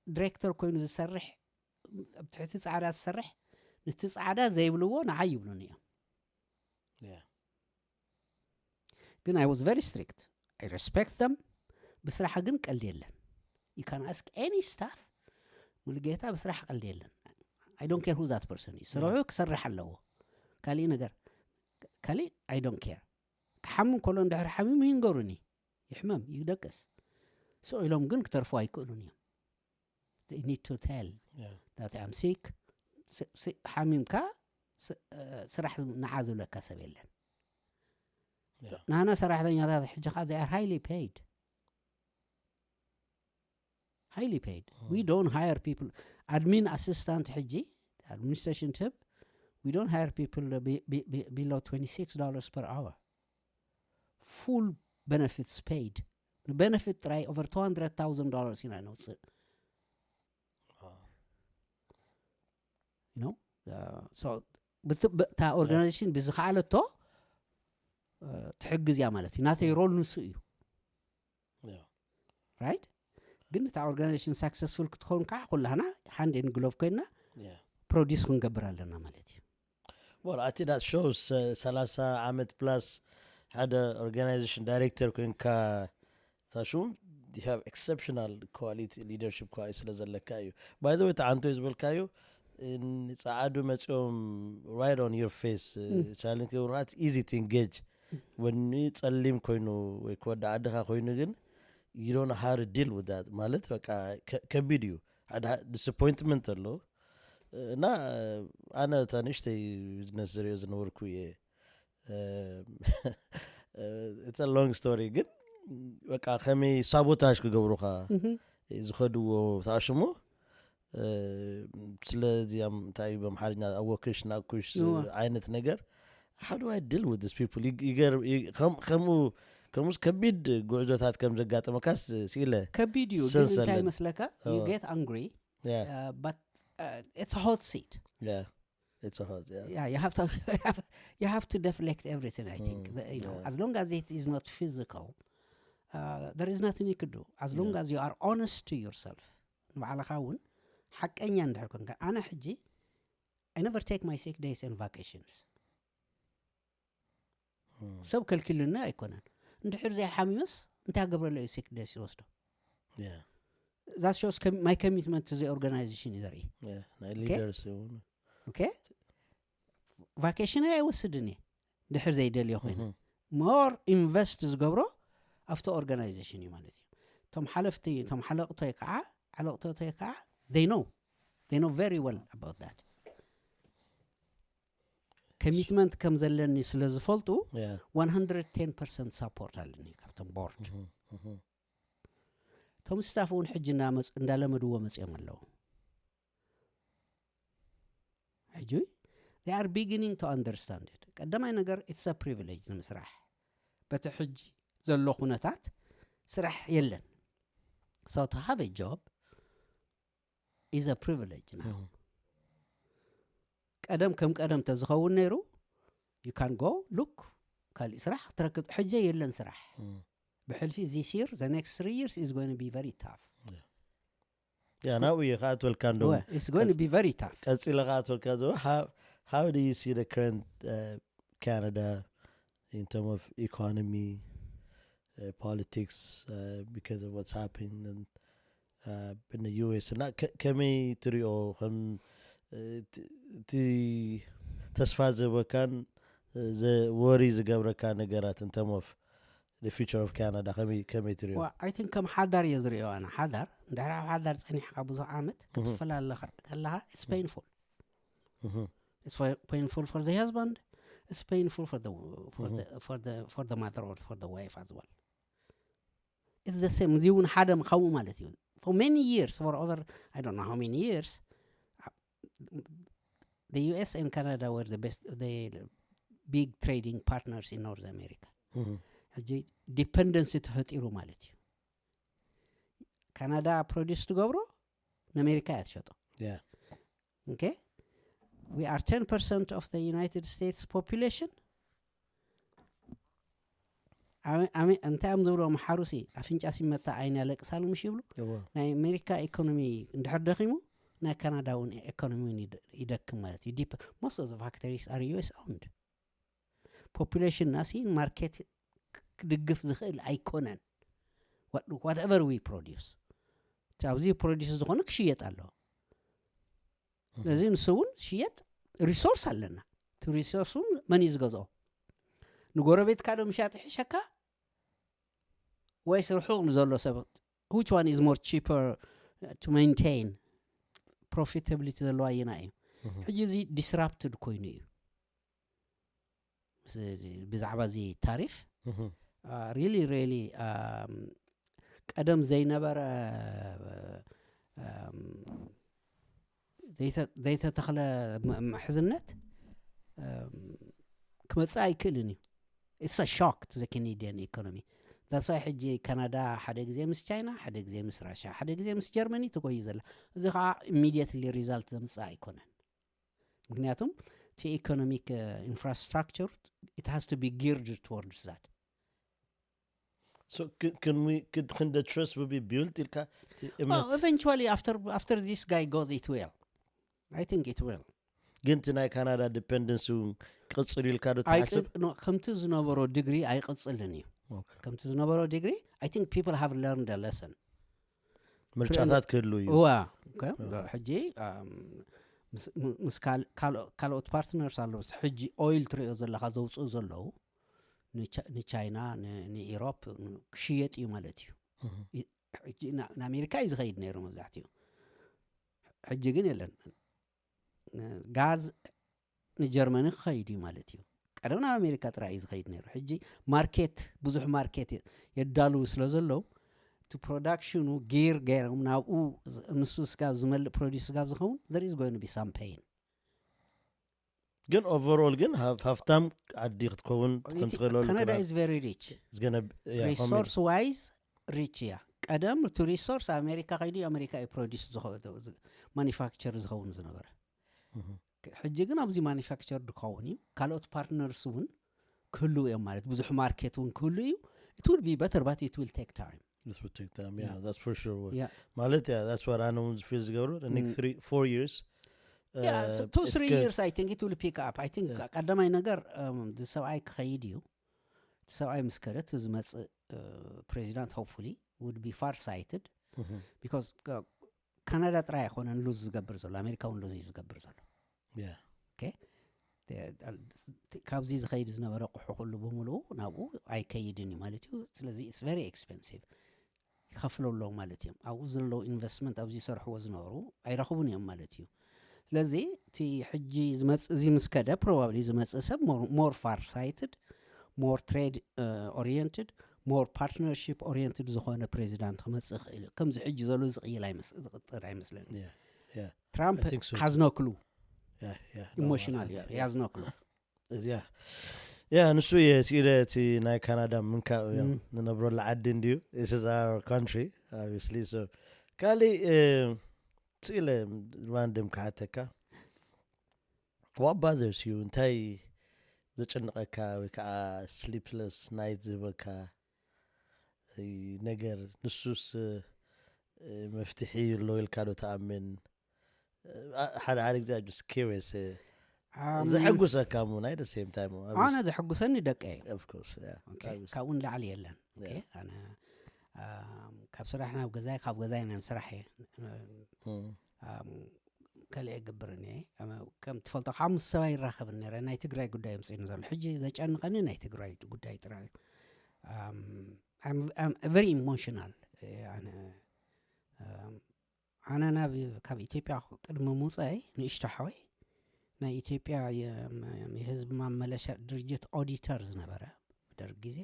ዲሬክተር ኮይኑ ዝሰርሕ ኣብ ትሕቲ ጻዕዳ ዝሰርሕ ነቲ ጻዕዳ ዘይብልዎ ንዓይ ይብሉኒ እዮም Yeah. ግን I was very strict. I respect them። ብስራሕ ግን ቀልዲ የለን። You can ask any staff ሙሉጌታ ብስራሕ ቀልዲ የለን። I don't care who that person is። ስርሑ ክሰርሕ ኣለዎ። ካሊእ ነገር ካሊእ I don't care። ክሓምም ከሎ እንድሕር ሓሚሙ ይንገሩኒ። ይሕመም ይደቅስ። ስቕ ኢሎም ግን ክተርፉ ኣይክእሉን እዮም። They need to tell Yeah. that I'm sick። ስ- ስ- ሓሚምካ ስ- እ፣ ስራሕ ንዓ ዝብለካ ሰብ የለን። Yeah. ናና ሰራሕተኛታት ሕጂ ከዓ they are highly paid። Highly paid. We don't hire people. Admin assistant ሕጂ administration ትህብ we don't hire people be- be- be- below twenty-six dollars per hour. full benefits paid ንbenefit ጥራይ over two hundred thousand dollars ኢና ነውፅእ you know so እታ organization ብዝኸኣለቶ ትሕግዝ እያ ማለት እዩ ናተይ role ንሱ እዩ right ግን እታ organization successful ክትኸውን ከዓ ኩላህና hand in glove ኮይንና produce ክንገብር ኣለና ማለት እዩ Well, I think that shows uh, ሰላሳ ዓመት plus ሓደ organization director ኮይንካ ታሹም you have exceptional quality leadership quality ስለ ዘለካ እዩ by the way ተዓንቶ ዝበልካዩ ጸዓዱ መፂኦም right on your face challenge ክብርሃት easy to engage ወኒ ፀሊም ኮይኑ ወይ ክወዲ ዓድኻ ኮይኑ ግን you don't know how to deal with that ማለት በቃ ከቢድ እዩ ሓደ disappointment ኣሎ እና ኣነ እታ ንእሽተይ ቢዝነስ ዝሪኦ ዝነበርኩ እየ it's a long story ግን በቃ ከመይ sabotage ክገብሩኻ ዝኸድዎ ተኣሽሞ ስለዚያም እንታይ በምሓርኛ ኣወክሽ ናኩሽ ዓይነት ነገር how do I deal with these people ከምኡ ከምኡስ ከቢድ ጉዕዞታት ከም ዘጋጠመካስ ስኢለ ከቢድ እዩ ግን እንታይ መስለካ you get angry but it's a hot seat yeah it's a hot yeah yeah you have to you have to deflect everything I think you know as long as it is not physical uh, there is nothing you could do as long as you are honest to yourself ንባዕልኻ እውን ሓቀኛ እንድሕር ኮንካ ኣነ ሕጂ I never take my sick days and vacations ሰብ ከልኪሉኒ ኣይኮነን እንድሕር ዘይሓሚመስ እንታይ ገብረለ እዩ sick days ይወስዶ yeah that shows my commitment to the organization እዩ ዘርኢ yeah ናይ leaders እውን okay vacation ኣይወስድን እየ ድሕር ዘይደልዮ ኮይነ more invest ዝገብሮ ኣብቲ organization እዩ ማለት እዩ እቶም ሓለፍቲ እቶም ሓለቕቶይ ከዓ ሓለቕቶተይ ከዓ they know they know very well about that commitment ከም ዘለኒ ስለ ዝፈልጡ yeah one hundred ten percent support ኣለኒ ካብቶም board እቶም staff እውን ሕጂ እንዳመፁ- እንዳለመድዎ መፅኦም ኣለዉ ሕጂ they are beginning to understand it ቀዳማይ ነገር it's a privilege ንምስራሕ በቲ ሕጂ ዘሎ ኩነታት ስራሕ የለን so to have a job is a privilege now ቀደም ከም ቀደም ተዝኸውን ነይሩ you can go look ካሊእ ስራሕ ክትረክብ ሕጂ የለን ስራሕ ብሕልፊ this year the next three years is going to be very tough yeah ናብኡ እየ ከኣትወልካ እንደውም Well, it's going to be very tough ቀፂለ ከኣትወልካ ዘ how, how do you see the current uh, Canada in terms of economy uh, politics uh, because of what's happening and uh, in the U S እና ከ- ከመይ ትሪኦ ከም uh, እቲ- እቲ ተስፋ ዝህበካን uh, ዘ- ወሪ ዝገብረካ ነገራት in terms of the future of Canada ከመይ ከመይ ትሪኦ I think ከም ሓዳር እየ ዝሪኦ ኣነ ሓዳር እንድሕር ኣብ ሓዳር ፀኒሕካ ብዙሕ ዓመት ክትፈላለ ከለካ it's painful it's painful for the husband it's painful for the for the for the for the mother or for the wife as well it's the same እዚ እውን ሓደ ከምኡ ማለት እዩ for many years for over I don't know how many years the U S and Canada were the best the big trading partners in North America ሕጂ dependency ተፈጢሩ ማለት እዩ ካናዳ produce ትገብሮ ንኣሜሪካ እያ ትሸጦ yeah okay we are ten percent of the United States population እንታይ እዮም ዝብሎም ሓሩሲ ኣፍንጫ ሲመታ ዓይን ያለቅሳሉ ምሽ ይብሉ ናይ ኣሜሪካ ኢኮኖሚ እንድሕር ደኺሙ ናይ ካናዳ እውን ኢኮኖሚ እውን ይደክም ማለት እዩ most of the factories are U S owned population ናሲ market ክድግፍ ዝኽእል ኣይኮነን whatever we produce ኣብዚ produce ዝኾነ ክሽየጥ ኣለዎ ስለዚ ንሱ እውን ሽየጥ resource ኣለና እቲ resource እውን መን እዩ ዝገዝኦ ንጎረቤትካ ዶ ምሻጥ ይሕሸካ ወይስ ርሑቕ ንዘሎ ሰብ which one is more cheaper to maintain profitability ዘለዋ ኣየና እዩ ሕጂ እዚ disrupted ኮይኑ እዩ ብዛዕባ እዚ ታሪፍ really really ቀደም ዘይነበረ ዘይተተኽለ ምሕዝነት ክመፅእ ኣይክእልን እዩ it's a shock to the Canadian economy. That's why ሕጂ ካናዳ ሓደ ግዜ ምስ ቻይና፣ ሓደ ግዜ ምስ ራሽያ፣ ሓደ ግዜ ምስ ጀርመኒ ትጎዩ ዘላ። እዚ ከዓ immediately result ዘምፅእ ኣይኮነን። ምክንያቱም እቲ economic infrastructure, it has to be geared towards that. So can, can we could, can the trust will be built ኢልካ እቲ እምነት? Well, eventually after after this guy goes, it will. I think it will. ግን እቲ ናይ ካናዳ ዲፐንደንስ እውን ክቕፅል ኢልካ ዶ ትሓስብ? ከምቲ ዝነበሮ ዲግሪ ኣይቕፅልን እዩ። ከምቲ ዝነበሮ ዲግሪ፣ I think people have learned a lesson. ምርጫታት ክህሉ እዩ። እዋ ሕጂ ምስ ካልኦት ፓርትነርስ ኣለዉ። ሕጂ ኦይል ትሪኦ ዘለካ ዘውፅኡ ዘለዉ ንቻይና ንኢሮፕ ክሽየጥ እዩ ማለት እዩ። ንኣሜሪካ እዩ ዝኸይድ ነይሩ መብዛሕትኡ። ሕጂ ግን የለን። ጋዝ ንጀርመኒ ክኸይድ እዩ ማለት እዩ። ቀደም ናብ ኣሜሪካ ጥራይ እዩ ዝኸይድ ነይሩ። ሕጂ ማርኬት፣ ብዙሕ ማርኬት የዳልዉ ስለ ዘለዉ፣ እቲ ፕሮዳክሽኑ ጊር ገይሮም ናብኡ፣ ንሱ ስጋብ ዝመልእ ፕሮዲስ ስጋብ ዝኸውን፣ there is going to be some pain። ግን ኦቨርኦል ግን ሃፍታም ዓዲ ክትከውን ትኽእለሉ ካናዳ is very rich resource wise rich እያ። ቀደም እቲ ሪሶርስ ኣሜሪካ ከይዱ ኣሜሪካ እዩ ፕሮዲስ ማኒፋክቸር ዝኸውን ዝነበረ። ሕጂ ግን ኣብዚ ማኒፋክቸር ዝኸውን እዩ። ካልኦት ፓርትነርስ እውን ክህልው እዮም ማለት ብዙሕ ማርኬት እውን ክህሉ እዩ። It will be better, but it will take time. ማለት ያ that's what ኣነ እውን ፊል ዝገብሩ next three four years two three years I think it will pick up. I think ቀዳማይ ነገር ሰብኣይ ክኸይድ እዩ። እቲ ሰብኣይ ምስ ከደ እቲ ዝመፅእ ፕሬዚዳንት hopefully would be far sighted because ካናዳ ጥራይ ኣይኮነን ሉዝ ዝገብር ዘሎ፣ ኣሜሪካ እውን ሉዝ እዩ ዝገብር ዘሎ። ካብዚ ዝኸይድ ዝነበረ ቁሑ ኩሉ ብምልኡ ናብኡ ኣይከይድን እዩ ማለት እዩ። ስለዚ it's very expensive፣ ይኸፍሉ ኣለዉ ማለት እዮም። ኣብኡ ዘለዉ ኢንቨስትመንት ኣብዚ ይሰርሕዎ ዝነበሩ ኣይረኽቡን እዮም ማለት እዩ። ስለዚ እቲ ሕጂ ዝመፅእ እዚ ምስ ከደ ፕሮባብሊ ዝመፅእ ሰብ more far sighted, more trade oriented, more partnership oriented ዝኾነ ፕሬዚዳንት ክመፅእ ይኽእል እዩ። ከምዚ ሕጂ ዘሎ ዝቕይል ዝቕጥር ኣይመስለኒ። ትራምፕ has no clue, emotional እዩ፣ has no clue። ያ ንሱ እየ ስኢለ እቲ ናይ ካናዳ ምንካእ እዮም ንነብረሉ ዓዲ እንድዩ this is our country obviously so ካሊእ ስኢለ random ክሓተካ what bothers you እንታይ ዘጨንቐካ ወይ ከዓ sleepless night ዝህበካ ነገር ንሱስ መፍትሒ ኣሎ ኢልካ ዶ ትኣምን ሓደ ሓደ ግዜ just curious ዘሐጉሰካ ሙ ናይ the same time ኣነ ዘሐጉሰኒ ደቀ እዩ። ካብኡ ንላዕሊ የለን። ኣነ ካብ ስራሕ ናብ ገዛይ ካብ ገዛይ ናብ ስራሕ እየ ከልአ ይገብርን እየ። ከም ትፈልጦ ካብ ምስ ሰባ ይራኸብን ነረ ናይ ትግራይ ጉዳይ ምፅእኒ ዘሎ ሕጂ ዘጨንቐኒ ናይ ትግራይ ጉዳይ ጥራይ እዩ። Very emotional ኣነ ኣነ ናብ ካብ ኢትዮጵያ ቅድሚ ምውፀይ ንእሽቶ ሓወይ ናይ ኢትዮጵያ የህዝብ ማመለሻ ድርጅት ኦዲተር ዝነበረ ብደርግ ግዜ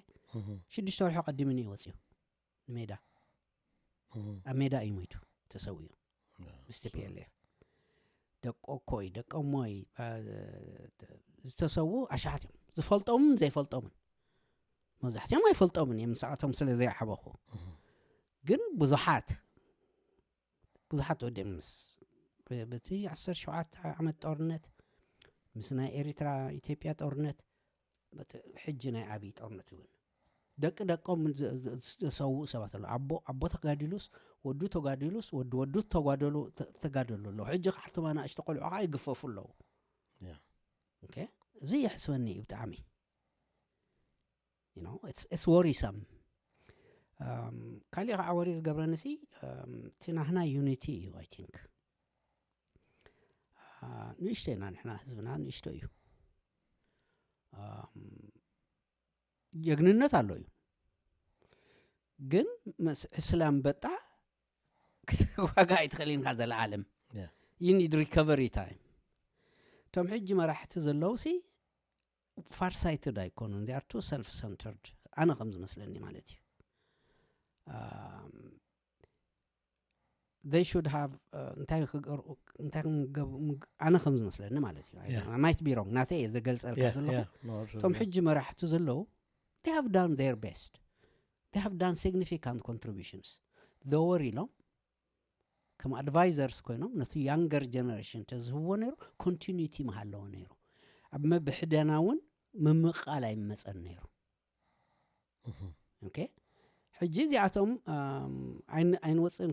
ሽዱሽተ ወርሒ ቀዲሙኒ እዩ ወፅዩ ንሜዳ ኣብ ሜዳ እዩ ሞይቱ ተሰዊኡ ምስ ቲ ፒ ኤል ኤፍ ደቆ ኮይ ደቆሞይ ዝተሰዉ ኣሽሓት እዮም ዝፈልጦምን ዘይፈልጦምን መብዛሕትኦም ኣይፈልጦምን እዮም ንስዓቶም ስለ ዘይሓበኹ ግን ብዙሓት ብዙሓት ወዲኦም ምስ በቲ ዓሰርተ ሸውዓተ ዓመት ጦርነት ምስ ናይ ኤሪትራ ኢትዮጵያ ጦርነት ሕጂ ናይ ዓብዪ ጦርነት እውን ደቂ ደቆም ዝሰውኡ ሰባት ኣሎ ኣቦ ኣቦ ተጋዲሉስ ወዱ ተጋዲሉስ ወዲ ወዱ ተጓደሉ ተጋደሉ ኣለዉ ሕጂ ከዓ እቶም ኣናእሽተ ቆልዑ ከዓ ይግፈፉ ኣለዉ እዚ የሕስበኒ እዩ ብጣዕሚ it's worrisome ካሊእ ከዓ ወሪ ዝገብረኒ ሲ እቲ ናህና ዩኒቲ እዩ I think ንእሽቶ ኢና ንሕና ህዝብና ንእሽቶ እዩ ጀግንነት ኣሎ እዩ ግን ዕስለ ኣንበጣ ክትዋጋ ኣይትኽእል ኢንካ ዘለዓለም you need recovery time እቶም ሕጂ መራሕቲ ዘለዉ ሲ far sighted ኣይኮኑን they are too self centered ኣነ ከም ዝመስለኒ ማለት እዩ they should have እንታይ ክገርኡ እንታይ ኣነ ከም ዝመስለኒ ማለት እዩ I might be wrong ናተይ እየ ዝገልፀልካ ዘለኹ እቶም ሕጂ መራሕቲ ዘለዉ they have done their best, they have done significant contributions. ዶወር ኢሎም ከም ኣድቫይዘርስ ኮይኖም ነቲ younger generation ተዝህብዎ ነይሩ፣ ኮንቲኒቲ ምሃለዎ ነይሩ። ኣብ መብሕደና እውን ምምቓል ኣይመፀን ነይሩ። ኦኬ፣ ሕጂ እዚኣቶም ኣይንወፅን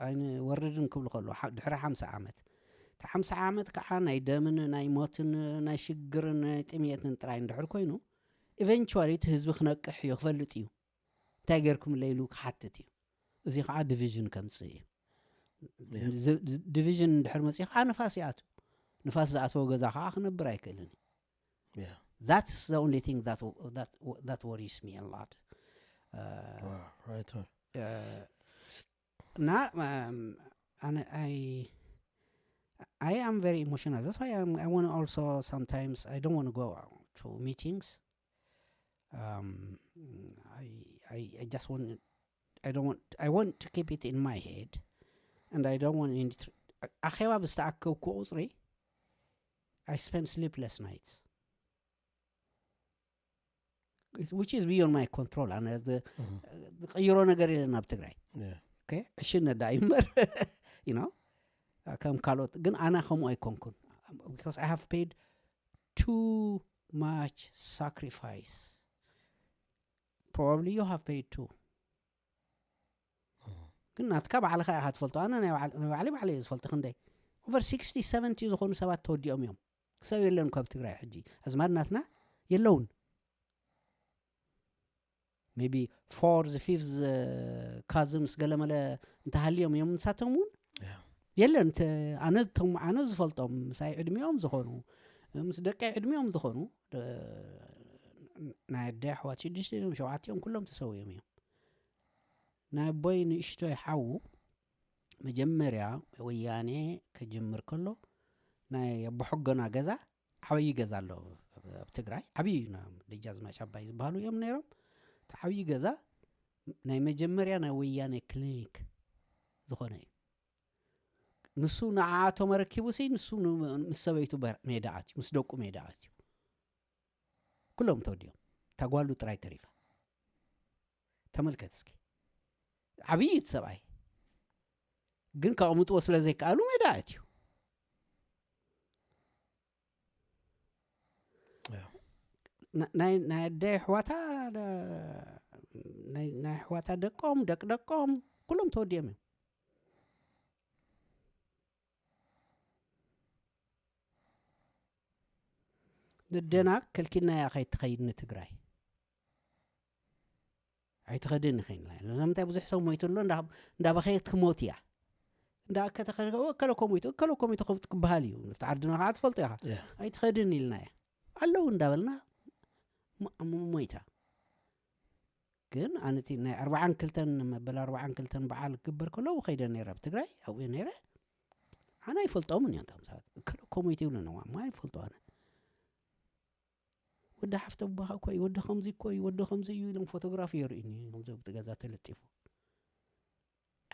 ኣይንወርድን ክብሉ ከለዉ ድሕሪ ሓምሳ ዓመት፣ እቲ ሓምሳ ዓመት ከዓ ናይ ደምን ናይ ሞትን ናይ ሽግርን ናይ ጥምየትን ጥራይ እንድሕር ኮይኑ፣ ኢቨንቹዋሊ እቲ ህዝቢ ክነቅሕ እዩ፣ ክፈልጥ እዩ፣ እንታይ ጌርኩም ለይሉ ክሓትት እዩ። እዚ ከዓ ዲቪዥን ከምፅእ እዩ። ዲቪዥን እንድሕር መፅኡ ከዓ ንፋስ ይኣትው። ንፋስ ዝኣተወ ገዛ ከዓ ክነብር ኣይክእልን እዩ። That's the only thing that, that, that worries me a lot. Uh, Wow, right on. uh, እና um, and I I am very emotional. That's why I'm, I want to also sometimes I don't want to go out to meetings. Um, I, I I just want I don't want I want to keep it in my head, and I don't want any. Tr- ኣኼባ ብዝተኣከብኩ ቁፅሪ I spend sleepless nights, which is beyond my control. ኣነ ዝ- ዝቀይሮ ነገር የለን ኣብ ትግራይ። Yeah. ኦኬ፣ ዕሽነ ዳ ይምበር you know ከም ካልኦት ግን ኣና ከምኡ ኣይኮንኩን። Because I have paid too much sacrifice. Probably you have paid too. ግን ናትካ ባዕልኻ ኢኻ ትፈልጦ። ኣነ ናይ ባዕል- ናይ ባዕለይ ባዕለይ እየ ዝፈልጦ። ክንደይ over sixty seventy ዝኾኑ ሰባት ተወዲኦም እዮም። ሰብ የለን ካብ ትግራይ ሕጂ፣ ኣዝማድ ናትና የለውን። Maybe fourth fifth cousins ገለመለ እንተሃልዮም እዮም። ንሳቶም እውን Yeah. የለን። ተ- ኣነ እቶም ኣነ ዝፈልጦም ምሳይ ዕድሚኦም ዝኾኑ፣ ምስ ደቀይ ዕድሚኦም ዝኾኑ፣ ደ- ናይ ኣደ ኣሕዋት ሽዱሽተ እዮም ሸውዓቲኦም ኩሎም ተሰውዮም እዮም። ናይ ኣቦይ ንእሽቶይ ሓዉ መጀመርያ ወያኔ ከጀምር ከሎ ናይ ኣቦሐጎና ገዛ፣ ዓብዪ ገዛ ኣሎ ኣብ ትግራይ፣ ዓብዪ እዩ። ና- ደጃዝማች ኣባይ ዝበሃሉ እዮም ነይሮም። እቲ ዓብዪ ገዛ ናይ መጀመርያ ናይ ወያኔ ክሊኒክ ዝኾነ እዩ። ንሱ ንዓኣቶም ኣረኪቡ ሲ ንሱ ን- ምስ ሰበይቱ በር- ሜዳ ኣትዩ፣ ምስ ደቁ ሜዳ ኣትዩ። ኩሎም ተወዲኦም፣ እታ ጓሉ ጥራይ ተሪፋ። ተመልከት እስኪ፣ ዓብዪ እቲ ሰብኣይ ግን ከቕምጥዎ ስለ ዘይከኣሉ ሜዳ ኣትዩ። Yeah. ና- ናይ ናይ ኣደ ኣሕዋታ ናይ ናይ ኣሕዋታ ደቆም፣ ደቅ ደቆም ኩሎም ተወዲኦም እዮም። ነደና ከልኪናያ ከይትኸይድ ንትግራይ ኣይትኸድን ይኸይንላ። ስለምንታይ ብዙሕ ሰብ ሞይቱ ኣሎ፣ እንዳ- እንዳበኸየት ክሞት እያ። እንዳ ከተኸ- እከለ ኮ ሞይቱ፣ እከለ ኮ ሞይቱ ክብ- ክበሃል እዩ። ኣብቲ ዓድና ከዓ ትፈልጦ ኢኻ። Yeah. ኣይትኸድን ኢልና እያ ኣለዉ እንዳበልና ሞ- ሞ- ሞይታ። ግን ኣነቲ ናይ ኣርባዓን ክልተን መበል ኣርባዓን ክልተን በዓል ክግበር ከለዉ ከይደ ነይረ ኣብ ትግራይ ኣብኡ ነይረ። ኣነ ኣይፈልጦምን እዮም እቶም ሰባት። እከለ ኮ ሞይቱ ይብሉ ነዋ፣ ማ ይፈልጡ ኣነ። ወዲ ሓፍተ ኣቦኻ እኮ እዩ፣ ወዲ ከምዚ እኮ እዩ፣ ወዲ ከምዚ እዩ ኢሎም ፎቶግራፍ የርእዩኒ። ከምዚ ኣብቲ ገዛ ተለጢፉ።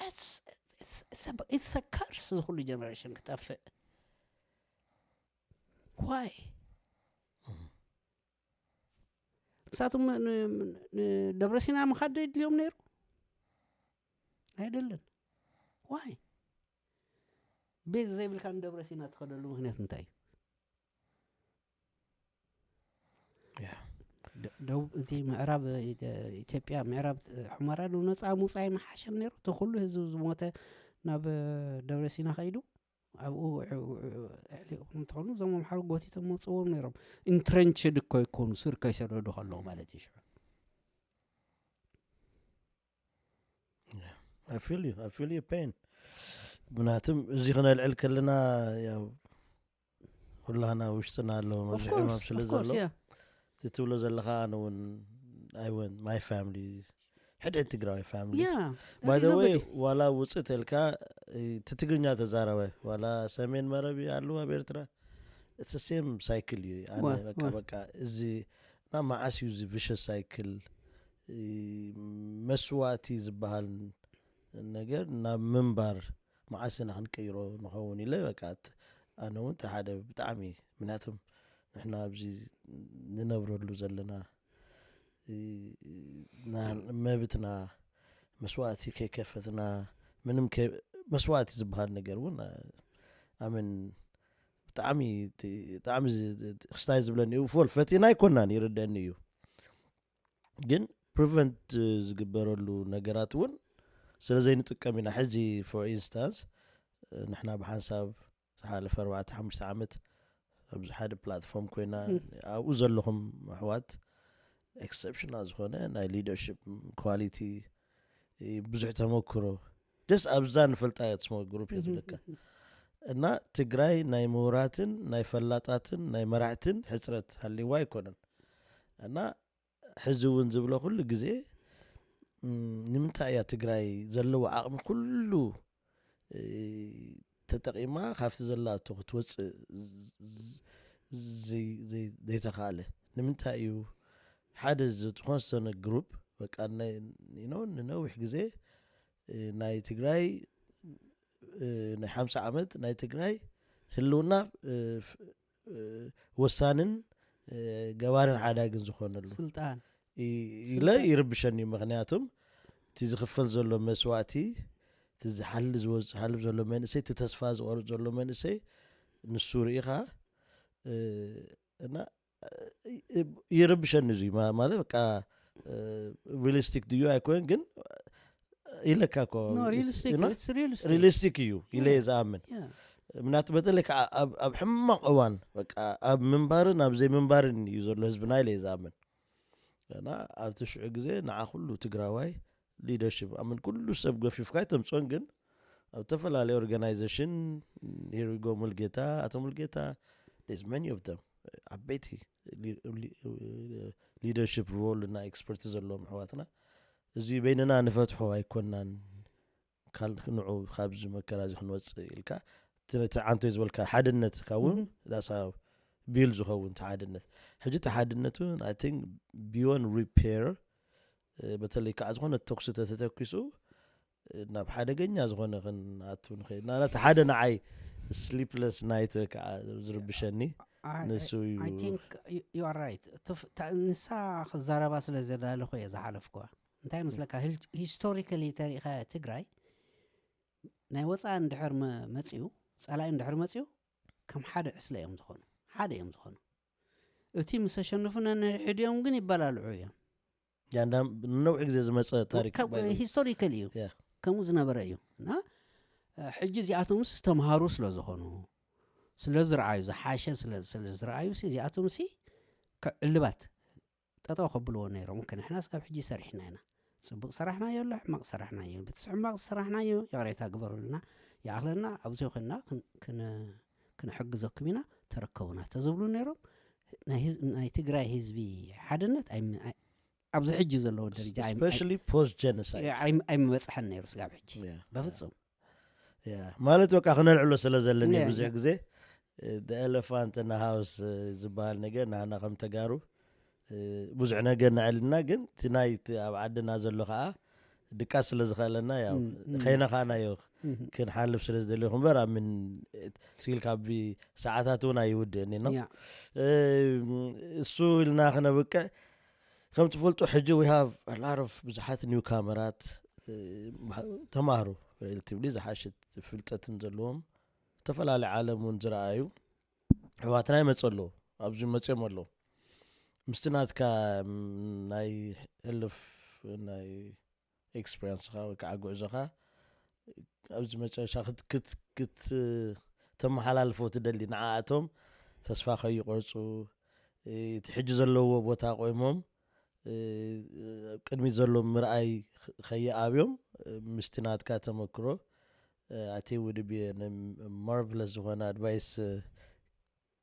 It's- it's- it's a- it's a curse፣ እዚ ኩሉ ጀነሬሽን ክጠፍእ። ዋይ? ንሳቶም ን- ን- ንደብረ ሲና ምኻድ ዶ የድልዮም ነይሩ? ኣይደለን። ዋይ? ቤት ዘይብልካ ንደብረ ሲና ትኸደሉ ምክንያት እንታይ እዩ? Yeah. ደ- ደቡብ፣ እቲ ምዕራብ ኢተ- ኢትዮጵያ፣ ምዕራብ ሑመራ ዶ ነፃ ምውፃእ ምሓሸን ነይሩ? እቲ ኩሉ ህዝቢ ዝሞተ ናብ ደብረ ሲና ከይዱ ኣብኡ እንተኾኑ እዞም ኣምሓሩ ጎቲቶም መፅዎም ነይሮም። ኢንትረንችድ እኮ ይኮኑ፣ ስር ከይሰደዱ ከለዉ ማለት እዩ። ሽዑ Yeah. I feel you. I feel your pain. ምናትም እዚ ክነልዕል ከለና ያው ኩላህና ውሽጥና ኣሎ Of መብዝሒ course, ሕማም ስለ of course, ዘሎ yeah. እቲ ትብሎ ዘለኻ ኣነ እውን I went my family ሕድሕድ ትግራዊ family Yeah, by that is the way nobody. ዋላ ውፅእ ተልካ እቲ ትግርኛ ተዛረበ ዋላ ሰሜን መረብ ኣለዉ ኣብ ኤርትራ እቲ same cycle እዩ ኣነ Why? በቃ Why? በቃ እዚ ናብ መዓስ እዩ እዚ vicious cycle መስዋእቲ ዝበሃል ነገር ናብ ምንባር መዓስ ኢና ክንቀይሮ ንኸውን ኢለ በቃ ኣነ እውን እቲ ሓደ ብጣዕሚ ምክንያቱም ንሕና ኣብዚ ንነብረሉ ዘለና መብትና መስዋእቲ ከይከፈትና ምንም መስዋእቲ ዝበሃል ነገር እውን ኣምን ብጣዕሚ ብጣዕሚ ክስታይ ዝብለኒ እዩ። ፎል ፈቲና ኣይኮናን ይርደኒ እዩ፣ ግን ፕሪቨንት ዝግበረሉ ነገራት እውን ስለ ዘይንጥቀም ኢና። ሕዚ for instance ንሕና ብሓንሳብ ዝሓለፈ ኣርባዕተ ሓሙሽተ ዓመት ኣብዚ ሓደ ፕላትፎርም ኮይና ኣብኡ ዘለኹም ኣሕዋት ኤክሰፕሽናል ዝኾነ ናይ ሊደርሽፕ ኳሊቲ ብዙሕ ተመክሮ ደስ ኣብዛ ንፈልጣ እያ ትስሞ ግሩፕ እየ ዝብለካ። እና ትግራይ ናይ ምሁራትን ናይ ፈላጣትን ናይ መራሕትን ሕፅረት ሃልይዋ ኣይኮነን። እና ሕዚ እውን ዝብሎ ኩሉ ግዜ ንምንታይ እያ ትግራይ ዘለዎ ዓቕሚ ኩሉ ተጠቒማ ካብቲ ዘላቶ ክትወፅእ ዘይተኻለ ንምንታይ እዩ? ሓደ ዝተወሰነ ግሩፕ በቃ ንነዊሕ ግዜ ናይ ትግራይ ናይ ሓምሳ ዓመት ናይ ትግራይ ህልውና ወሳንን ገባርን ሓዳግን ዝኾነሉ ስልጣን ኢለ ይርብሸኒ እዩ። ምክንያቱም እቲ ዝኽፈል ዘሎ መስዋእቲ እቲ ዝሓልፍ ዘሎ መንእሰይ እቲ ተስፋ ዝቆርፅ ዘሎ መንእሰይ ንሱ ርኢኻ እና ይርብሸኒ እዚ ማለት በቃ ሪሊስቲክ ድዩ ኣይኮን ግን ኢለካ እኮ ሪሊስቲክ እዩ ኢለ ዝኣምን። ምክንያቱ በተለይ ከዓ ኣብ ሕማቕ እዋን በቃ ኣብ ምንባርን ኣብ ዘይምንባርን እዩ ዘሎ ህዝብና ኢለ ዝኣምን። እና ኣብቲ ሽዑ ግዜ ንዓ ኩሉ ትግራዋይ ሊደርሽፕ ኣምን ኩሉ ሰብ ገፊፍካ ኣይተምፅኦን፣ ግን ኣብ ዝተፈላለዩ ኦርጋናይዜሽን ሂሪጎ ሙልጌታ ኣቶ ሙልጌታ ስ መኒ ኦፍ ደም ዓበይቲ ሊደርሽፕ ሮል እና ኤክስፐርቲ ዘለዎም ኣሕዋትና እዚ በይንና ንፈትሖ ኣይኮናን። ንዑ ካብዚ መከራ እዚ ክንወፅእ ኢልካ እቲ ዓንቶ ዝበልካ ሓድነትካ እውን ዳሳ ቢል ዝኸውን እቲ ሓድነት ሕጂ እቲ ሓድነት እውን I think beyond repair በተለይ ከዓ ዝኾነ ተኩሲ ተተተኪሱ ናብ ሓደገኛ ዝኾነ ክንኣቱ ንኽእል ኢና። እቲ ሓደ ንዓይ ስሊፕለስ ናይት ወይ ከዓ ዝርብሸኒ ንሱ እዩ። ንሳ ክዛረባ ስለ ዘዳለኹ እየ ዝሓለፍኩዋ። እንታይ መስለካ ሂስቶሪካሊ ተሪኢኻ ትግራይ ናይ ወፃኢ እንድሕር መፅኡ ፀላኢ እንድሕር መፅኡ ከም ሓደ ዕስለ እዮም ዝኾኑ ሓደ እዮም ዝኾኑ። እቲ ምስ ኣሸንፉ ነንሕድዮም ግን ይበላልዑ እዮም። ንነውሒ ግዜ ዝመፀ ታሪክ ሂስቶሪካል እዩ ከምኡ ዝነበረ እዩ። እና ሕጂ እዚኣቶምስ ዝተምሃሩ ስለ ዝኾኑ ስለ ዝረኣዩ ዝሓሸ ስለ ዝረኣዩ እዚኣቶምሲ ዕልባት ጠጠው ከብልዎ ነይሮም። ንሕናስ ካብ ሕጂ ሰሪሕና ኢና። ፅቡቅ ሰራሕናዮ ኣሎ ሕማቅ ሰራሕናዮ በቲ ሕማቅ ዝሰራሕናዮ ይቕሬታ ግበሩልና ይኣኽለና ኣብዚ ኮይንና ክንሕግዘኩም ኢና ተረከቡና ተዝብሉ ነይሮም። ናይ ትግራይ ህዝቢ ሓድነት ኣብዚ ሕጂ ዘለዎ ደረጃ ፖስት ጀኖሳይድ ኣይምበፅሐን ነይሩ ስጋብ ሕጂ በፍፁም። ማለት በቃ ክነልዕሎ ስለ ዘለኒ ብዙሕ ግዜ ኤለፋንት እና ሃውስ ዝበሃል ነገር ንና ከም ተጋሩ ብዙሕ ነገር ንዕልና ግን እቲ ናይ ኣብ ዓድና ዘሎ ከዓ ድቃስ ስለ ዝኽእለና ያው ከይነኻናዮ ክንሓልፍ ስለ ዝደለኹ እምበር ኣብ ምን ሲል ካብ ሰዓታት እውን ኣይውድእኒ ነው። እሱ ኢልና ክነብቅዕ ከም ትፈልጡ ሕጂ we have a lot of ብዙሓት ኒው ካመራት ተማሃሩ ሪሌቲቭሊ ዝሓሸት ፍልጠትን ዘለዎም ዝተፈላለዩ ዓለም እውን ዝረኣዩ ኣሕዋትና ይመፁ ኣለዉ። ኣብዚ መፅኦም ኣለዉ። ምስቲ ናትካ ናይ ሕልፍ ናይ ኤክስፐሪንስካ ወይ ከዓ ጉዕዞካ ኣብዚ መጨረሻ ክትተመሓላልፎ ትደሊ ንዓኣቶም ተስፋ ከይቆርፁ እቲ ሕጂ ዘለዎ ቦታ ቆይሞም ቅድሚት ዘሎ ምርኣይ ከይኣብዮም ምስቲ ናትካ ተመክሮ ኣቲ ውድብ ማርቨለስ ዝኾነ ኣድቫይስ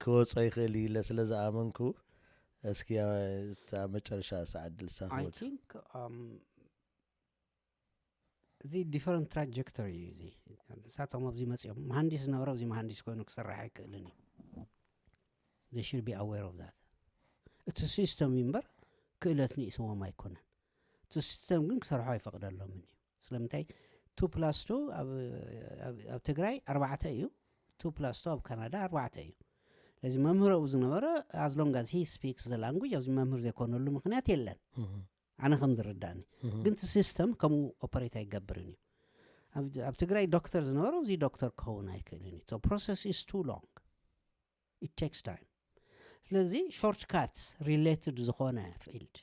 ክወፀ ይኽእል ኢለ ስለ ዝኣመንኩ እስኪ እታ መጨረሻ ሰዓት ድልሳ እዚ ዲፈረንት ትራጀክቶሪ እዩ። እዚ ንሳቶም ኣብዚ መፅኦም መሃንዲስ ዝነበረ ኣብዚ መሃንዲስ ኮይኑ ክሰርሕ ኣይክእልን እዩ። they should be aware of that። እቲ ሲስተም እዩ እምበር ክእለት ንእስዎም ኣይኮነን። እቲ ሲስተም ግን ክሰርሖ ኣይፈቅደሎምን እዩ። ስለምንታይ ቱ ፕላስ ቱ ኣብ ትግራይ ኣርባዕተ እዩ። ቱ ፕላስ ቱ ኣብ ካናዳ ኣርባዕተ እዩ። ስለዚ መምህር ኣብኡ ዝነበረ፣ as long as he speaks the language፣ ኣብዚ መምህር ዘይኮነሉ ምክንያት የለን። ኣነ ከም ዝርዳኒ ግን እቲ system ከምኡ operate ኣይገብርን እዩ። ኣብ ትግራይ ዶክተር ዝነበረ ኣብዚ ዶክተር ክኸውን ኣይክእልን እዩ። Process is too long, it takes time። ስለዚ shortcuts related ዝኾነ field፣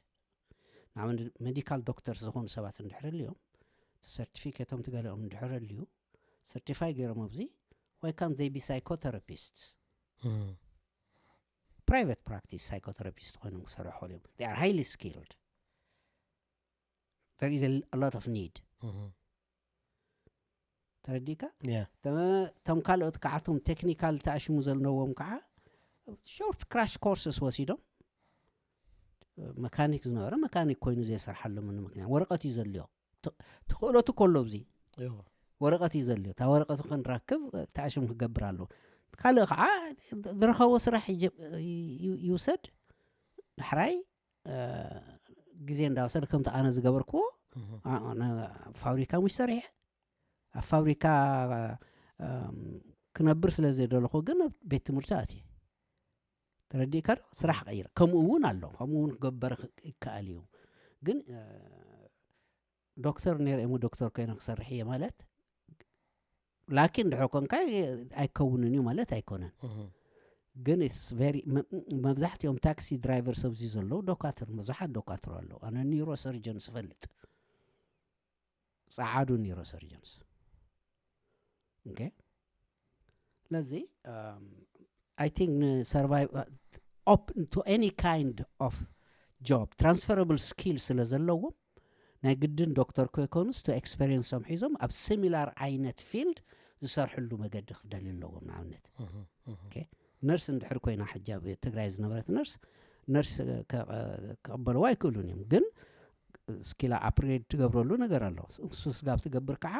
ንኣብነት medical doctors ዝኾኑ ሰባት እንድሕር ኣልዮም፣ certificate ኦም ትገለኦም እንድሕር ኣልዩ፣ certify ገይሮም ኣብዚ፣ why can't they be psychotherapists? Private practice psychotherapist ኮይኖም ክሰርሑ ይኽእሉ እዮም። They are highly skilled, there is a lot of need። ተረዲእካ? እቶም ካልኦት ከዓ እቶም technical ተኣሽሙ ዘለዎም ከዓ short crash courses ወሲዶም፣ መካኒክ ዝነበረ መካኒክ ኮይኑ ዘይሰርሓሉ ምንም ምክንያት፣ ወረቐት እዩ ዘልዮ። ትኽእለቱ ከሎ ኣብዚ ወረቐት እዩ ዘልዮ። እታ ወረቐቱ ክንረክብ ተኣሽሙ ክገብር ኣለዎ። ካልእ ከዓ ዝረኸቦ ስራሕ ይውሰድ። ዳሕራይ ግዜ እንዳወሰደ ከምቲ ኣነ ዝገበርክዎ፣ ፋብሪካ ሙሽ ሰሪሐ፣ ኣብ ፋብሪካ ክነብር ስለ ዘይደለኹ ግን ኣብ ቤት ትምህርቲ ኣትየ። ተረዲእካ ዶ? ስራሕ ቀይረ። ከምኡ እውን ኣሎ፣ ከምኡ እውን ክገበር ይከኣል እዩ። ግን ዶክተር ነይረ እሞ ዶክተር ኮይነ ክሰርሕ እየ ማለት፣ ላኪን ድሕር ኮንካ ኣይከውንን እዩ ማለት ኣይኮነን። ግን መብዛሕትኦም ታክሲ ድራይቨር ሰብዚ ዘለዉ ዶካትር፣ ብዙሓት ዶካትር ኣለዉ። ኣነ ኒሮ ሰርጀን ስፈልጥ፣ ጸዓዱ ኒሮ ሰርጀንስ። ስለዚ I think ንሰርቫይቭ፣ open to any kind of job, transferable skill ስለ ዘለዎም፣ ናይ ግድን ዶክተር ከይኮኑስ to experience ኦም ሒዞም ኣብ similar ዓይነት field ዝሰርሕሉ መገዲ ክደልዩ ኣለዎም። ንኣብነት ነርስ እንድሕር ኮይና፣ ሕጂ ኣብ ትግራይ ዝነበረት ነርስ፣ ነርስ ክቕበልዋ ኣይክእሉን እዮም፣ ግን ስኪላ upgrade ትገብረሉ ነገር ኣሎ። ንሱ ስጋብ ትገብር ከዓ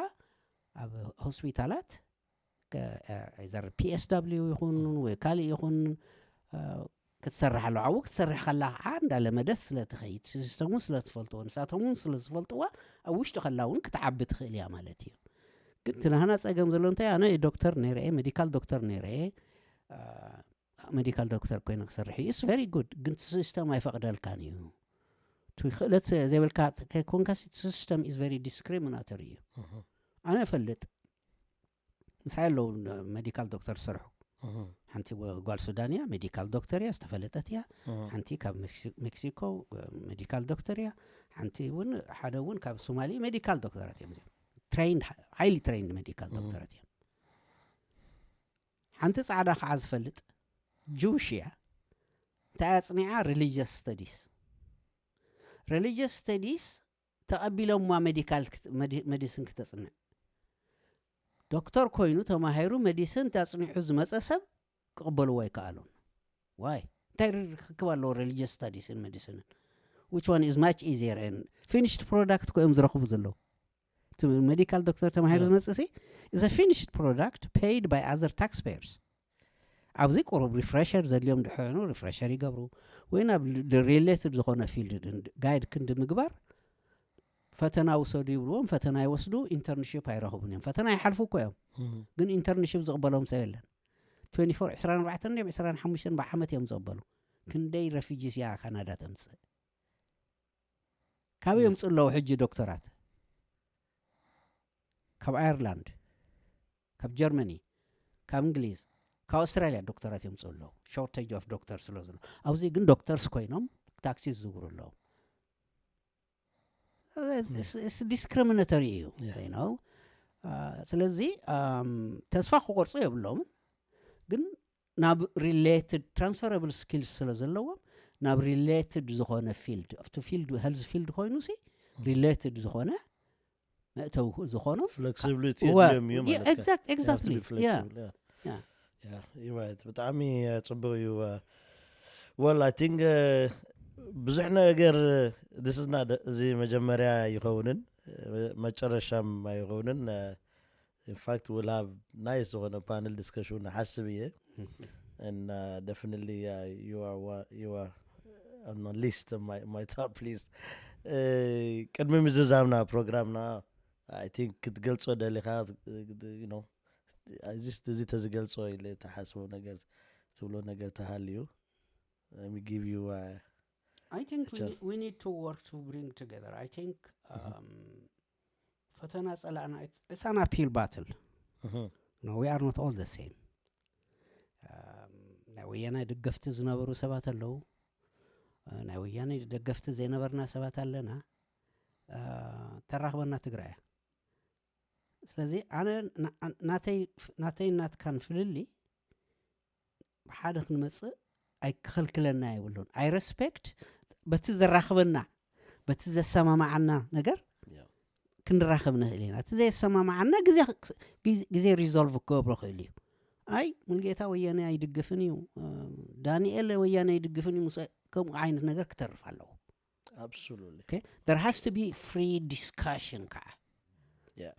ኣብ ሆስፒታላት either P S W ይኹን ወይ ካልእ ይኹን ክትሰርሕ ኣለዋ። ኣብኡ ክትሰርሕ ከላ ከዓ እንዳለመደት ስለ ትኸይድ፣ ሲስተም እውን ስለ ትፈልጥዎ፣ ንሳቶም እውን ስለ ዝፈልጥዋ፣ ኣብ ውሽጢ ከላ እውን ክትዓቢ ትኽእል እያ ማለት እዩ። ግን እቲ ናህና ጸገም ዘሎ እንታይ፣ ኣነ ዶክተር ነይረ እየ፣ ሜዲካል ዶክተር ነይረ እየ፣ ሜዲካል ዶክተር ኮይነ ክሰርሕ እዩ፣ it's very good፣ ግን እቲ ሲስተም ኣይፈቕደልካን እዩ። እቲ ክእለት ዘይብልካ ከይኮንካ፣ እቲ system is very discriminatory እዩ። ኣነ እፈልጥ፣ ምሳይ ኣለዉ ሜዲካል ዶክተር ዝሰርሑ። ሓንቲ ጓል ሱዳን እያ፣ ሜዲካል ዶክተር እያ፣ ዝተፈለጠት እያ። ሓንቲ ካብ ሜክሲኮ ሜዲካል ዶክተር እያ። ሓንቲ እውን፣ ሓደ እውን ካብ ሶማሊ ሜዲካል ዶክተራት እዮም። እዚኦም ትሬይንድ፣ ሃይሊ ትሬይንድ ሜዲካል ዶክተራት እዮም። ሓንቲ ጻዕዳ ከዓ ዝፈልጥ፣ ጅውሽ እያ። እንታይ ኣጽኒዓ? ሪሊጅስ ስተዲስ። ሪሊጅስ ስተዲስ ተቐቢሎምዋ ሜዲካል፣ ሜዲሲን ክተጽንዕ። ዶክተር ኮይኑ ተማሂሩ ሜዲሲን ተጽኒሑ ዝመጸ ሰብ ክቕበልዎ ኣይከኣሉን። ዋይ? እንታይ ርክክብ ኣለዎ ሪሊጅስ ስታዲስን ሜዲሲንን? Which one is much easier and finished product እኮ እዮም ዝረኽቡ ዘለዉ። እቲ ሜዲካል ዶክተር ተማሂሩ ዝመጽእ ሲ is a finished product paid by other taxpayers። ኣብዚ ቁሩብ ሪፍሬሸር ዘድልዮም ድሕኑ ሪፍሬሸር ይገብሩ፣ ወይ ናብ ሪሌትድ ዝኾነ ፊልድ ጋይድ ክንዲ ምግባር ፈተና ውሰዱ ይብልዎም። ፈተና ይወስዱ፣ ኢንተርንሺፕ ኣይረኽቡን እዮም። ፈተና ይሓልፉ እኮ እዮም፣ ግን ኢንተርንሺፕ ዝቕበሎም ሰብ የለን። ትዌንቲ ፎር፣ ዕስራን ኣርባዕተን ድዮም ዕስራን ሓሙሽተን ብዓመት እዮም ዝቕበሉ። ክንደይ ረፊጂስ እያ ካናዳ ተምጽእ? ካበይ የምጽኡ ኣለዉ ሕጂ ዶክተራት? ካብ ኣየርላንድ፣ ካብ ጀርመኒ፣ ካብ እንግሊዝ፣ ካብ ኣውስትራልያ ዶክተራት የምጽኡ ኣለዉ። ሾርቴጅ ኦፍ ዶክተር ስለ ዘሎ፣ ኣብዚ ግን ዶክተርስ ኮይኖም ታክሲ ዝዝውሩ ኣለዉ። ዲስክሪሚነተሪ እዩ። ስለዚ ተስፋ ክቆርፁ የብሎምን፣ ግን ናብ ሪሌትድ ትራንስፈረብል ስኪልስ ስለ ዘለዎም ናብ ሪሌትድ ዝኾነ ፊልድ፣ ኣብቲ ፊልድ፣ ሄልዝ ፊልድ ኮይኑ ሲ ሪሌትድ ዝኾነ መእተዊ ዝኾኖም ፍለክሲብሊቲ የድልዮም እዩ ማለት እዩ። ኤግዛክትሊ። ብጣዕሚ ፅቡቅ እዩ። Well, I think ብዙሕ ነገር this is not፣ እዚ መጀመርያ ይኸውንን መጨረሻም ኣይኸውንን። In fact, we'll have nice ዝኾነ ፓነል ዲስከሽን ሓስብ እየ። And definitely you are on the list, my top list. ቅድሚ ምዝዛምና ፕሮግራምና፣ I think ክትገልጾ ደሊኻ፣ እዚ ተዝገልጾ ኢለ ተሓስቦ ነገር ትብሎ ነገር ተሃልዩ? Let me give you uh, I think we, Sure. ne- we need to work to bring together. I think um, ፈተና ጸላእና it's, it's an uphill battle. Mhm. No, we are not all the same. Um, ናይ ወያናይ ደገፍቲ ዝነበሩ ሰባት ኣለዉ። Uh, ናይ ወያናይ ደገፍቲ ዘይነበርና ሰባት ኣለና። Uh, ተራኽበና ትግራይ እያ። ስለዚ ኣነ ና- ናተይ ናተይ ናትካን ፍልሊ ብሓደ ክንመፅእ ኣይክኸልክለና የብሉን። I respect በቲ ዘራኽበና በቲ ዘሰማማዓና ነገር Yeah. ክንራኸብ ንኽእል ኢና። እቲ ዘየሰማማዓና ግዜ ግዜ- ግዜ resolve ክገብሮ ክእል እዩ። ኣይ ሙልጌታ ወያነ ኣይድግፍን እዩ፣ እ፣ ዳንኤል ወያነ ኣይድግፍን እዩ፣ ምስ ከምኡ ዓይነት ነገር ክተርፍ ኣለዎ። Absolutely. Okay? There has to be free discussion ከዓ። Yeah.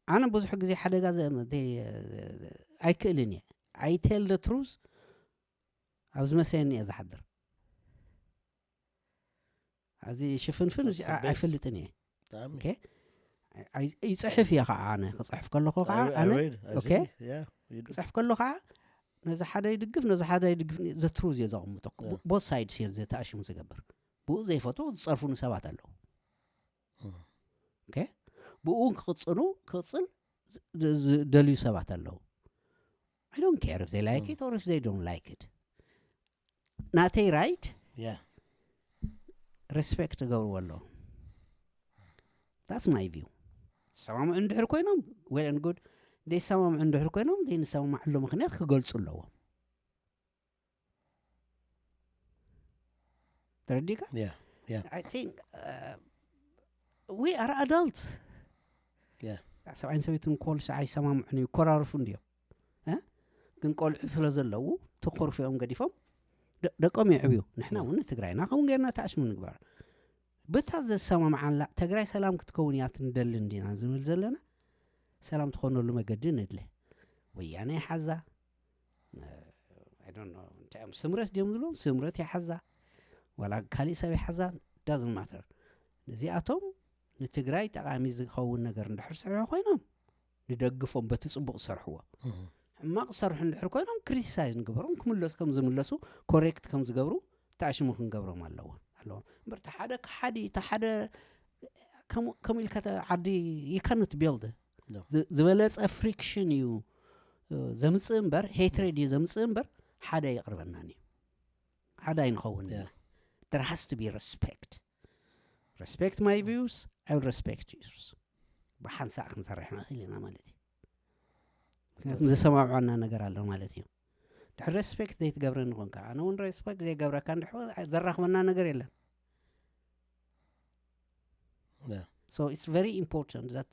ኣነ ብዙሕ ግዜ ሓደጋ ዘ- ዘ- ኣይክእልን እየ። I tell the truth ኣብ ዝመሰየኒ እየ ዝሓድር። ኣብዚ ሽፍንፍን That's the ኣ- best. ኣይፈልጥን እየ። ብጣዕሚ Okay? ኣይ- ይፅሕፍ እየ ከዓ ኣነ ክፅሕፍ ከለኹ ከዓ I- I ኣነ read, I okay? see. Yeah, you do. ክፅሕፍ ከለኹ ከዓ ነዚ ሓደ ይድግፍ ነዚ ሓደ ይድግፍ the truth እየ ዘቐምጦ። Yeah. Both sides እየ ዘተኣሽሙ ዝገብር። ብኡ ዘይፈትዎ ዝፀርፉኒ ሰባት ኣለዉ። Mm. Okay? ብኡ ክቕፅሉ ክቕፅል ዝ- ዝ- ዝደልዩ ሰባት ኣለዉ። I don't care if they like Mm. it or if they don't like it. ናተይ right Yeah. respect ክገብርዎ ኣለዎም። That's my view። ዝሰማምዑ እንድሕር ኮይኖም well and good፣ ዘይሰማምዑ እንድሕር ኮይኖም ዘይንሰማማዕሉ ምክንያት ክገልፁ ኣለዎም። ተረዲካ? Yeah. Yeah. I think uh, we are adults። Yeah. ሰብኣይን ሰበይትን ኮልሲ ኣይሰማምዑን ይኮራርፉ እንድዮም እ? ግን ቆልዑ ስለ ዘለዉ ተኮርፊኦም ገዲፎም ደ- ደቆም የዕብዩ። ንሕና እውን ትግራይና ከምኡ ገይርና ተኣሽሙ ንግባር። ብታ ዘሰማምዓላ ትግራይ ሰላም ክትከውን እያ ትንደሊ እንዲና ዝብል ዘለና። ሰላም ትኾነሉ መገዲ ንድለ። ወያነ ይሓዛ፣ I don't know እንታይ እዮም ስምረት ድዮም ዝብሎም፣ ስምረት ይሓዛ፣ ዋላ ካሊእ ሰብ ይሓዛ፣ doesn't matter። ነዚኣቶም ንትግራይ ጠቓሚ ዝኸውን ነገር እንድሕር ዝሰርሑ ኮይኖም ንደግፎም፣ በቲ ፅቡቕ ዝሰርሕዎ። Mhm. ሕማቕ ዝሰርሑ እንድሕር ኮይኖም criticize ንግበሮም፣ ክምለሱ ከም ዝምለሱ፣ correct ከም ዝገብሩ ተኣሽሙ ክንገብሮም ኣለዎ ኣለዎ። እምበር እቲ ሓደ ከሓዲ እቲ ሓደ ከምኡ ከምኡ ኢልካ ተ- ዓዲ you cannot build No. ዝ- ዝበለፀ friction እዩ እ፣ ዘምፅእ እምበር hatred እዩ ዘምፅእ እምበር ሓደ ይቕርበናን እዩ። ሓደ ኣይንኸውን ኢና። Yeah. There has to be respect. Respect my views, I will respect yours. ብሓንሳእ ክንሰርሕ ንኽእል ኢና ማለት እዩ። ምክንያቱም ዘሰማምዖና ነገር ኣሎ ማለት እዩ። ድሕር respect ዘይትገብረኒ ኮንካ ኣነ እውን respect ዘይገብረካ እንድሕር ዘራኽበና ነገር የለን። Yeah. So it's very important that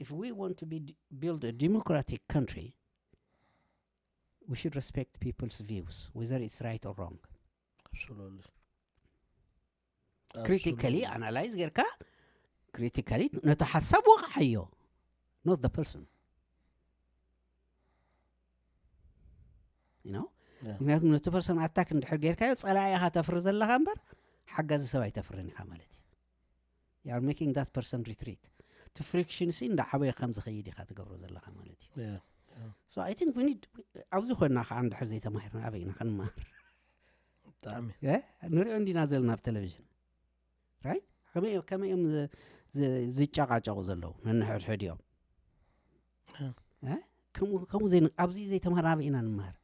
if we want to be d- build a democratic country, we should respect people's views, whether it's right or wrong. Absolutely. Critically Absolutely. analyze ጌርካ critically ነቲ ሓሳብ ወቕዓዮ, not the person. You know? Yeah. ምክንያቱም ነቲ person attack እንድሕር ጌርካዮ ጸላኢ ኢኻ ተፍሪ ዘለኻ እምበር ሓጋዚ ሰብ ኣይተፍርን ኢኻ ማለት እዩ። You are making that person retreat. እቲ friction ሲ እንዳዓበየ ከም ዝኸይድ ኢኻ ትገብሮ ዘለኻ ማለት እዩ። Yeah. So I think we need ኣብዚ ኮይና ከዓ እንድሕር ዘይተማሂርና ኣበይ ኢና ክንመሃር? ብጣዕሚ እ? ንሪኦ እንዲና ዘለና ኣብ ቴሌቪዥን right? ከመይ እዮም- ከመይ እዮም ዝ- ዝ- ዝጨቃጨቁ ዘለዉ ነንሕድሕዲኦም? እ። እ? ከምኡ ከምኡ ዘይን- ኣብዚ ዘይተማሃርና ኣበይ ኢና ንምሃር?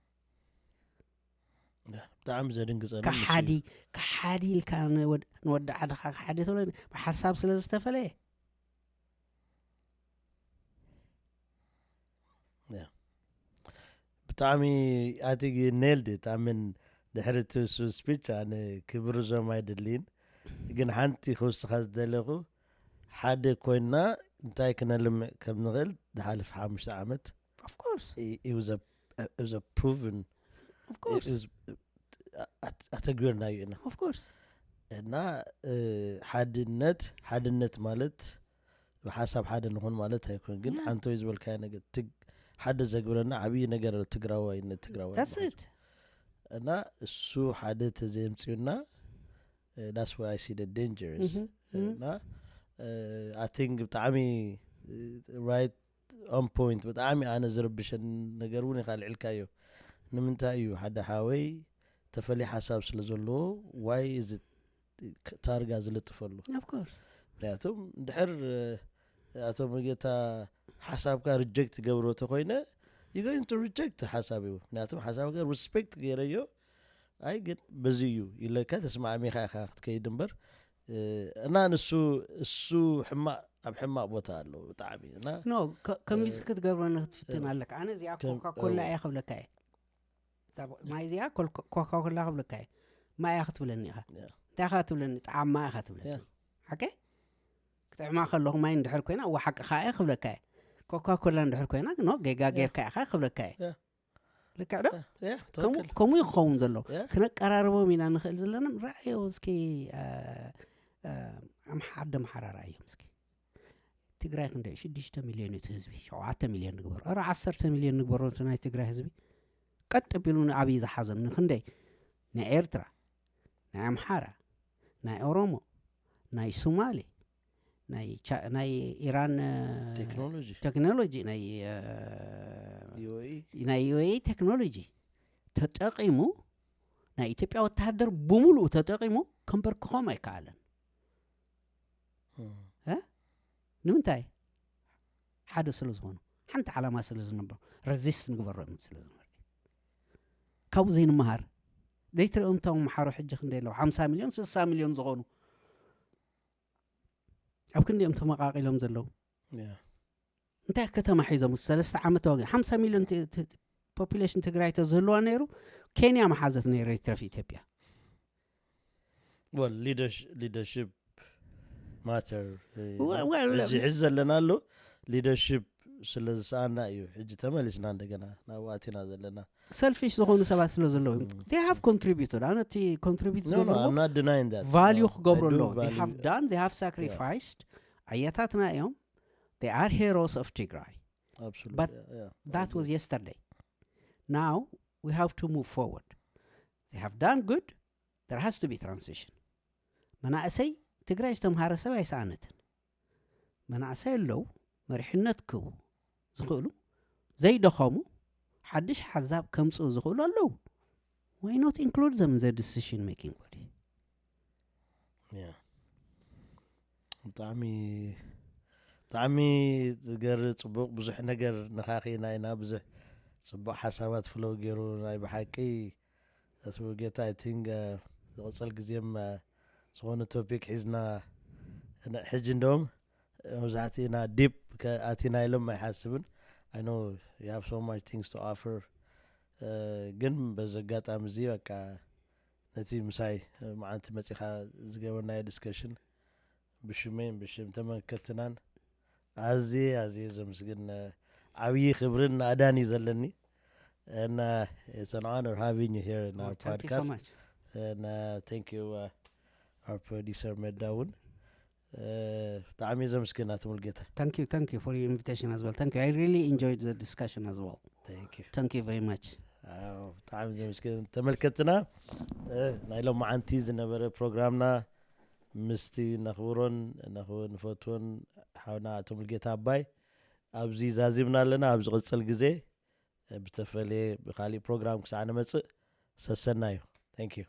Yeah. ብጣዕሚ ዘድንግጸኒ ንሱ እዩ። ከሓዲ ከሓዲ ኢልካ ንወድ- ንወዲ ዓድኻ ከሓዲ ትብሎ ብሓሳብ ስለ ዝተፈለየ Yeah. ብጣዕሚ I think you nailed it. I mean ድሕሪ እቲ እሱ speech ኣነ ክብርዞም ኣይደልይን፣ ግን ሓንቲ ክውስኻ ዝደለኹ ሓደ ኮይና እንታይ ክነልምዕ ከም ንኽእል ዝሓለፈ ሓሙሽተ ዓመት of course it it was a it was a proven of course it was ኣተግቢርናዮ ኢና of course እና እ፣ ሓድነት ሓድነት ማለት ብሓሳብ ሓደ ንኹን ማለት ኣይኮን፣ ግን Yeah. ሓንቲ ወይ ዝበልካዮ ነገር ትግ- ሓደ ዘግብረና ዓብዪ ነገር ኣሎ። ትግራዋይነት ትግራዋይ that's ማለት it እና እሱ ሓደ ተዘየምፅዩና that's why I see the dangerous Mhm, mhm. እና I think ብጣዕሚ right on point ብጣዕሚ ኣነ ዝርብሸን ነገር እውን ኢኻ ልዕልካዮ ንምንታይ እዩ ሓደ ሓወይ ተፈሊ ሓሳብ ስለ ዘለዎ ዋይ እዚ ታርጋ ዝልጥፈሉ? Of course። ምክንያቱም ድሕር ኣቶ መጌታ ሓሳብካ ሪጀክት ገብሮ ተኮይነ ይገኝ ሪጀክት ሓሳብ እዩ። ምክንያቱም ሓሳብካ ሪስፔክት ገይረዮ፣ ኣይ ግን በዚ እዩ ኢለካ ተስማዕሚካ ኢካ ክትከይድ እምበር፣ እና ንሱ እሱ ሕማቅ ኣብ ሕማቅ ቦታ ኣሎ ብጣዕሚ እና ኖ ከምዚ ክትገብረኒ ክትፍትን ኣለካ። ኣነ እዚኣ ኮካ ኮላ እየ ክብለካ እየ። ማይ እዚኣ ኮካ ኮላ ክብለካ እየ። ማይ እያ ክትብለኒ ኢኻ። እንታይ ኢኻ ትብለኒ? ጣዕማ ኢኻ ትብለኒ። ሓቂ ክጥዕማ ከለኹ ማይ እንድሕር ኮይና እዋ ሓቅኻ እየ ክብለካ እየ። ኮካ ኮላ እንድሕር ኮይና ኖ ጌጋ ጌርካ ኢኻ ክብለካ እየ። ልክዕ ዶ? ከምኡ እዩ ክኸውን ዘሎ። ክነቀራርቦም ኢና ንኽእል ዘለና። ርኣዮ እስኪ ኣደ ኣምሓራ ርኣዮም እስኪ። ትግራይ ክንደይ ሽዱሽተ ሚልዮን እዩ እቲ ህዝቢ። ሸውዓተ ሚልዮን ንግበሮ፣ ኧረ ዓሰርተ ሚልዮን ንግበሮ እቲ ናይ ትግራይ ህዝቢ። ቀጥ ቢሉ ንኣብይ ዝሓዞም ንክንደይ ናይ ኤርትራ፣ ናይ ኣምሓራ፣ ናይ ኦሮሞ፣ ናይ ሱማሌ፣ ናይ ኢራን ቴክኖሎጂ ናይ ዩኤኢ ቴክኖሎጂ ተጠቂሙ ናይ ኢትዮጵያ ወተሃደር ብምሉኡ ተጠቂሙ ከንበርክኾም ኣይከኣለን። ንምንታይ? ሓደ ስለ ዝኾኑ፣ ሓንቲ ዓላማ ስለ ዝነበሩ፣ ረዚስት ንግበሮም ስለ ዝነበሩ። ካብኡ ዘይንመሃር ዘይትርእዮም እቶም መሓሮ ሕጂ ክንደይ ኣለዉ? ሓምሳ ሚልዮን ስሳ ሚልዮን ዝኾኑ ኣብ ክንዲኦም ተመቃቂሎም ዘለዉ እንታይ ከተማ ሒዞም ሰለስተ ዓመት ተዋጊ ሓምሳ ሚልዮን ፖፑሌሽን ትግራይ ተዝህልዋ ነይሩ ኬንያ መሓዘት ነይሩ ይትረፍ ኢትዮጵያ። ሊደርሽፕ ማተር ሕዚ ዘለና ኣሎ። ሊደርሽፕ ስለ ዝሰኣና እዩ ሕጂ ተመሊስና እንደገና ናብ ኣቲና ዘለና። ሰልፊሽ ዝኾኑ ሰባት ስለ ዘለዉ they have contributed ኣነ እቲ ኮንትሪቢዩት ዝገብርዎ ቫልዩ ክገብሩ ኣለዎ። They have done, they have sacrificed። ኣያታትና እዮም። They are heroes of ትግራይ። But that was yesterday. Now we have to move forward. They have done good. There has to be transition. መናእሰይ ትግራይ ዝተምሃረ ሰብ ኣይሰኣነትን። መናእሰይ ኣለዉ መሪሕነት ክህቡ ዝኽእሉ ዘይደኸሙ ሓድሽ ሓዛብ ከምፅኡ ዝኽእሉ ኣለዉ። Why not include them in the decision making body? ብጣዕሚ ብጣዕሚ ዝገር ፅቡቅ ብዙሕ ነገር ነኻኺና ኢና። ብዙሕ ፅቡቅ ሓሳባት ፍለው ገይሩ ናይ ብሓቂ ኣስቡ ጌታ። I think ዝቕፅል ግዜም ዝኾነ ቶፒክ ሒዝና ሕጂ እንደውም መብዛሕትኡ ኢና ዲፕ ኣቲና ኢሎም ኣይሓስብን። I know you have so much things to offer ግን በዚ ኣጋጣሚ እዚ በቃ ነቲ ምሳይ መዓንቲ መፂኻ ዝገበርናዮ ዲስከሽን ብሽመይን ብሽም ተመልከትናን ኣዝየ ኣዝየ ዘምስግን ዓብዪ ክብርን ናእዳን እዩ ዘለኒ። And uh, it's an honor having you here in our podcast. And uh, thank you, uh, our producer Medawun. ብጣዕሚ ዘምስግን ኣቶ ሙልጌታ። Thank you, thank you for your invitation as well. Thank you. I really enjoyed the discussion as well. Thank you. Thank you very much. ብጣዕሚ ዘምስግን ተመልከትና። ናይ ሎማዓንቲ ዝነበረ ፕሮግራምና ምስቲ ነኽብሮን ንፈትዎን ሓውና ኣቶ ሙልጌታ ኣባይ ኣብዚ ዛዚምና ኣለና። ኣብ ዝቕፅል ግዜ ብተፈለየ ብካሊእ ፕሮግራም ክሳዕ ንመፅእ ሰሰና እዩ። Thank you.